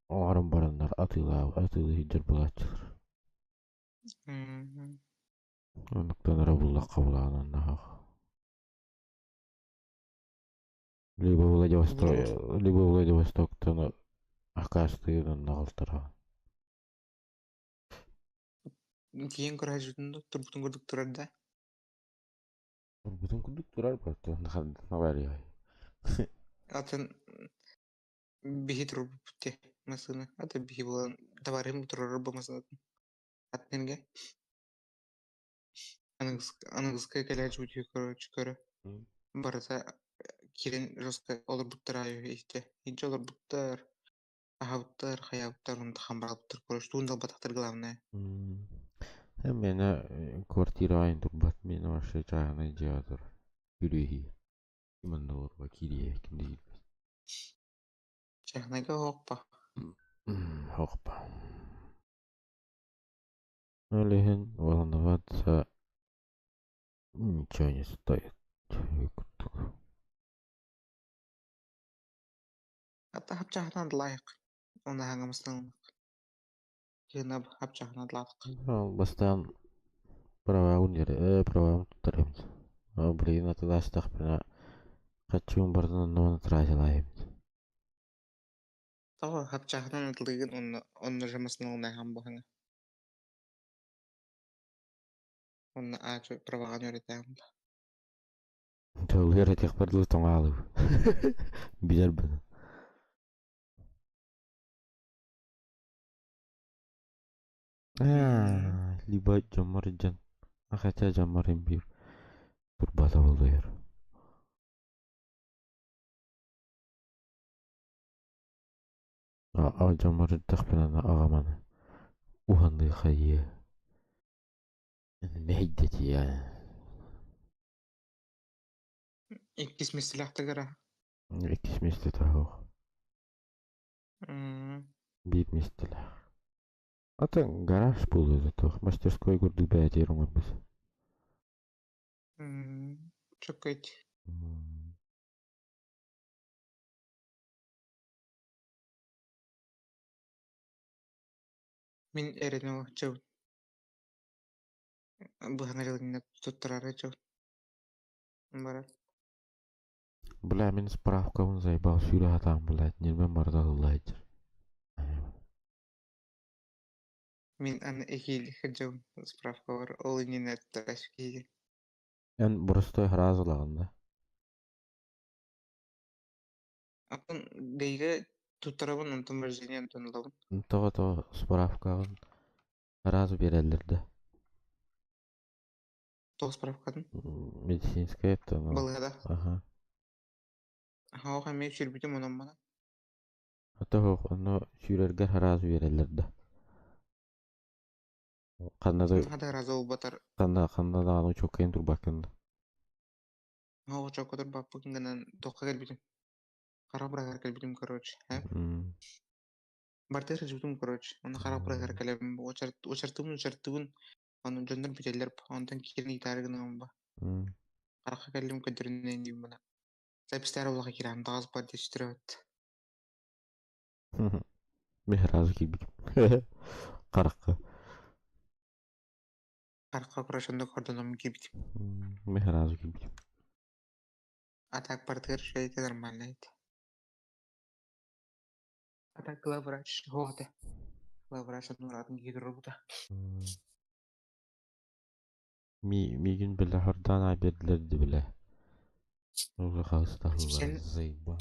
оҥорон бараннар атыылаа атыылыы сылдьар буолааччылар. Мгм. Оннуктан эрэ буллахха булаҕын онно Либо Владивосток, либо Владивостоктан акаастыыр онно аҕалтара. Тиийэн көрөөччүтүн турбутун курдук турар да? Турбутун курдук турар просто авария. Атын биһи турбут те массыына. Ата биһи буолан товарым турар бу массыынатын. Атын Аныгыскы кэлээччи короче көрө барыта киирэн жестко олорбуттар аайы истэ илдьэ олорбуттар аһабыттар хайаабыттар онно хамбаабыттар короче тугун да ылбатахтар главное. Миэнэ квартираҕа иһин турбат миэнэ вообще чааһынай дьиэҕэ турар күрүөһүү манна олорбо киириэ ким да киирбэт. Чааһынайга оһохпо. Оһохпо. Ол иһин волноваться ничего не стоит курдук. Ата хапчахынан лайык. Оны хаҥамыстан кыына хапчахынан лаатык. Бастаан правабын правабын туттарабын. Билигин атылаастахпына хаччыбын барытын онно тратилаайбыт. Тоҕо хапчахынан атылыгын онно онно жамасынан хамбаһына. Онно аачы праваҕын үөрэтээҕим да. Тылыгар этиэхпэр дылы тоҥаалыы. Билэрбин. Либо дьоммор дьон, хотя дьоммор биир турбата буолуйар. Дьоммор эрдэхпинэ аҕам аны уһаныы хайыы мэһэйдэтиэ. Иккис миэстэлээхтигэр Иккис миэстэтэ суох. Биир миэстэлээх. Атын гараж буолуо туох мастерской курдук бэйэтигэр оҥорбут. Чөкөйт. Мин эрэнэ чөбүн. Быһан эрэлиннэ туттарары чөбүн. Барар. Бля, мин справкабын заебал сүүрэ сатаан, блядь, ньирбэм барыта ыллаайдыр. Мин аны эһиил сылдьабын справкабар ол иннинэ туттарас киһи. Эн боростой сразу ылаҕын да? Атын дэйгэ туттарабын онтон вождение онтон ылабын. Тоҕо тоҕо справкаҕын сразу биэрэллэр да? Тоҕо справкатын? Медицинская это Балыыһада. Аха. Аха эмиэ сүүрбүтүм онон манан. Ата суох, онно сүүрэргэр сразу биэрэллэр да? Ханна да Хата сразу ылбатар. ханна ханна даҕаны учуоккайын турбаккын да? Оҕо чоккотор баппыкын гынан туохха кэлбитим. Хара бырагар кэлбитим короче. Бартыгар сылдьыбытым короче. Онно хара бырагар кэлэбин. Учартыбын учартыбын. Ону дьоннор бүтэллэр. Онтон киирэн ыйытаары гынабын ба. Харахха кэллим көрдөрүнэн диим бана. Запистар улаха киирэн таҕас бар диэччитирэ Мин сразу киирбитим. Харахха. Харахха короче онно кордоном киирбитим. Мин сразу киирбитим. А так бартыгар үчүгэй нормально этэ. А так главврач суох этэ. Главврач оннугар киһи турбута. Миигин бile хордаан аай биэрдилэр дии бile. Уже хаһыстаһыылар заебал.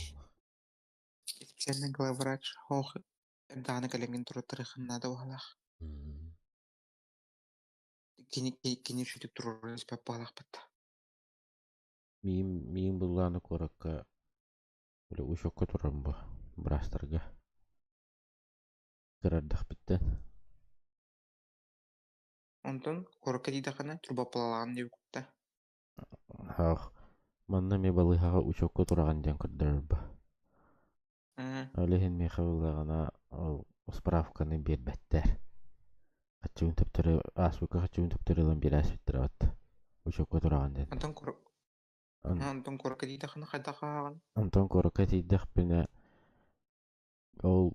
Специально главврач суох эрдэҕинэ кэлэҥҥин туруттарыаххын наада быһыылаах. Кини кини үчүгдүк туруоран испэт быһыылаахпыт. Миигин миигин былааны куоракка бile учуокка турарым бу быраастарга. Кыра эрдэхпиттэн. Онтон куоракка тиийдэххинэ трубопалалаан диэбиккэ. Ах, манна эмиэ балыыһаҕа учуокка тураҕын диэн көрдөрөр ба. Ол иһин миэхэ буоллаҕына ол справканы биэрбэттэр. Хаччыбын төптөрү ааспыкка хаччыбын төптөрү ылан биэрээситтэр от. Учуокка тураҕын диэн. Онтон кур онтон куоракка тиийдэххинэ хайдах ааҕын? Онтон куоракка тиийдэхпинэ ол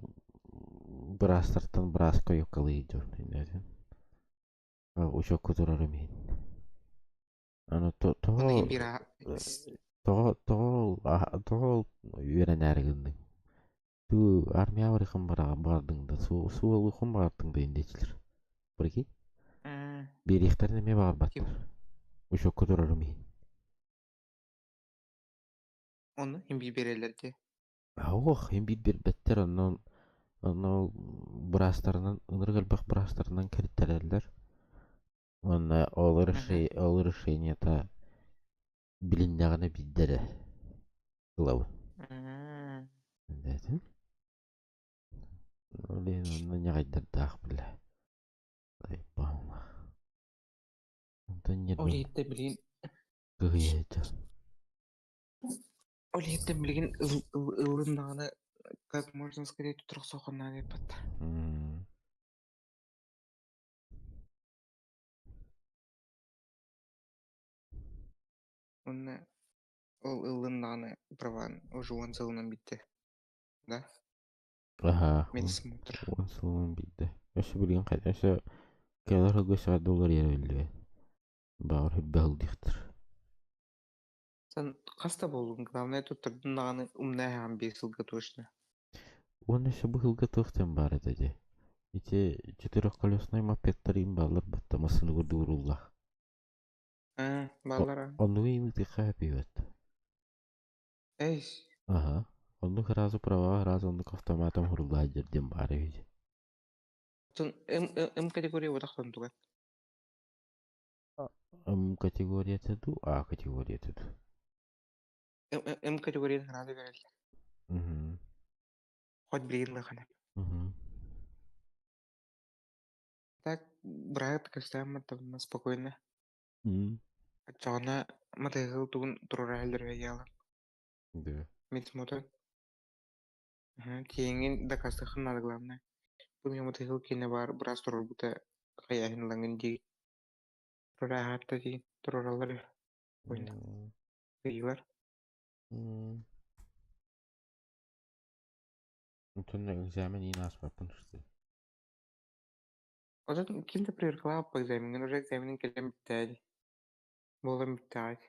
быраастартан бырааска ойуккалыы дьон иннэтин. Учуокка турарым иһин. Аны тоҕо тоҕо тоҕо тоҕо үөрэнээри гынныҥ? Туу армия барыхын бардыҥ да суолухун баҕардыҥ да диэчилэр. Прикинь? Биэриэхтэрин эмиэ баҕарбаттар. Учуокка турарым иһин. Ону иһин биэрэллэр дии. Ох, иһин биир биэрбэттэр, онно онно быраастарынан ынырык элбэх быраастарынан кэриттэрэллэр. Уонна ол ол решениета билиннэҕинэ биирдэ эрэ ылабын. Этин. Ол иһин онно ньаҕайдардаах бile. Айбаама. Онтон Ол ньирбин иһиттэн билигин кыһыйа сылдьар. Ол иһиттэн билигин ыллын даҕаны как можно скорее туттарсыаххын наада эппэт. Уонна ол ыллын даҕаны праван уже уон сылынан бүттэ. Да? Аһаа, Медосмотр. уон сылынан биирдэ. Өссө билигин хайда өссө кэлэр сылга саҕа доллар иэрэбиллибэт. Баҕар үрбэ сылдьыахтар. Сан хас да буоллун, главное туттардын даҕаны умна эһэҕин биир сылга точно. Уонна өссө бу сылга туох диэн баар этэ дии. Ити четырехколесный мопедтар им бааллар батта массыына курдук урууллаах. Аа, бааллар аа. Оннугу иҥитиэххэ сөп Эй, Аха. Оннук сразу праваҕа сразу оннук автоматом урууллаах диэн баар эбит. Оттон М, М категория буотахтан туган. М категорията дуу, А категорията дуу? М, М категорияны сразу берэллэр. Хоть билигин лыхана. Так, брат, кэпсээн спокойно. Оччоҕуна матыһыл тугун туруора иһэллэр Да. Медсмотр. Тиэҥин дакаастыаххын наада главное. Бу мин матыһыл киэнэ баар быраас туруорбута хайааһын ылаҥын дии. Туруораахта дии туруораллар спокойно. Ыйыылар. Онтон экзамен иин ааспаппын что Оттон ким да проверкалаах по экзаменҥын уже экзаменин кэлэн бүтээди. Буолан бүттэҕит.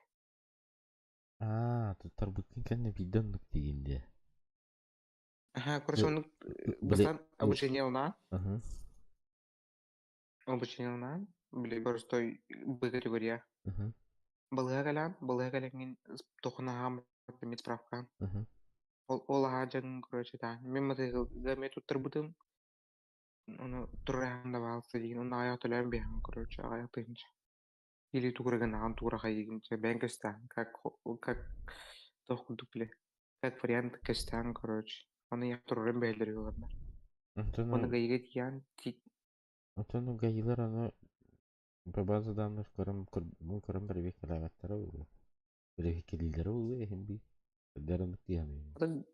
Аа, туттарбыккын кэннэ биирдэ оннук диигин дии. Аха, короче, оннук бастаан обучение ылнаан. Обучение ылнаан, били простой Б категория. Балыыһа кэлээн, балыыһа кэлэҥҥин тохун аһаам медсправкаан. Ол ол аһаа дьаҥ, короче, таан. Мин матыһыга эмиэ туттарбытым. Ону тураһан да баалса диин, онно аҕыйах төлөөн биэһэҥ, короче, аҕыйах тыһыынча. Или тугура гынаҕын, тугура хайыгын, бэйэҥ көстөөн, как как туох курдук били, как вариант көстөөн, короче. Ону я турарын бэйэлэри ыланнар. Онтон Оны гайыга тиийэн, Онтон гаилар аны по база данных көрөн көрөн бэрэбиэркэлээбэттэрэ буолуо. Бэрэбиэркэлииллэрэ буолуо иһин бии. Эрдэ оннук дии саныыбын. Оттон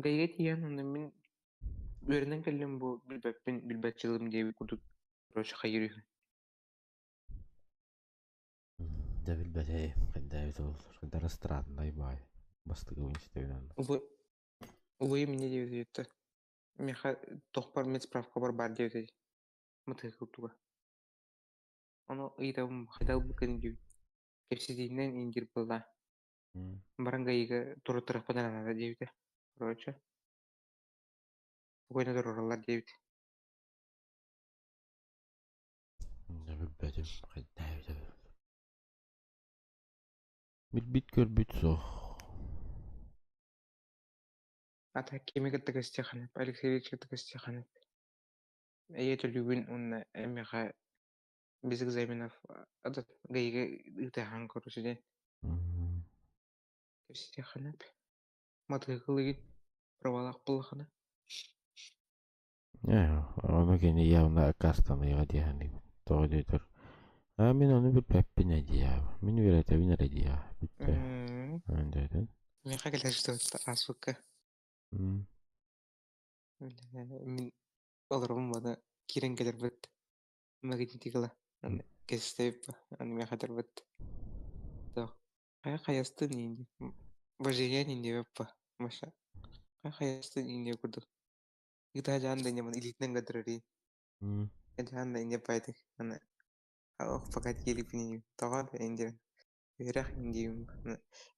гайыга тиийэн, онно мин үөрэнэн кэллим бу билбэппин, билбэт дьылым диэбит курдук, короче, хайыр үһү. Дьэ билбэтэ хайдаабыт ол хайдара страннай баай. Бастакыбын истэбин онно. Убайым инньэ диэбит үһү Миэхэ тохпор медсправкабар баар диэбит матыһык туга. Ону ыйытабын хайдах ылбыккын диибин. Кэпсэтиинэн индир буолла. Баран гаига туруттарыахпын эрэ наада диэбитэ. Короче, спокойно туруораллар диэбит. Дьэ билбэтим хайдаабыта Билбит көрбүт суох. Ата кими кытта көстүөххүнүй? Алексеевич кытта көстүөххүнүй? Эйэ төлүүгүн уонна эмиэхэ без экзаменов этот ГАИга ыытыахан короче диэн кэпсэтиэххинэ матыһыкылыгын правалаах буоллаххына Ээ, ону кини явно аккаастаныаҕа дии саныыбын. Тоҕо диэтэр, аа мин ону билбэппин ээ диэҕэ, мин үөрэтэбин эрэ диэҕэ, бүттэ. Диэтин. Миэхэ кэлэр ааспыкка. Мин олоробун уонна киирэн кэлэрбит магнитикала кэстэйп аны миэхэ этэрбит хайа хайастын инди вождение индиэбэппа Маша хайа хайастын индиэ курдук ыытаа дьаан да инньэ илиитинэн көрдөрөрий дьаан да инньэ пайтык аны ох пока тиэлиппин тоҕо да индиэн үөрэх индиим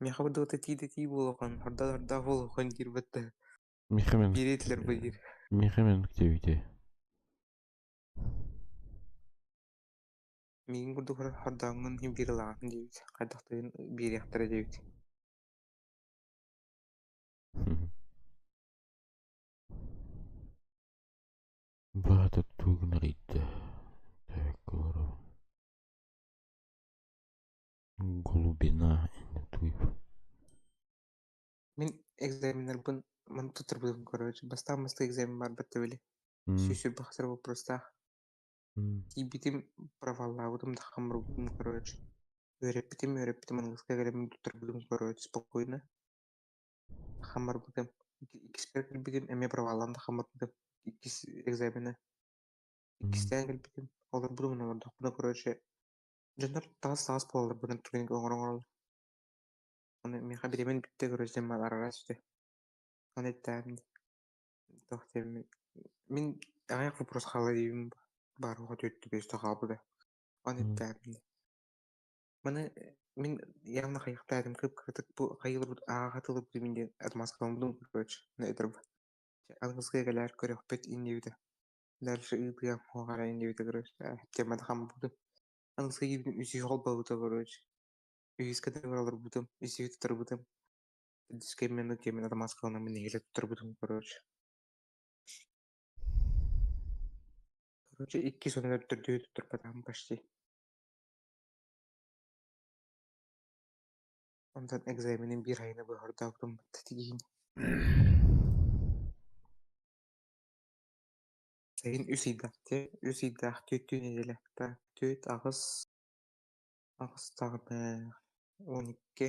миэхэ курдук тии да тии буолуохан хордоо хордоо буолуохан диирбит да Миэхэ мен биэриэтилэр бу диир миэхэ мен диэбитэ. Миигин курдук хордооҥҥун иһин биир ылаҕын диэбит, хайдах да биэриэхтэрэ диэбит. Баата тугун арыйда. Так, олоробун. Глубина туй. Мин экзаменнарбын маны туттарбытым короче. Бастаан бастакы экзамен барбат да били. Сүүс бахсар вопростаах. Тиийбитим проваллаабытым да хамырбытым короче. Үөрэппитим үөрэппитим английскай кэлэммин туттарбытым короче спокойно. Хамарбытым. Иккиспэр кэлбитим эмиэ проваллаан да хамарбытым. Иккис экзамена. Иккистээн кэлбитим. Олорбутум олордохпуна короче дьоннор таҕыс-таҕас буолаллар быдан түргэнник оҥорон Аны миэхэ бириэмэн бүттэ короче диэн арара түстэ. Аны эттэҕим туох диэммин мин аҕыйах вопрос хаалла диибин баар оҕо түөрт биэстэ хаалбыта. Аны эттэҕим маны мин явно хайыахтаатым кып-кыратык бу хайыыларбыт ааҕа тылыбытым диэн отмазкаламмытым короче этэрбэ. Аныгыскыга кэлээр көрүөхпүт иннибитэ. Дальше ыытыам хоҕара иннибитэ короче темата хаммытым. Аныгыскы киирбитим үсүһү холбообута короче. Үһүскэ да олорбутум, үсүһү туттарбытым. Төрдүскэ именно кэмин отмазкаланаммын нэһиилэ туттарбытым короче. Короче, иккис уонна төрдүһү туттарбатаҕым почти. Онтон экзаменым биир айына быһордообутум тигиһин. Сайын үс ыйдаах үс ыйдаах түөртүү нэдиэлэ түөрт аҕыс аҕыс даҕаны 12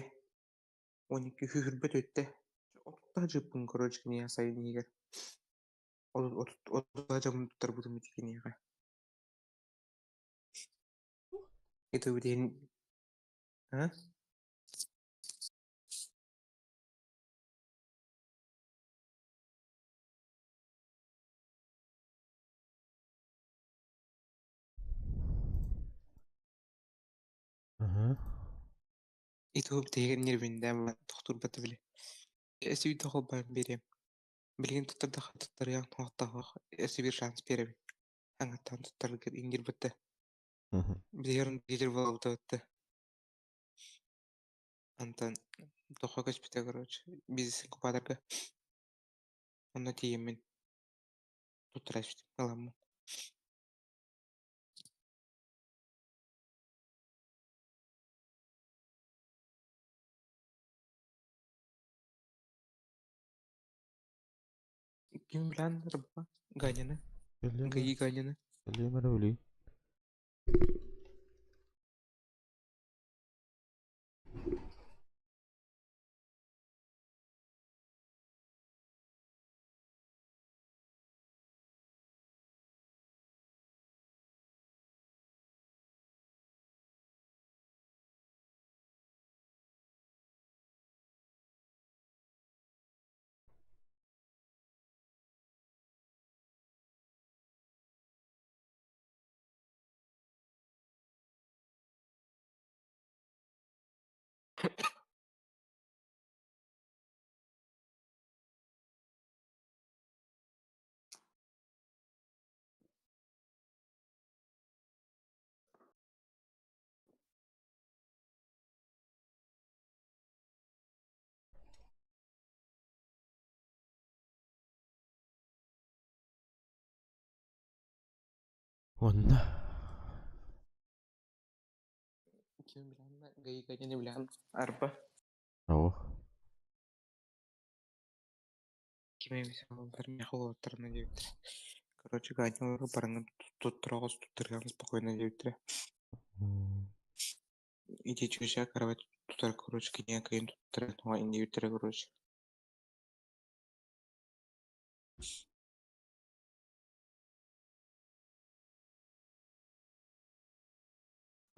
12 үһүрбэт өттө отуттаах дьыппын короче киниэхэ сайын иһигэр отуттаах дьоммун туттарбытым ити киниэхэ это диэн а Итого биһиги нервиндээн тохтуурбата били. Эсибит холбоон биэриэм. Билигин туттардахха туттарыаҥ туохтаах өссө биир шанс биэрэбин. Аҥаттаан туттараргар иҥнирбэтэ. Билигин лидер буолбута Антон тохо көспүтэ короче бизнес-инкубаторга. Онно тиийэммин туттара түстүм ыламмын. Ким билэн рыбба Ганины? ГАИ Ганины. Билиэмэр Онно Ким билэн ГАИ Ганины билэн арба. Оо. Ким эмис олорор миэхэ уолаттарына диэбиттэр. Короче, Ганя бараҥҥын туттара оҕус туттарыаҥ спокойно диэбиттэрэ. Ити чүөчэ кровать тутар, короче, кинигэ кыайан туттаран иннибиттэрэ, короче.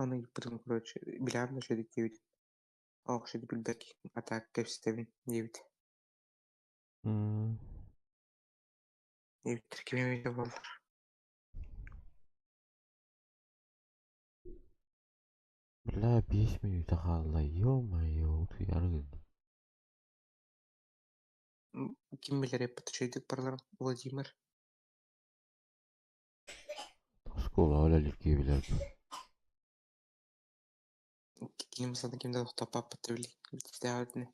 Аны ыйыппытым, короче, билэҕин да үчүгэйдик диэбит. Оох үчүгэйдик билбэт а так кэпсэтэбин диэбит. Диэбиттэр ким эбитэ буоллар. Бля, 5 мүнүүтэ хаалла, ё-моё, утуйаары гынным. Ким билэр эппит үчүгэйдик барыларын Владимир. Оскуолаҕа үлэлиир киһи билэр. Ким сана ким да тохтоппаппыт били. Бүтээҕитинэ.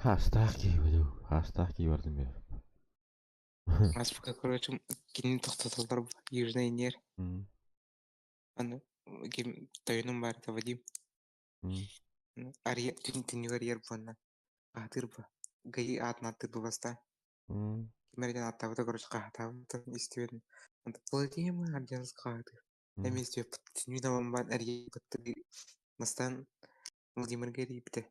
Хаастаах киһи бу, хаастаах киһи бардым билэр. Аспыка, короче, кинини тохтотоллор Южный Нер. Аны ким тойонум баар этэ Вадим. Арыйа түн түннүгэр арыйар буолна. Аатыыр бу. ГАИ аатын ааттыыр бу бастаан. Ким эрэ диэн ааттаабыта, короче, хаһыатаабытын истибэтим. Владимир диэн хаһыатыыр. Эмиэ истибэппит. Түннүгүн абаммаан эрийбит. Бастаан Владимирга эрийбитэ.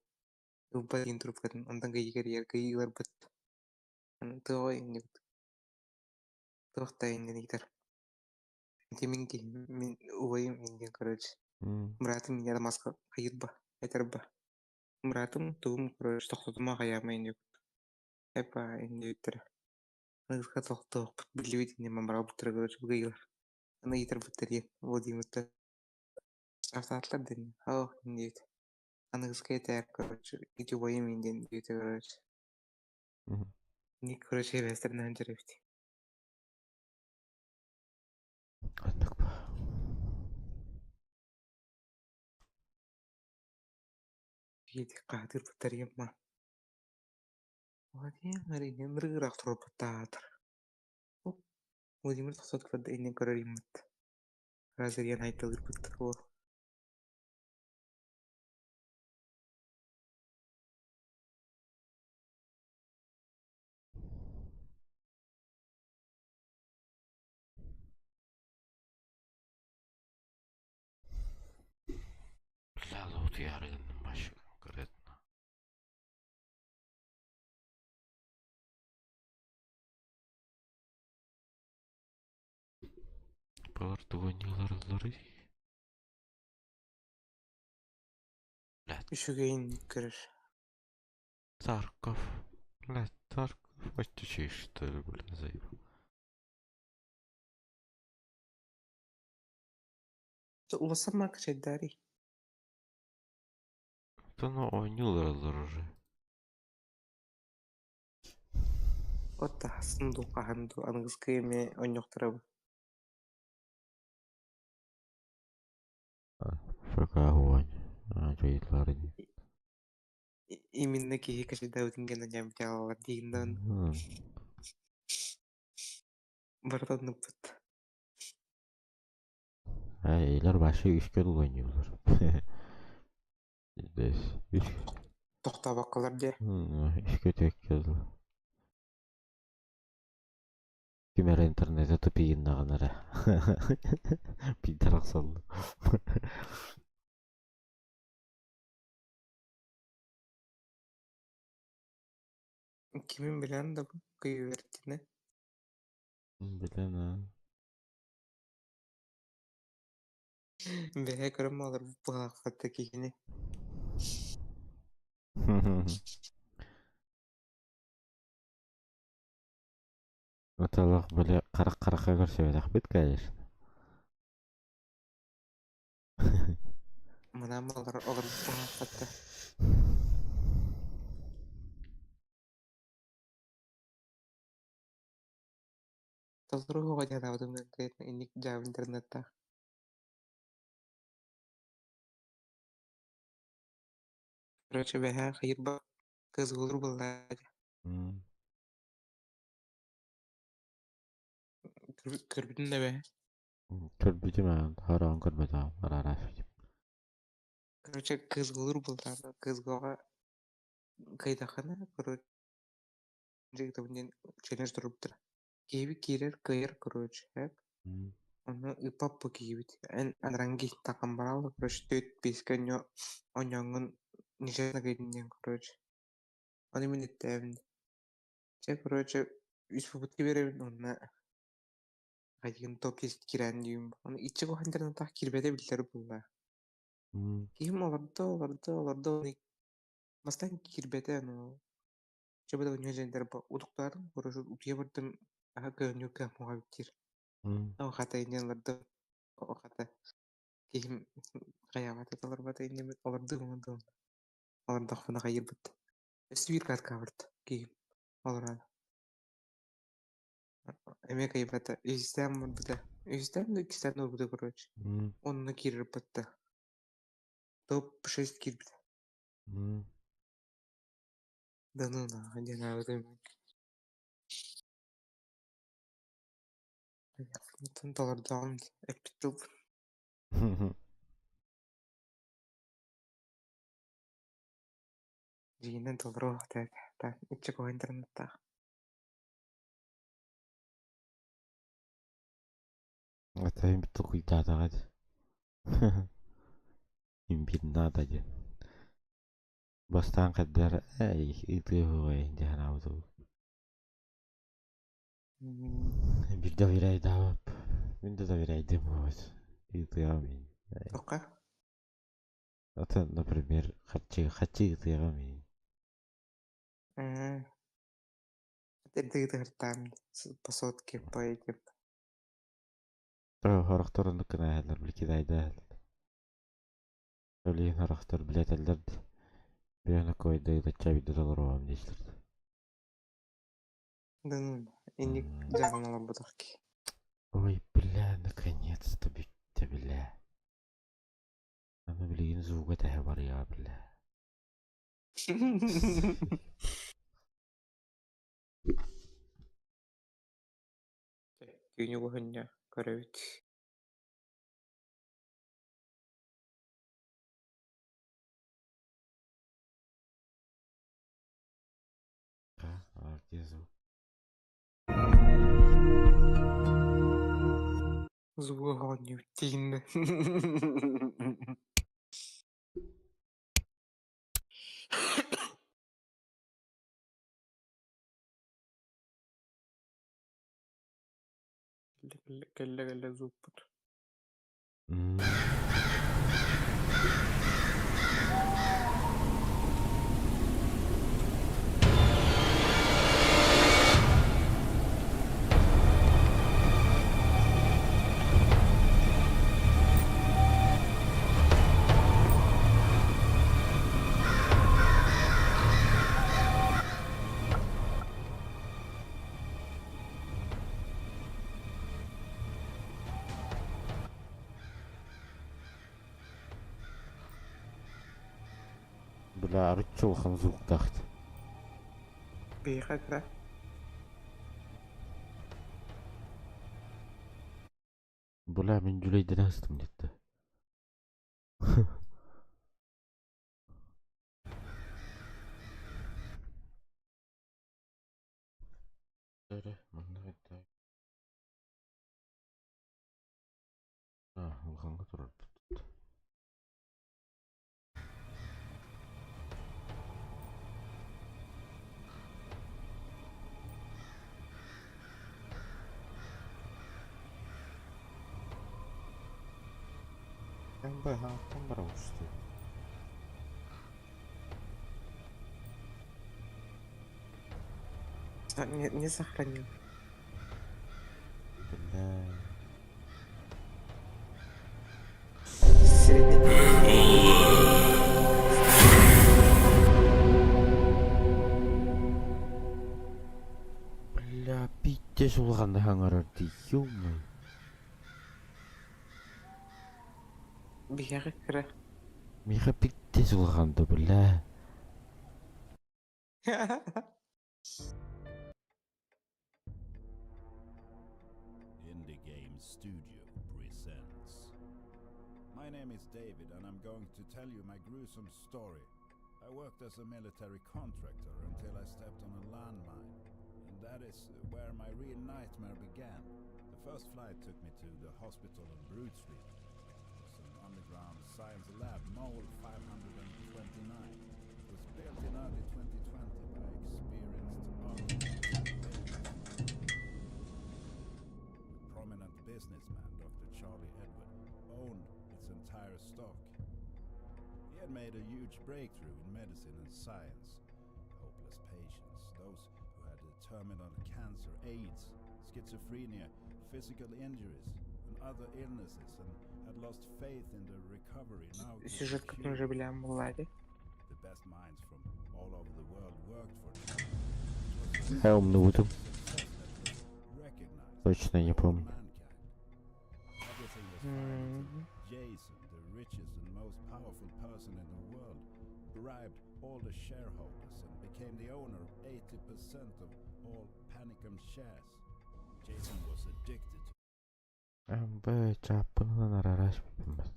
Ылба диэн трубкатын онтон ГАИга эрийэр. ГАИ ыларбыт. Туох иннибит. Туох да иннин ыйытар. Ити мин киһим, мин убайым иннин, короче. Быраатым минньэ маска хайырба, этэрба. Быраатым тугум, короче, тохтотума хайаама иннибит. Эпа иннибиттэрэ. Аныгыска тохтоохпут биллибит иннин барабыттара, короче, быгыйылар. Аны ыйытарбыттар диэн Владимиртан. Автатлар дэнни. Ох, иннибит. Аныгыска этээр, короче, ити убайым индин диэбитэ, короче. Ник, короче, эбээстэринэн дьэрэбит. Оннук ба. Биэдик хаһытыырбыттар ма. Владимир иннин ырыыраах турбуттаатар. Владимир тохтот көрдө иннин көрөр иммит. Разырьян айтылырбыт ол. Бля, утуйаары гынным вообще конкретно. Балар тугу оонньууларылларый? Блядь. Үчүгэйин көрөр. Тарков. Блядь, Тарков. Отвечаешь, что ли, блин, заебал. Улахан мака чайдарий. Да ну оонньуулараллар уже. Отта хасын дуу хаһан дуу аныгыскы эмиэ онньохторо ФК Хуань. А, чайытлар ини. Именно киһи качайдаабытын гына ньамтаалалар диигин даҕаны барыта оннукпут. Эйлер вообще үскө оонньуулар. Здесь үс Тохтообокколор дии. Үскө түөккэ Ким эрэ интернете тупигиннаҕына эрэ биирдэ арахсаллар. Кимин билэн да бу кыйывердинэ. Билэн аа. Бэһэ көрөн олорбут быһаахпатта киһини. Отолох били харах харахха көрсүбэтэхпит конечно. Манаам олор олорбут быһаахпатта. Толору оҕо дьадаабытым конкретно инник дьаабы интернеттаах. Короче, бэһээ хайырба кызгылыр буоллаа Көрбүтүн да бэһээ. Көрбүтүм аа, хараҕын көрбөтөҕүм, арараспытым. Короче, кызгылыр буоллаа кызгыга кыйдаххына, короче, диэн челлендж туруптар. Киһибит киирэр кыайар короче, эп. Ону ыыппаппы киһибит. Эн анараҥҥа иһиттэххин бараалла, короче, төрт биэскэ онньооҥҥун нечестно диэн короче. Ону мин иттээбин. Чэ, короче, үс попытка биэрэбин уонна хайыгын топ-10 киирэн диибин. Ону иччи куһаҕан таах киирбэтэ биллэр буолла. Киһим олордо, олордо, олордо, бастаан киирбэтэ, ну чэ бу утуктаатым, короче, утуйа бардым, аһа көөнньүр кыах диир. Ол хата инньэ олордум, ол хата киһим хайаабата толорбото инньэ олордум олордум олордохпуна хайыырбыт. Өссө биир картка киһим олорон. Эмиэ кыайбата, үһүстээн барбыта. Үһүстээн да иккистээн да барбыта короче. Онно киирэр батта. Топ-6 киирбитэ. Да ну нахуй диэн аабытым. Толордоҕум эппит тылбын. Дьиҥинэн толоруох этэ, иччи интернеттаах. Атайым толкуйдаатаҕа дии. Имбирь надо диэн. Бастаан хайдах эрэ ыытыа дии санаабытым. Биир доверяйдаабап. Мин да доверяйдым вот. Ыытыаҕым иһин. Тоққа? Это, например, хаччы хаччы ыытыаҕым иһин. Эрдэ по сотке по этим. Хорохтор оннук гына иһэллэр, били кидайда иһэллэр. Ол иһин хорохтор билэтэллэр да бэйэни койда ыытачча биирдэ толоруом диэчилэр. Да ну, инник дьаҕан олорбутах ки. Ой, бля, наконец-то бүттэ, бля. Аны билигин звуга тэһэ барыа, бля. Түүнү уһунньа көрөбүт. А, где звук? Звук оонньуу тииннэ. Кэллэ кэллэ звукпут. Бля, арыччы улахан звуктаах. Биһиэхэ кыра. Бля, мин дьүлэйдэнэ сыстым диэтэ. Эрэ, манна хайдах? А, улахаҥҥа турарбыт. Там барабысты. Не, не сохранил. Бля. Средний. Бля, пиздец улаханнык хаҥарар дии, ё-моё. Биһиэхэ кыра. Миэхэ пиздец улахан да, бля. Indie Game Studio presents. My name is David, and I'm going to tell you my gruesome story. I worked as a military contractor until I stepped on a landmine. And That is where my real nightmare began. The first flight took me to the hospital on Brood Street. It was an underground science lab, Mole 529. It was built in early 2020 by experienced architects and builders. A prominent businessman, Dr. Charlie Edward, owned its entire stock. He had made a huge breakthrough in medicine and science. Hopeless patients, those who had terminal cancer, AIDS, schizophrenia, physical injuries, and other illnesses, and had lost faith in their recovery now could be Сюжеткатын cured. уже билэн буолла The best minds from all over the world worked for Charlie. It was a Я умный success that was recognized Точно не by all помню. mankind. Everything was fine until Jason, the richest and most powerful person in the world, bribed all the shareholders and became the owner of 80% of all Panicum shares. Jason was addicted to МБ чаппынан арараш биммат.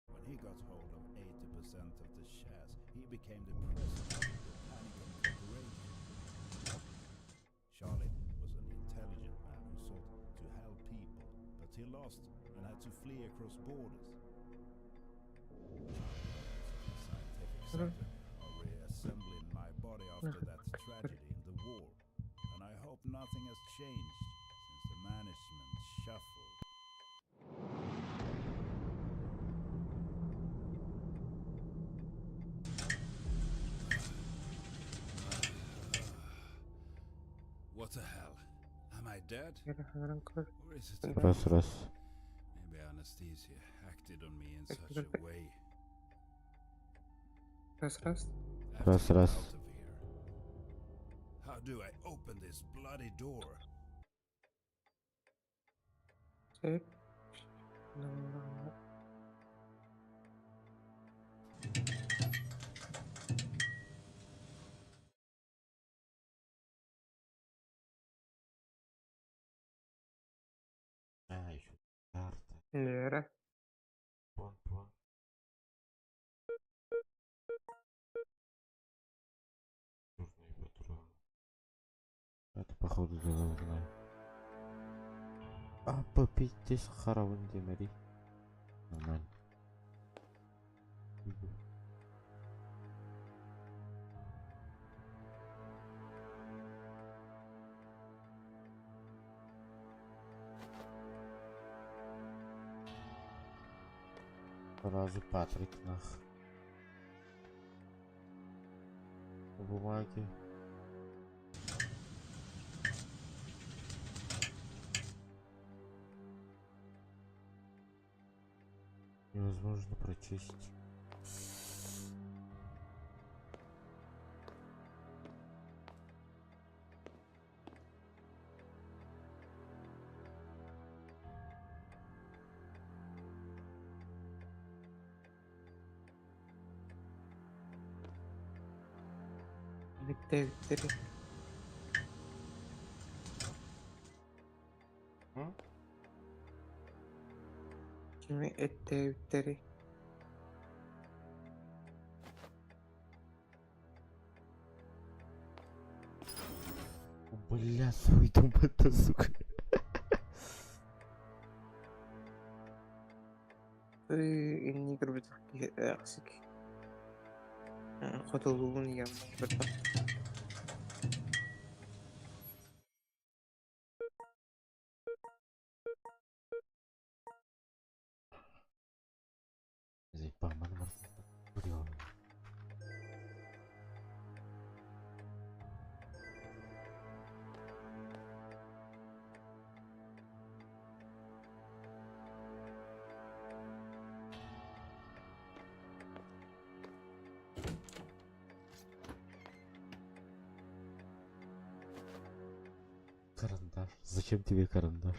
When he got hold of 80% of the shares, he became the president of the Panicum Corporation. Charlie was an intelligent man who sought to help people, but he lost and had to flee across borders. The scientific center are reassembling my body after that tragedy in the war, and I hope nothing has changed since the management shuffled. What the hell? Am I dead? Or is it a Раз раз. Maybe anesthesia acted on me in such a way. Раз раз. I have to Раз get раз. out of here. How do I open this bloody door? Сөп. No. А, еще карта. Лера. Пон, пон. Нужные патроны. Это походу должна. А, попить здесь харавын демери. Нормально. Иду. Сразу Патрик нах. На бумаге. Невозможно прочесть. Bitti bitti. М? Kimi etti bitti. Бля, свой дом это, сука. Инни көрбүт аксик. Хотолуун яммын бір. Заебал, надо. Карандаш. Зачем тебе карандаш?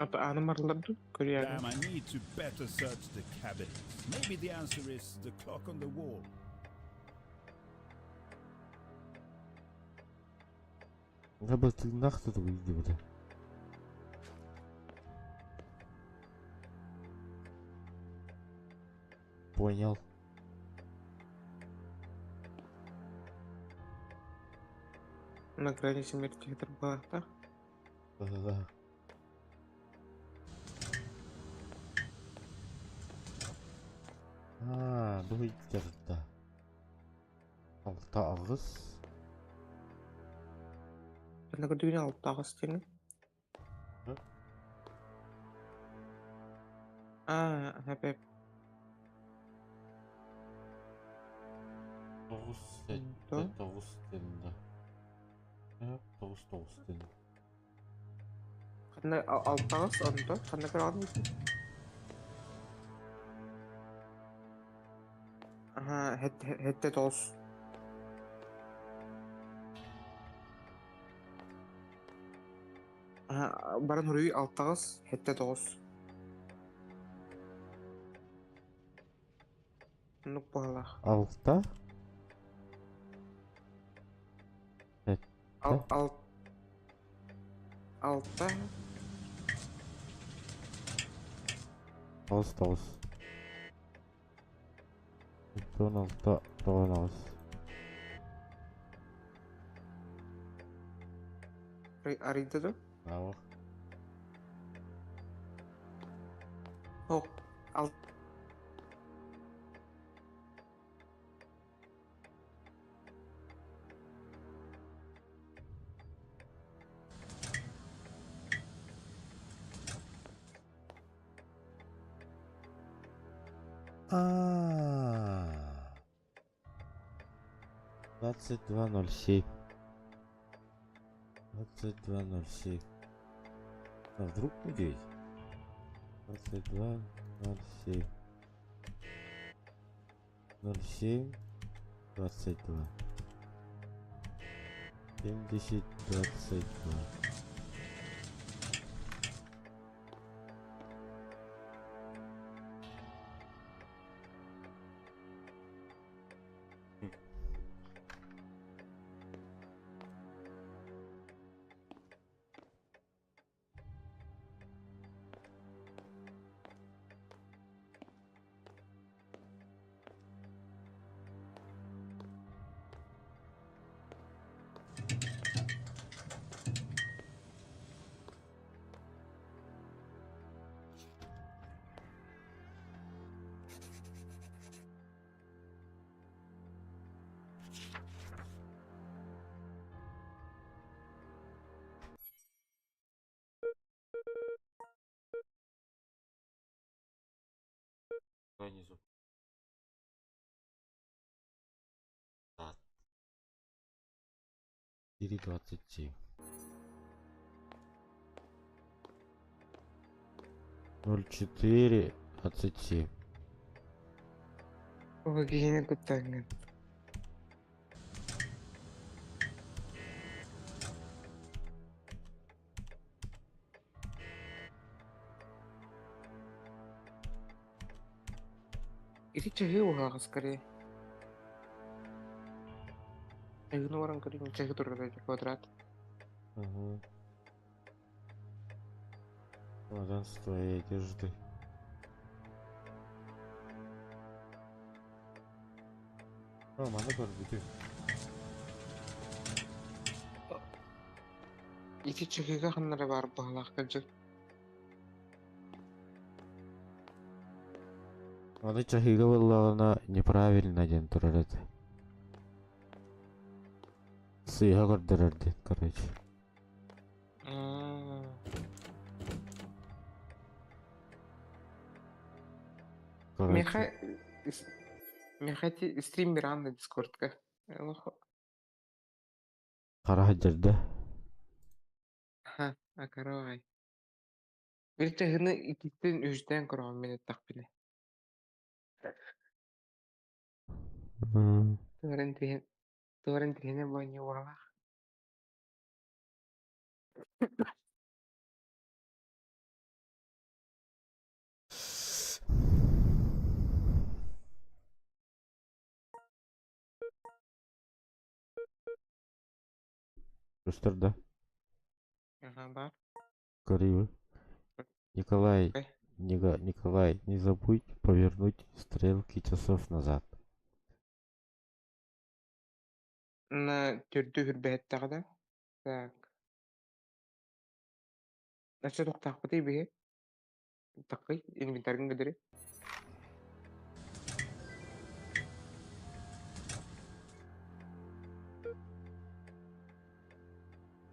Ата аны марларды көрү Damn, I need to better search the cabinets. Maybe the answer is the clock on the wall. Да бы ты нахуй тут выйди, бля. Понял. На грани смерти тарбаата. Да-да-да. Аа, бу ыйдарда. Алта аҕыс. Ханна көрдүгүнэ алта аҕыс диэни? Аа, хэп Тоҕус сэттэ тоҕус тында. Тоҕус тоҕус тында. Ханна алта аҕыс онто ханна көрөҕүн? Аха, хэттэ тоҕус. Баран хоруй алтаҕыс, сэттэ тоҕус. Оннук быһалаах. Алта. Ал ал алта. Тоҕус тоҕус. 16 тоҕус. Арыйда дуо? Браво. Ох, ал А. 22:07. 22:07. А вдруг не 9? 22:07. 07 22. 70 22. Внизу. 4:27. 04:27. Ой, киһини куттаҥҥын. Ити чаһыы уһааҕа скорее. Чаһыыны баран көрүҥ, чаһыы турар эти квадрат. Угу. Чемодан с твоей одеждой. О, маны көрбүтүм. Ити чаһыыга ханна эрэ баар быһалаах кырдьык. Аны чаһыыга буоллаҕына неправильно диэн турар этэ. Сыыһа көрдөрөр диэн, короче. Короче. Миэхэ миэхэ ити стриммер аан Дискордка. Хара сылдьар да? Аха, акара аҕай. Били чаһыны иккиттэн үһүстээн көрөҕүн мин эттэхпинэ. Туоран түһэн туоран түһэнэ буонньуолаах. Көстөр да? Аха, баар. Көрүү. Николай, Николай, не забудь повернуть стрелки часов назад. На төрдү үрбэһэттэҕэ да? Так. Өссө тохтоохпутуй биһи? Такый, инвентарьгын кэдэри.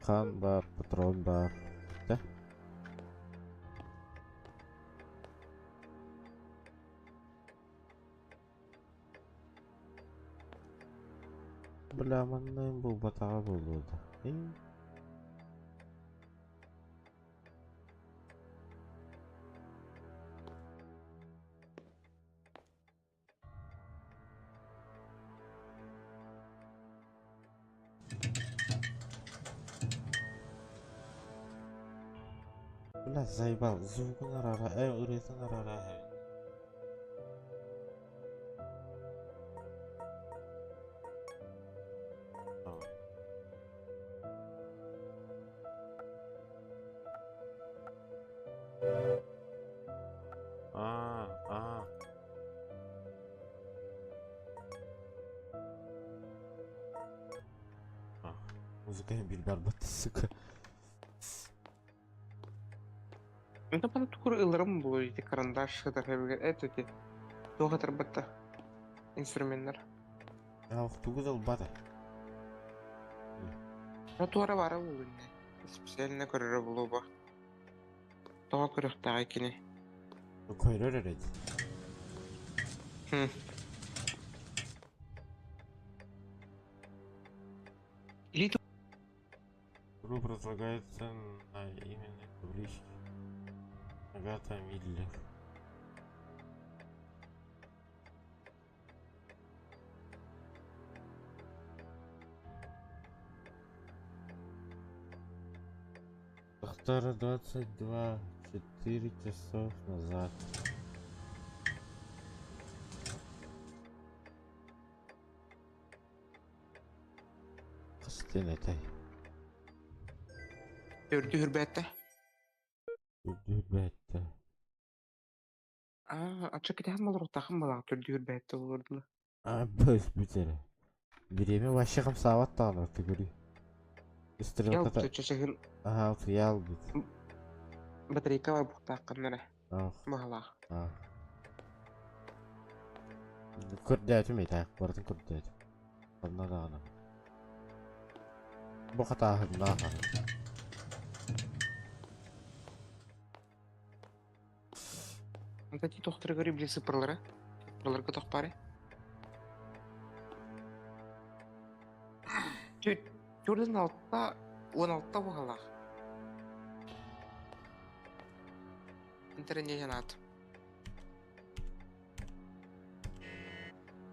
Хан бар, патрон бар. Да? Бля, манна булбатаҕа буолуо да. Бля, заебал, звугун арара, ырыатын арара. А, а. А, музыка билбарбат, сука. Это пана тугур ыларым буолуо ити карандаш сытар эбигэр эт ити туох ытырбатта инструменнар. А, тугу ылбата. Ну туора баара буолуо иннэ. Специально көрөрө буолуо бу. Тоҕо көрүөхтээҕий кини? Көрөр эрэ. Хм. Илии Труп разлагается на именной табличке. Агата Миллер. Повтора 22, 4 часов назад. Хастын этэй? Төрдү хүрбэттэ. Төрдү хүрбэттэ. Аа, ача кэтэһэн олоруохтааххын балаҕа төрдү хүрбэттэ буолуор дылы. А, бөс бүтэрэ. Бириэмэ вообще хамсаабат даҕаны түгүрүй. Стрелката... Чачаһын... Аха, утуйаал бит. Батарейка бар буохтааххын эрэ. Ах. Баһалаах. Ах. Көрдөөтүм этэ, барытын көрдөөтүм. Онно даҕаны. Бу хатааһыннаах аһы. Антати тохторугар били сыппырлара. Сыппырларга тохпары. Төрдүн алта, 16 баһалаах. Интернет анаат.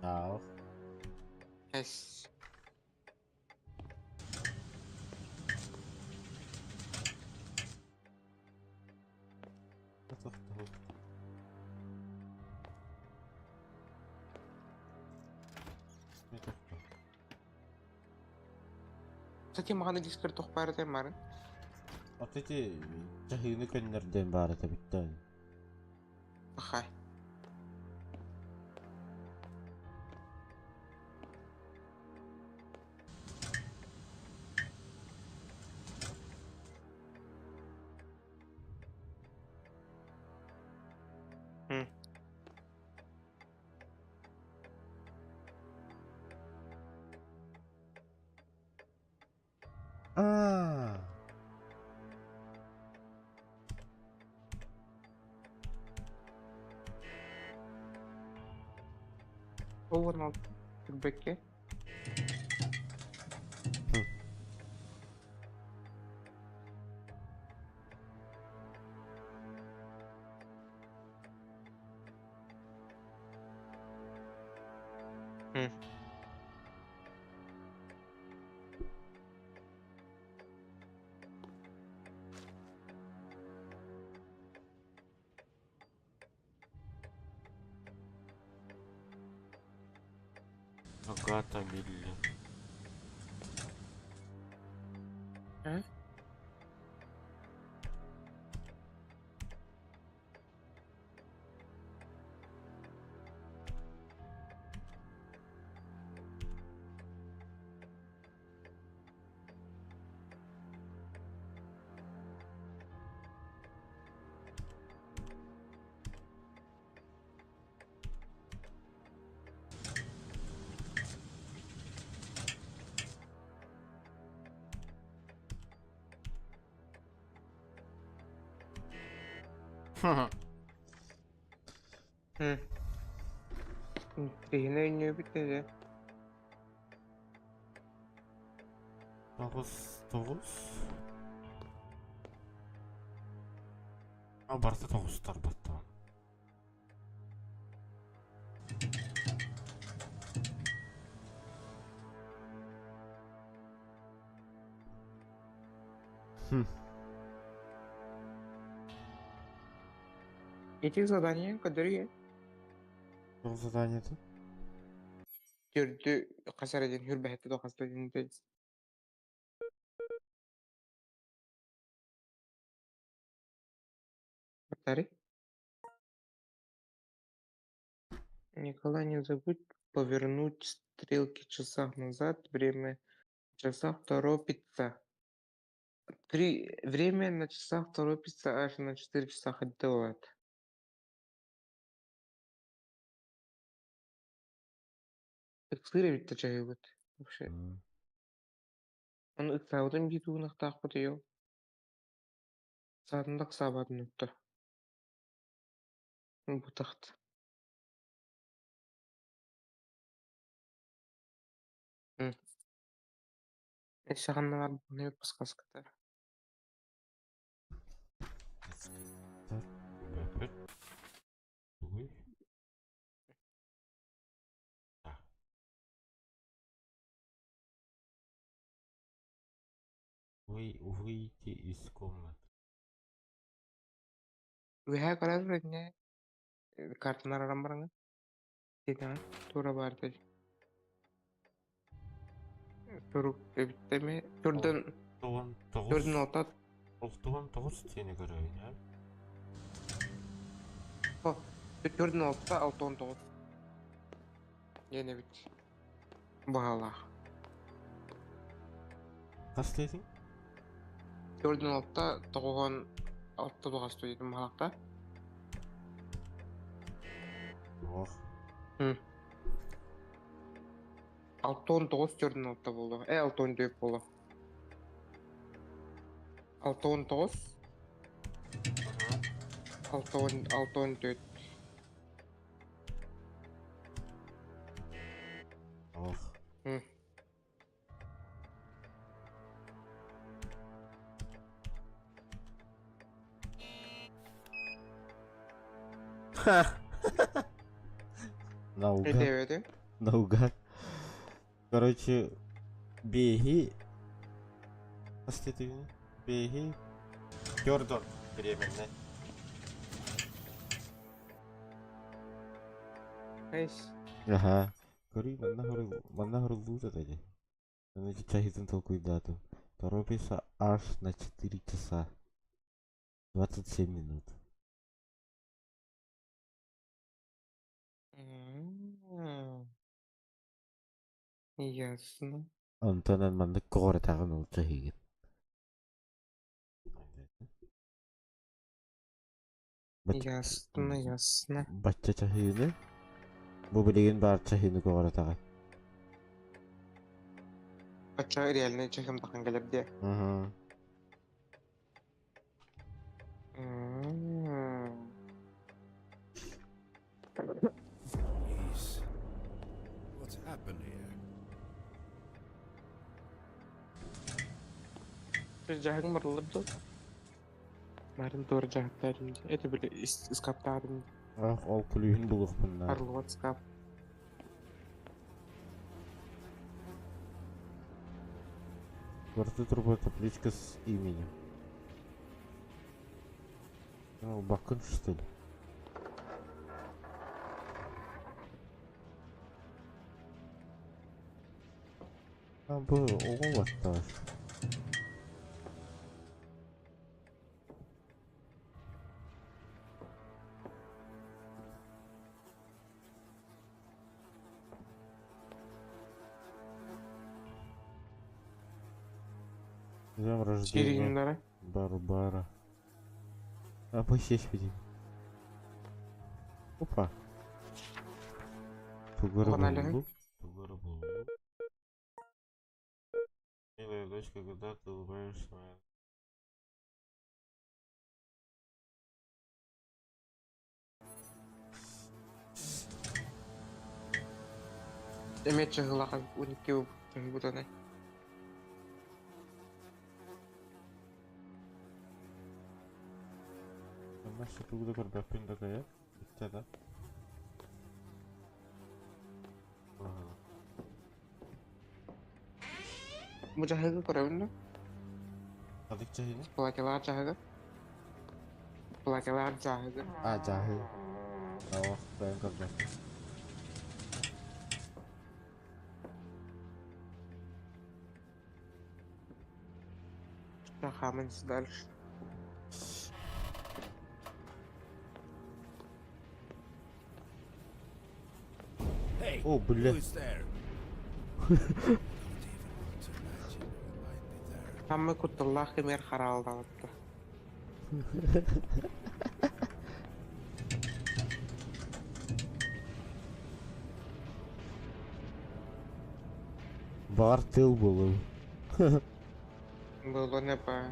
Аах. Эс. Кстати, маҕаны дискер туох баар этэй марын? Вот эти чаһыыны көннөрдөн баар этэ бүттэн. Ахай. Аа. Ол Түрбэккэ. Агата Миллер. А? Интириэһинэй өнньүөбүт этэ. Тоҕус, тоҕус. А барыта тоҕустар баттаан. Ити задание көрдөрүү Туох заданиета? Төрдү хас эрэ диэн хүрбэһэттэ да хаста диэн Повтори. Николай, не забудь повернуть стрелки часах назад. Время часах торопится. Три... Время на часах торопится, аж на 4 часа делает. Ыксыыр эбит да чаһыыбыт вообще. Ону ыксаабытым дии тугунахтаахпыт ыйыл. Саатын да ыксаабатын отто. Бутахт. Өссө ханна барбыный подсказката. Тугуй? Вы выйти из комнаты. Үөһээ көрөр инньэ картаны араран бараҥҥын Тиэтэҕин туора баардай Турук эбиттэ ме төрдөн Тоҕон тоҕус. төрдүн алтат Олтуган тоҕус диэни көрөбүн ээ. О, төрдүн алта алта он тоҕус диэн эбит баһалаах. Хас диэтиҥ? Төрдүн алта тоҕуһун алта тоҕус диэтим баһалаахта. Ох. 69 төрдүн алта буолуо. Э 64 буолуо. 69 64. Ох. Наугад. Этээбэтиҥ? Наугад. Короче, беги. Хас диэтигиний? Беги. Төрдөн беременна. Эйс. Аха. Көрүй, манна манна хоруллуу да дии. Аны чаһытын толкуйдаатым. Торопится аж на 4 часа 27 минут. Ясно. Онтон эн маннык көҕүрэтаҕын ол чаһыыгын. Ясно, ясно. Бачча чаһыыны бу билигин баар чаһыыны көҕүрэтаҕын. Бачча реальный чаһым тахан кэлэр диэ. Угу. Jeez. What's happened here? Дьаһыҥ барыллар дуо? Нарын туора дьаһыктаарым дии. Это били ыскаптаарым. Ах, ол күлүүһүн булуохпун наада. Арыллыбат ыскаап. Во рту труба табличка с именем. Ну, Бакын, что ли? А, бу оҕо баттаҕас. Днем рождения, Сиреннары. Барбара. А пусть здесь видим. Опа. Тугара Погнали. булду. Тугара булду. Милая дочка, когда ты улыбаешься, моя Эмиэ чаһылаах 12 бутанай. Онно сутугу да көрбөппүн да кыайан. Иттэ да. Бу дьаһыгы көрөбүн да? Хадык чаһыны? Платилаах дьаһыгы. Платилаах дьаһыгы. А, дьаһы. Ох, бэйэм көрбөппүн. Хааман дальше. Hey, О, бля. who is there? Don't even want to imagine who might be there. Хаммы кутталлаах кэмигэр хараалдаабатта. Бар тыл буолуо. Буолуон эпа.